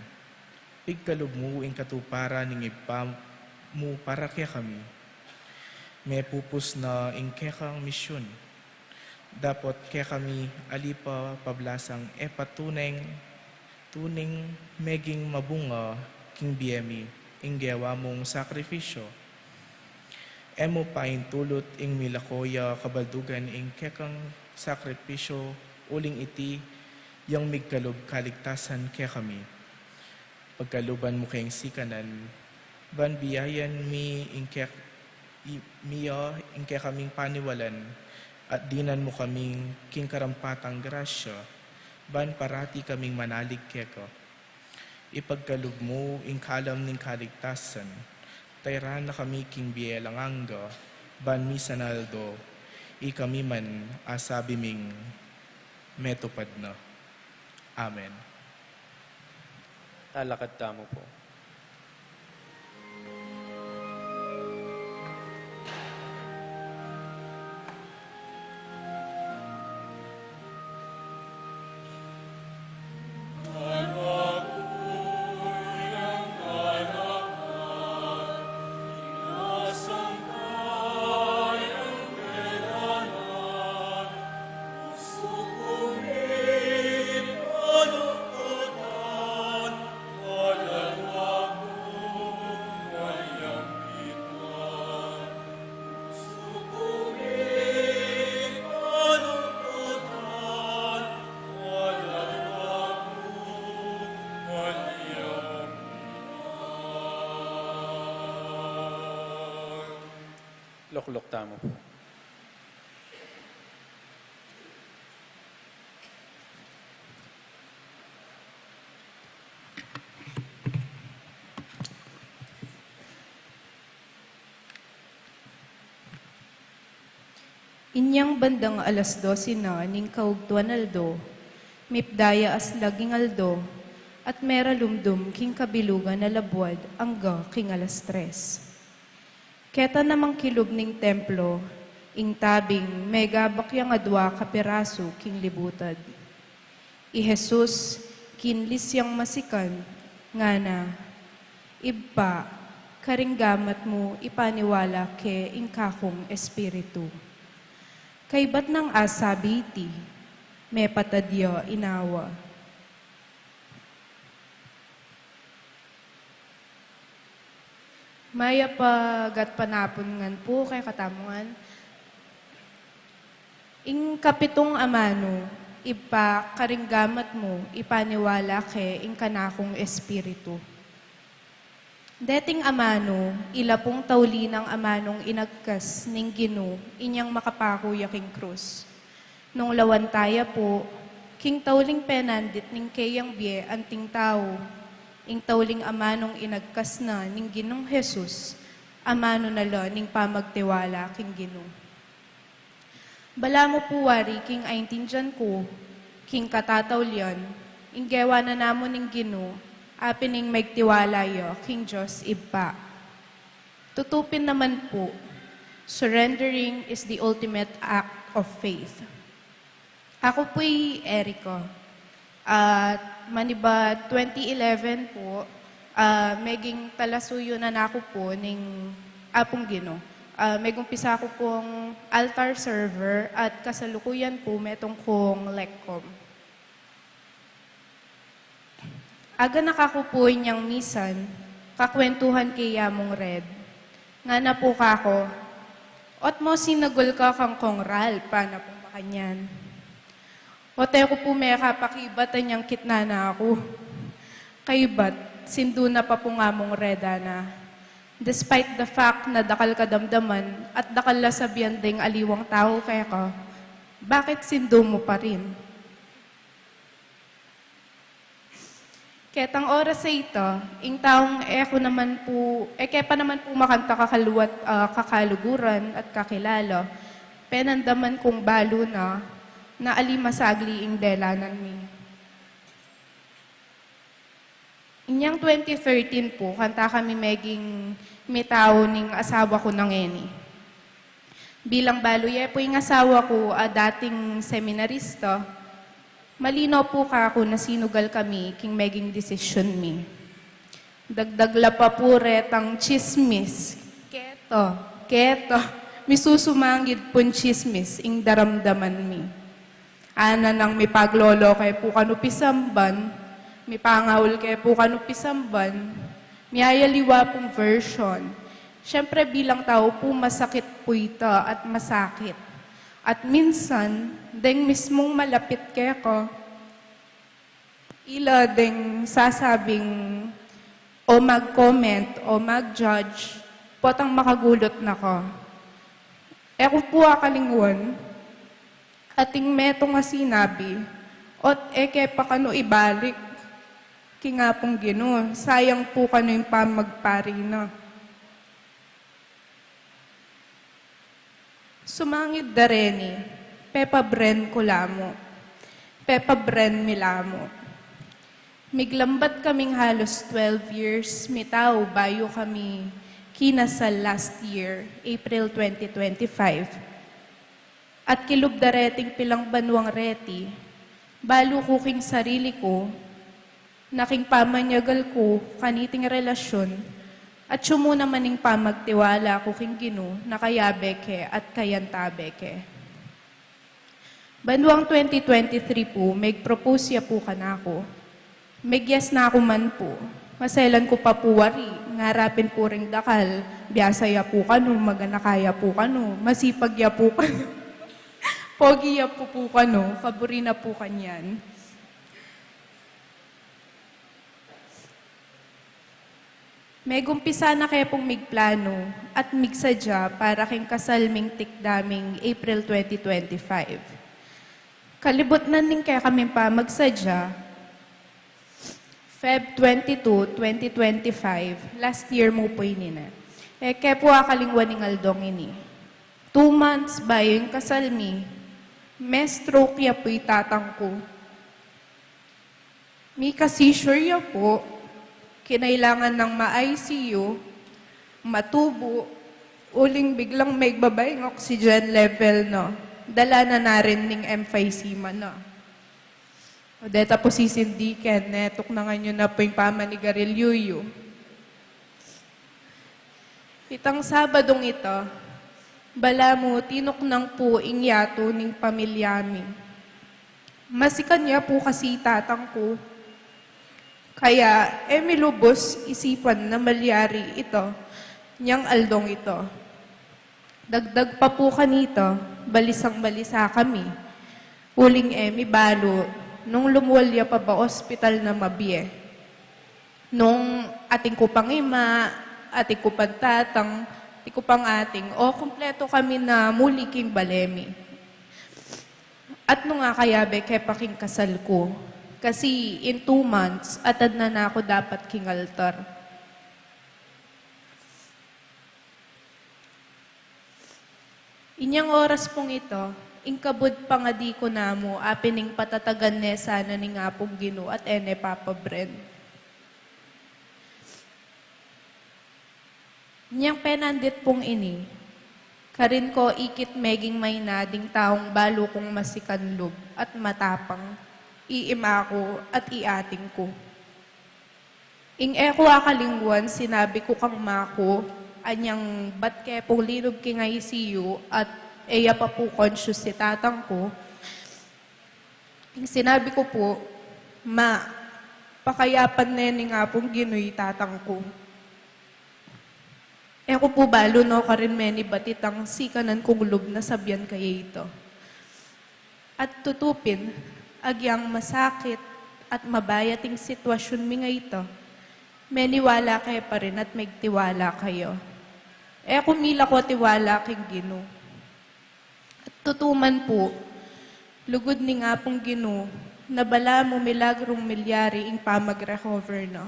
Pigkalub mu ing katuparan ning Ibpa mu para kekami. Mepupus na ing kekang misyun. Dapot kekami, ali pa pablasang e pa tuneng, tuning meging mabunga king bie mi ing gewa mung sakrifisyo. E mu paintulut ing milako ya kabaldugan ing kekang sakrifisyo uling iti yang migkalub kaligtasan kekami. Pagkaluban mu keng sikanan, ban biayan mi ing kek-, i-, mi ya ing kekaming paniwalan, at dinan mu kaming king karampatang grasya, ban parati kaming manalig keka. Ipagkalub mu ing kalam ning kaligtasan, tayran na kami king bie alang angga, ban misan a aldo, ikami man asabi ming metupad na. Amen. Talakad tamu pu. Lukluk tamu pu. Inyang bandang alas dose na ning kaugtuan aldo, mipda ya aslag ing aldo, at meralumdum king kabilugan a labuad angga king alas tres. Keta namang kilub ning templo, ing tabing megabak yang adua kapirasu king libutad. I Jesus, kinlis yang masikan, ngana, Ibpa, Karing gamat mu ipaniwala ke ing kakung espiritu. Kaybat nang asabi iti, mepatad ya inawa. Mayap a gatpanapun ngan pu kekatamu ngan. Ing kapitung amanu, Ibpa, karing gamat mu ipaniwala ke ing kanakung espiritu. Deting amanu, ila pung tauli nang amanung inagkas ning Ginu inyang makapaku ya king krus. Nung lawan taya pu, king tauling penandit ning keyang bie anting tau, ing tauling amanung inagkas na ning Ginung Jesus, amanu na la ning pamagtiwala king Ginu. Balamu pu wari king aintindian ku, king katataulian, ing gewa na namu ning Ginu, apin ing megtiwala ya king Dios Ibpa. Tutu pin naman pu, surrendering is the ultimate act of faith. Aku pu i Erica. At manibat twenty eleven pu, ah, meging talasuyu na naku pu ning Apung Ginu. Ah, megumpisa ku pung altar server at kasalukuyan pu metung kung lekkom. Aganaka ku pu inyang misan, kakwentuhan ke i Among Red. Ngana pu kaku, "Ot mo sinagul ka kang Kong Ralph?" Ngana pung makanyan. Ot e ku pu mekapakibat anyang kitna na ku. Kaybat, sindu na pa pung Among Red, ana. Despite the fact na dakal kadamdaman at dakal la sabian ding aliwang tau keka, bakit sindu mu pa rin? Ketang oras a ita, ing taung e ku naman pu, e ke pa naman pu makanta kakaluat, ah, kakaluguran at kakilala, penandaman kung balu na, na ali masagli ing delanan mi. Inyang twenty thirteen pu, kanta kami meging mitau ning asawa ku na ngeni. Bilang balu ye pu ing asawa ku a dating seminarista, malinaw pu kaku na sinugal kami king meging desisyon mi. Dagdag la pa pu retang tsismis. Keto, keto, misusumangid pung tsismis ing daramdaman mi. Ana nang mipaglolo ke pu kanu pisamban, mipangaul ke pu kanu pisamban, miyayaliwa pung version. Siyempre, bilang tau pu, masakit pu ita at masakit. At minsan, deng mismung malapit keka, ila deng sasabing o mag-comment o mag-judge, potang makagulut na ka. E ku pu akalingwan, ating metung a sinabi, ot e ke pa kanu ibalik king Apung Ginu, sayang pu kanu ing pamagpari na. Sumangid da reni, pepabren ku la mu. Pepabren mi la mu. Miglambat kaming halos twelve years mitau bayu kami kinasal last year, April twenty twenty-five. At kilub da reting pilang banwang reti, balu ku king sarili ku, na king pamanyagal ku kaniting relasyon, at yumu naman ing pamagtiwala ku king Ginu na kayabe ke at kayantabe ke. Banwang twenty twenty-three pu, megpropose ya pu kanaku. Meg-yes na ku man pu. Maselan ku pa pu wari, ngarapin pu ring dakal, biasa ya pu kanu, maganaka ya pu kanu, masipag ya pu kanu, pogi ya pu, pu kanu, kaburi na pu kanyan. Megumpisa na ke pung migplanu at migsadya para king kasal ming tikdaming April twenty twenty-five. Kalibut na ning kekaming pamagsadya, Feb twenty-two, twenty twenty-five, last year mu pu ini ne. E ke pu akalingwan ing aldong ini. Two months bayu ing kasal mi, me-stroke ya pu i tatang ku. Mika-seizure ya pu, kinailangan nang ma-I C U, matubu, uling biglang megbaba ing oxygen level na, dala na na rin ning emphysema na. O deta pu sisindiken, netuk na ngan yu na pu ing pamanigarilyu yu. Itang Sabadung ita, balamu tinuknang pu ing yatu ning pamilya mi. Masikan ya pu kasi tatang ku. Kaya, e mi lubus isipan na malyari ita nyang aldong ita. Dagdag pa pu kanita, balisang-balisa kami. Uling e mi balu, nung lumual ya pa ba ospital na mabie. Nung atin ku pang ima, atin ku pang tatang, atin ku pang ating, o kumpletu kami na muli king bale mi. At nung akayabe ke pa king kasal ku, kasi in two months, atad na naku dapat king altar. Inyang oras pung ito, ing kabud pangadi ku namu, apin ing patatagan ne sana ning Apung Ginu at e ne papabren. Inyang penandit pung ini, karin ko ikit meging mayna ding taung balu kung masikan lub at matapang, i ima ku at i ating ku. Ing e ku akalingwan, sinabi ku kang ma ku, anyang bat ke pung linub king I C U at e ya pa pu conscious si tatang ku. Ing sinabi ku pu, "Ma, pakayapan ne ning Apung Ginu i tatang ku." E ku pu balu no karin meni bat itang sikanan kung lub na sabian kaya ito. At tutu pin, agyang masakit at mabayat ing sitwasyun mi ngayta, meniwala ke pa rin at megtiwala kayu. E ku milako tiwala king Ginu. At tutu man pu, lugud ning Apung Ginu, na balamu milagrung milyari ing pamag-recover na.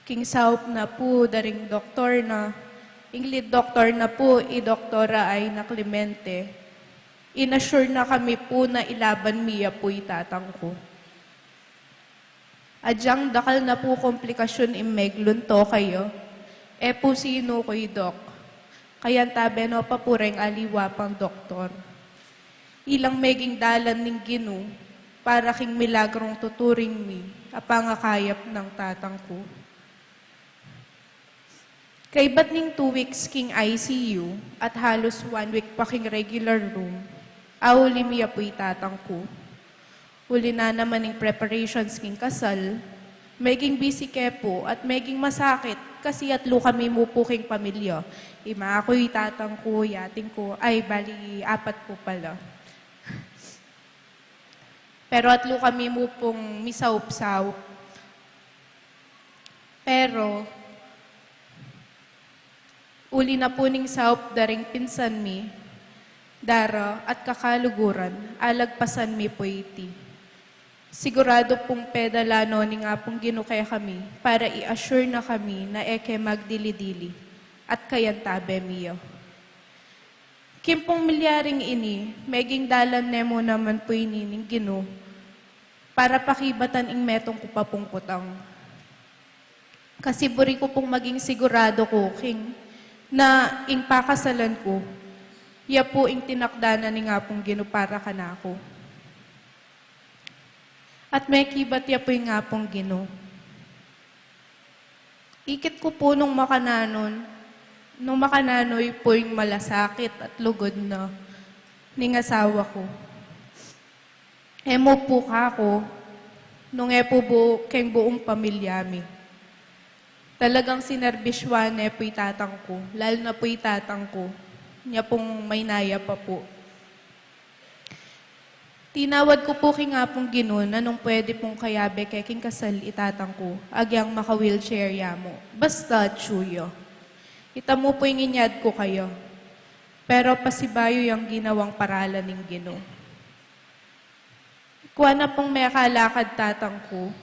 King saup na pu da ring doktor na, ing lead doktor na pu i Doktora Aina Clemente, in-assure na kami pu na ilaban mi ya pu i tatang ku. Adyang dakal na pu komplikasyun ing meglunto kayu, e pu sinuku i Dok. Kayantabe no pa pu reng aliwa pang doktor. Ilang meging dalan ning Ginu para king milagrung tuturing mi a pangakayap nang tatang ku. Kaybat ning two weeks king I C U at halus one week pa king regular room, auli mi ya pu i tatang ku. Uli na naman ing preparations king kasal, meging busy ke pu at meging masakit kasi atlu kami mu pu king pamilya. Ima ku, i tatang ku, i ating ku, ay bali apat pu pala. Pero atlu kami mu pung misaup-saup. Pero, uli na pu ning saup da ring pinsan mi, dara at kakaluguran, alagpasan mi pu iti. Sigurado pung pedala no ning Apung Ginu kekami para i-assure na kami na e ke magdili-dili at kayantabe mi ya. King pung milyaring ini, meging dalan ne mu naman pu ini ning Ginu para pakibatan ing metung ku pa pung kutang. Kasi buri ku pung maging sigurado ku king na ing pakasalan ku, ya pu ing tinakda na ning Apung Ginu para kanaku. At mekibat ya pu ing Apung Ginu. Ikit ku pu nung makananun, nung makananu i pu ing malasakit at lugud na ning asawa ku. E mu pu kaku, nung e pu bu-, keng buung pamilya mi. Talagang sinerbisyuan ne pu i tatang ku, lalo na pu i tatang ku, nya pung maynaya pa pu. Tinawad ku pu king Apung Ginu na nung pwede pung kayabe ke king kasal i tatang ku, agyang maka-wheelchair ya mu. Basta atsu ya. Ita mu pu ing inyad ku kaya. Pero pasibayu yang ginawang paralan ning Ginu. Ikua na pung mekalakad tatang ku,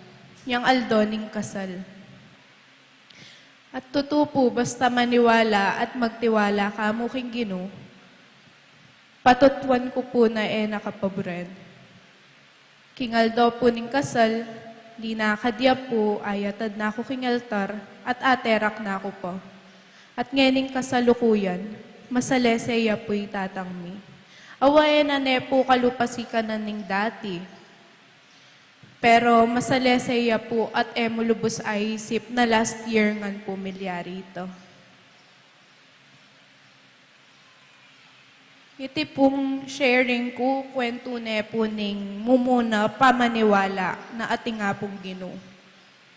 yang aldo ning kasal. At tutu pu, basta maniwala at magtiwala ka mu king Ginu, patutuan ku pu na e na ka paburen. King aldo pu ning kasal, linakad ya pu, ayatad na ku king altar, at aterak na ku pa. At ngening kasalukuyan, masalese ya pu i tatang mi. Awa e na ne pu kalupa sikanan ning dati. Pero masalese ya pu at e mu lubus aisip na last year ngan pu milyari ita. Iti pung sharing ku, kwentu ne pu ning mumuna pamaniwala na atin Apung Ginu.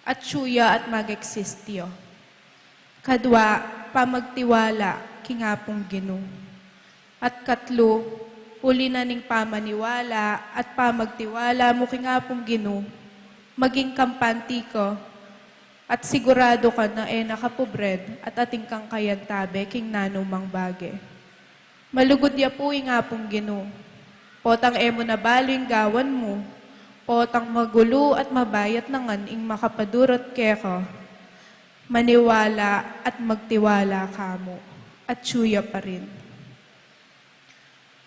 Atyu ya at mag-exist ya. Kadwa, pamagtiwala king Apung Ginu. At katlu, uli na ning pamaniwala at pamagtiwala mu king Apung Ginu, maging kampante ka at siguradu ka na e na ka pubren at atin kang kayantabe king nanumang bage. Malugud ya pu ing Apung Ginu. Potang e mu na balu ing gawan mu, potang magulu at mabayat na ngan ing makapadurut keka, maniwala at magtiwala ka mu, atyu ya pa rin.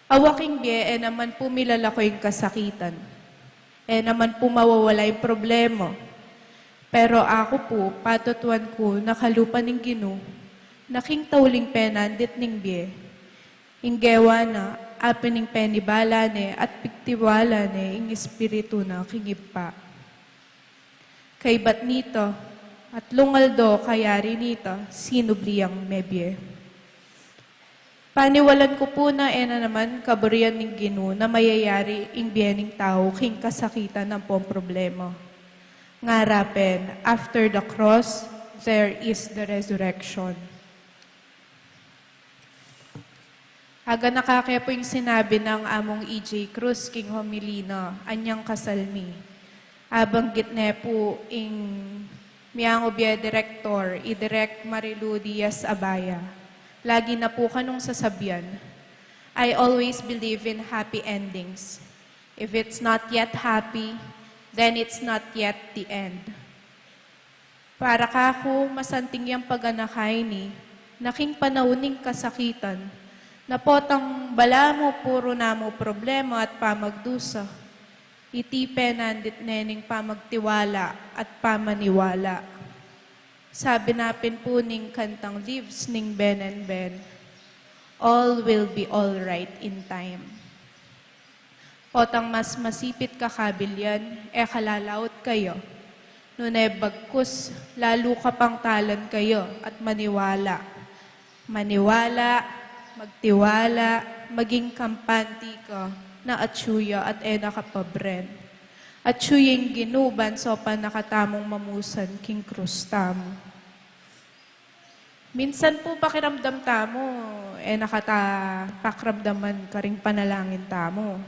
Awa king bie e naman pu milalako ing kasakitan. E naman pu mawawala ing problema. Pero aku pu, patutuan ku na kalupa ning Ginu, na king tauling penandit ning bie, ing gewa na, apin ing penibala ne at pigtiwala ne ing Espiritu na king Ibpa. Kaybat nita, atlung aldo kayari nita, sinubli yang mebie. Paniwalan ku pu na e na naman kaburian ning Ginu na mayayari ing bie ning tau king kasakitan ampong problema. Ngara pen, after the cross, there is the resurrection. Aganaka ke pu ing sinabi nang Among E J Cruz king homily na, anyang kasal mi. Abanggit ne pu ing miyangu bie direktor, i Direk Marilu Diaz Abaya. Lagi na pu kanung sasabian, "I always believe in happy endings. If it's not yet happy, then it's not yet the end." Para kaku, masanting yang paganaka ini, na king panaun ning kasakitan, na potang balamu puru na mu problema at pamagdusa, iti penandit ne ning pamagtiwala at pamaniwala. Sabi na pin pu ning kantang Leaves ning Benen Ben, "All will be all right in time." Potang mas masipit ka kabilyan, e ka lalaut kaya. Nune bagkus, lalu ka pang talan kaya at maniwala. Maniwala, magtiwala, maging kampante ka, na atyu ya at e na ka pabren. Atyu ya ing Ginu ban saupan na katamung mamusan king krus tamu. Minsan pu pakiramdam tamu, e na kata pakiramdaman karing panalangin tamu.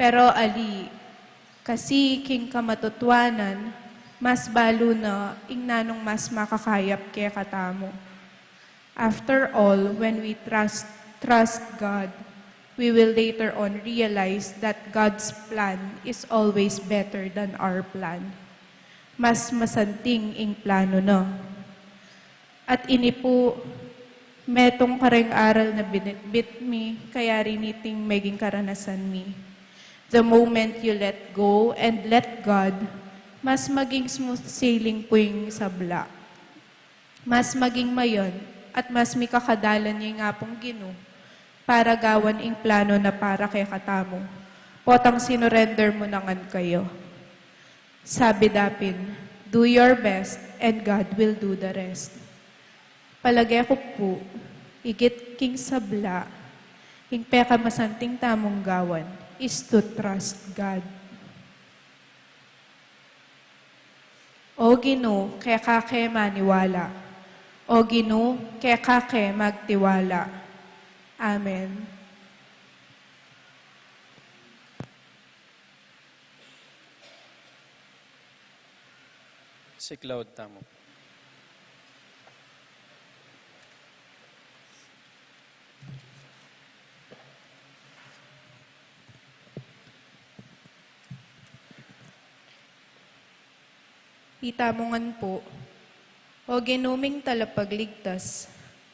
Pero ali, kasi king kamatutuanan, mas balu na ing nanung mas makakayap kekatamu. After all, when we trust, trust God, we will later on realize that God's plan is always better than our plan. Mas masanting ing plano na. At ini pu, metung kareng aral na binitbit mi, kayari niting meging karanasan mi. The moment you let go and let God, mas maging smooth sailing pu ing sabla. Mas maging mayan at mas mikakadalan ya ing Apung Ginu para gawan ing plano na para kekatamu. Potang sinurrender mu na ngan kaya. Sabi da pin, "Do your best and God will do the rest." Palage ku pu, igit king sabla, ing pekamasanting tamung gawan is to trust God. O Ginu, keka ke maniwala. O Ginu, keka ke magtiwala. Amen. Siklaud tamu. Itamu ngan pu. O Ginu ming talapagligtas,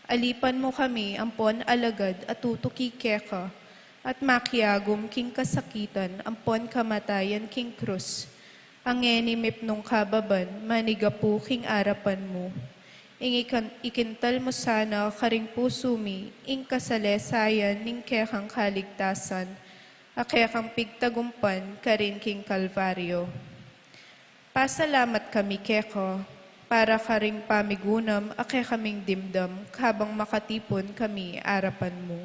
alipan mu kami ampon alagad a tutuki keka, at makiagum king kasakitan ampon kamatayan king krus. Ngeni mipnung kababan, manigapu king arapan mu. Ing ikan-, ikintal mu sana karing pusu mi ing kasalesayan ning kekang kaligtasan, a kekang pigtagumpan karin king Kalbaryo. Pasalamat kami keka para karing pamigunam a kekaming dimdam kabang makatipun kami arapan mu.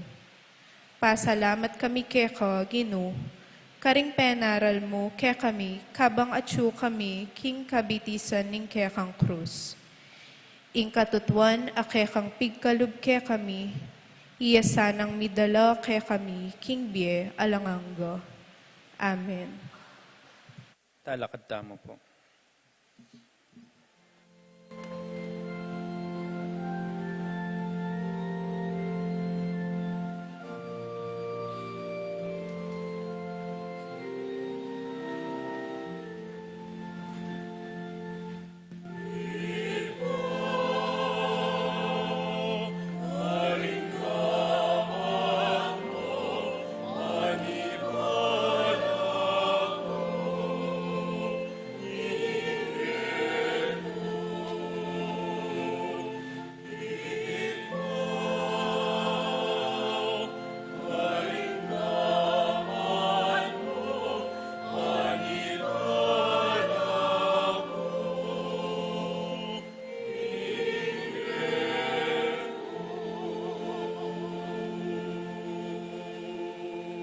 Pasalamat kami keka, Ginu, karing penaral mu kekami kabang atyu kami king kabitisan ning kekang krus. Ing katutuan a kekang pigkalub kekami, iya sanang midala kekami king bie alang angga. Amen. Talakad tamu pu.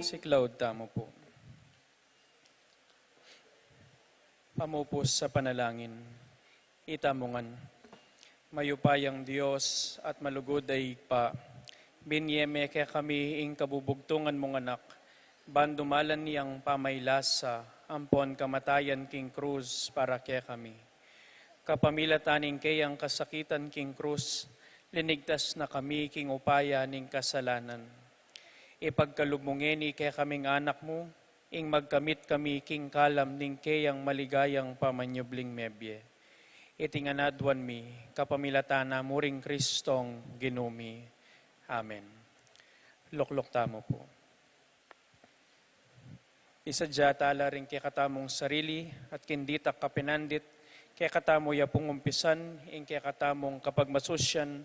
Siklaud tamu pu. Pamupus a panalangin. Itamu ngan. Mayupayang Dios at malugud a Ibpa, binie me kekami ing kabubugtungan mung Anak, ban dumalan yang pamaylasa ampon kamatayan king krus para kekami. Kapamilatan ning keyang kasakitan king krus, linigtas na kami king upaya ning kasalanan. Ipagkalub mu ngeni kekaming anak mu, ing magkamit kami king kalam ning keyang maligayang pamanyubling mebie. Iti ngan aduan mi, kapamilatan na mu ring Kristong Ginu mi. Amen. Lukluk tamu pu. Isadia tala ring kekatamung sarili at king ditak a pinandit, kekatamu ya pung umpisan ing kekatamung kapagmasusian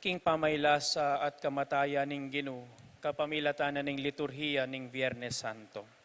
king pamaylasa at kamatayan ning Ginu, kapamilatan na ning liturhiya ning Biernes Santo.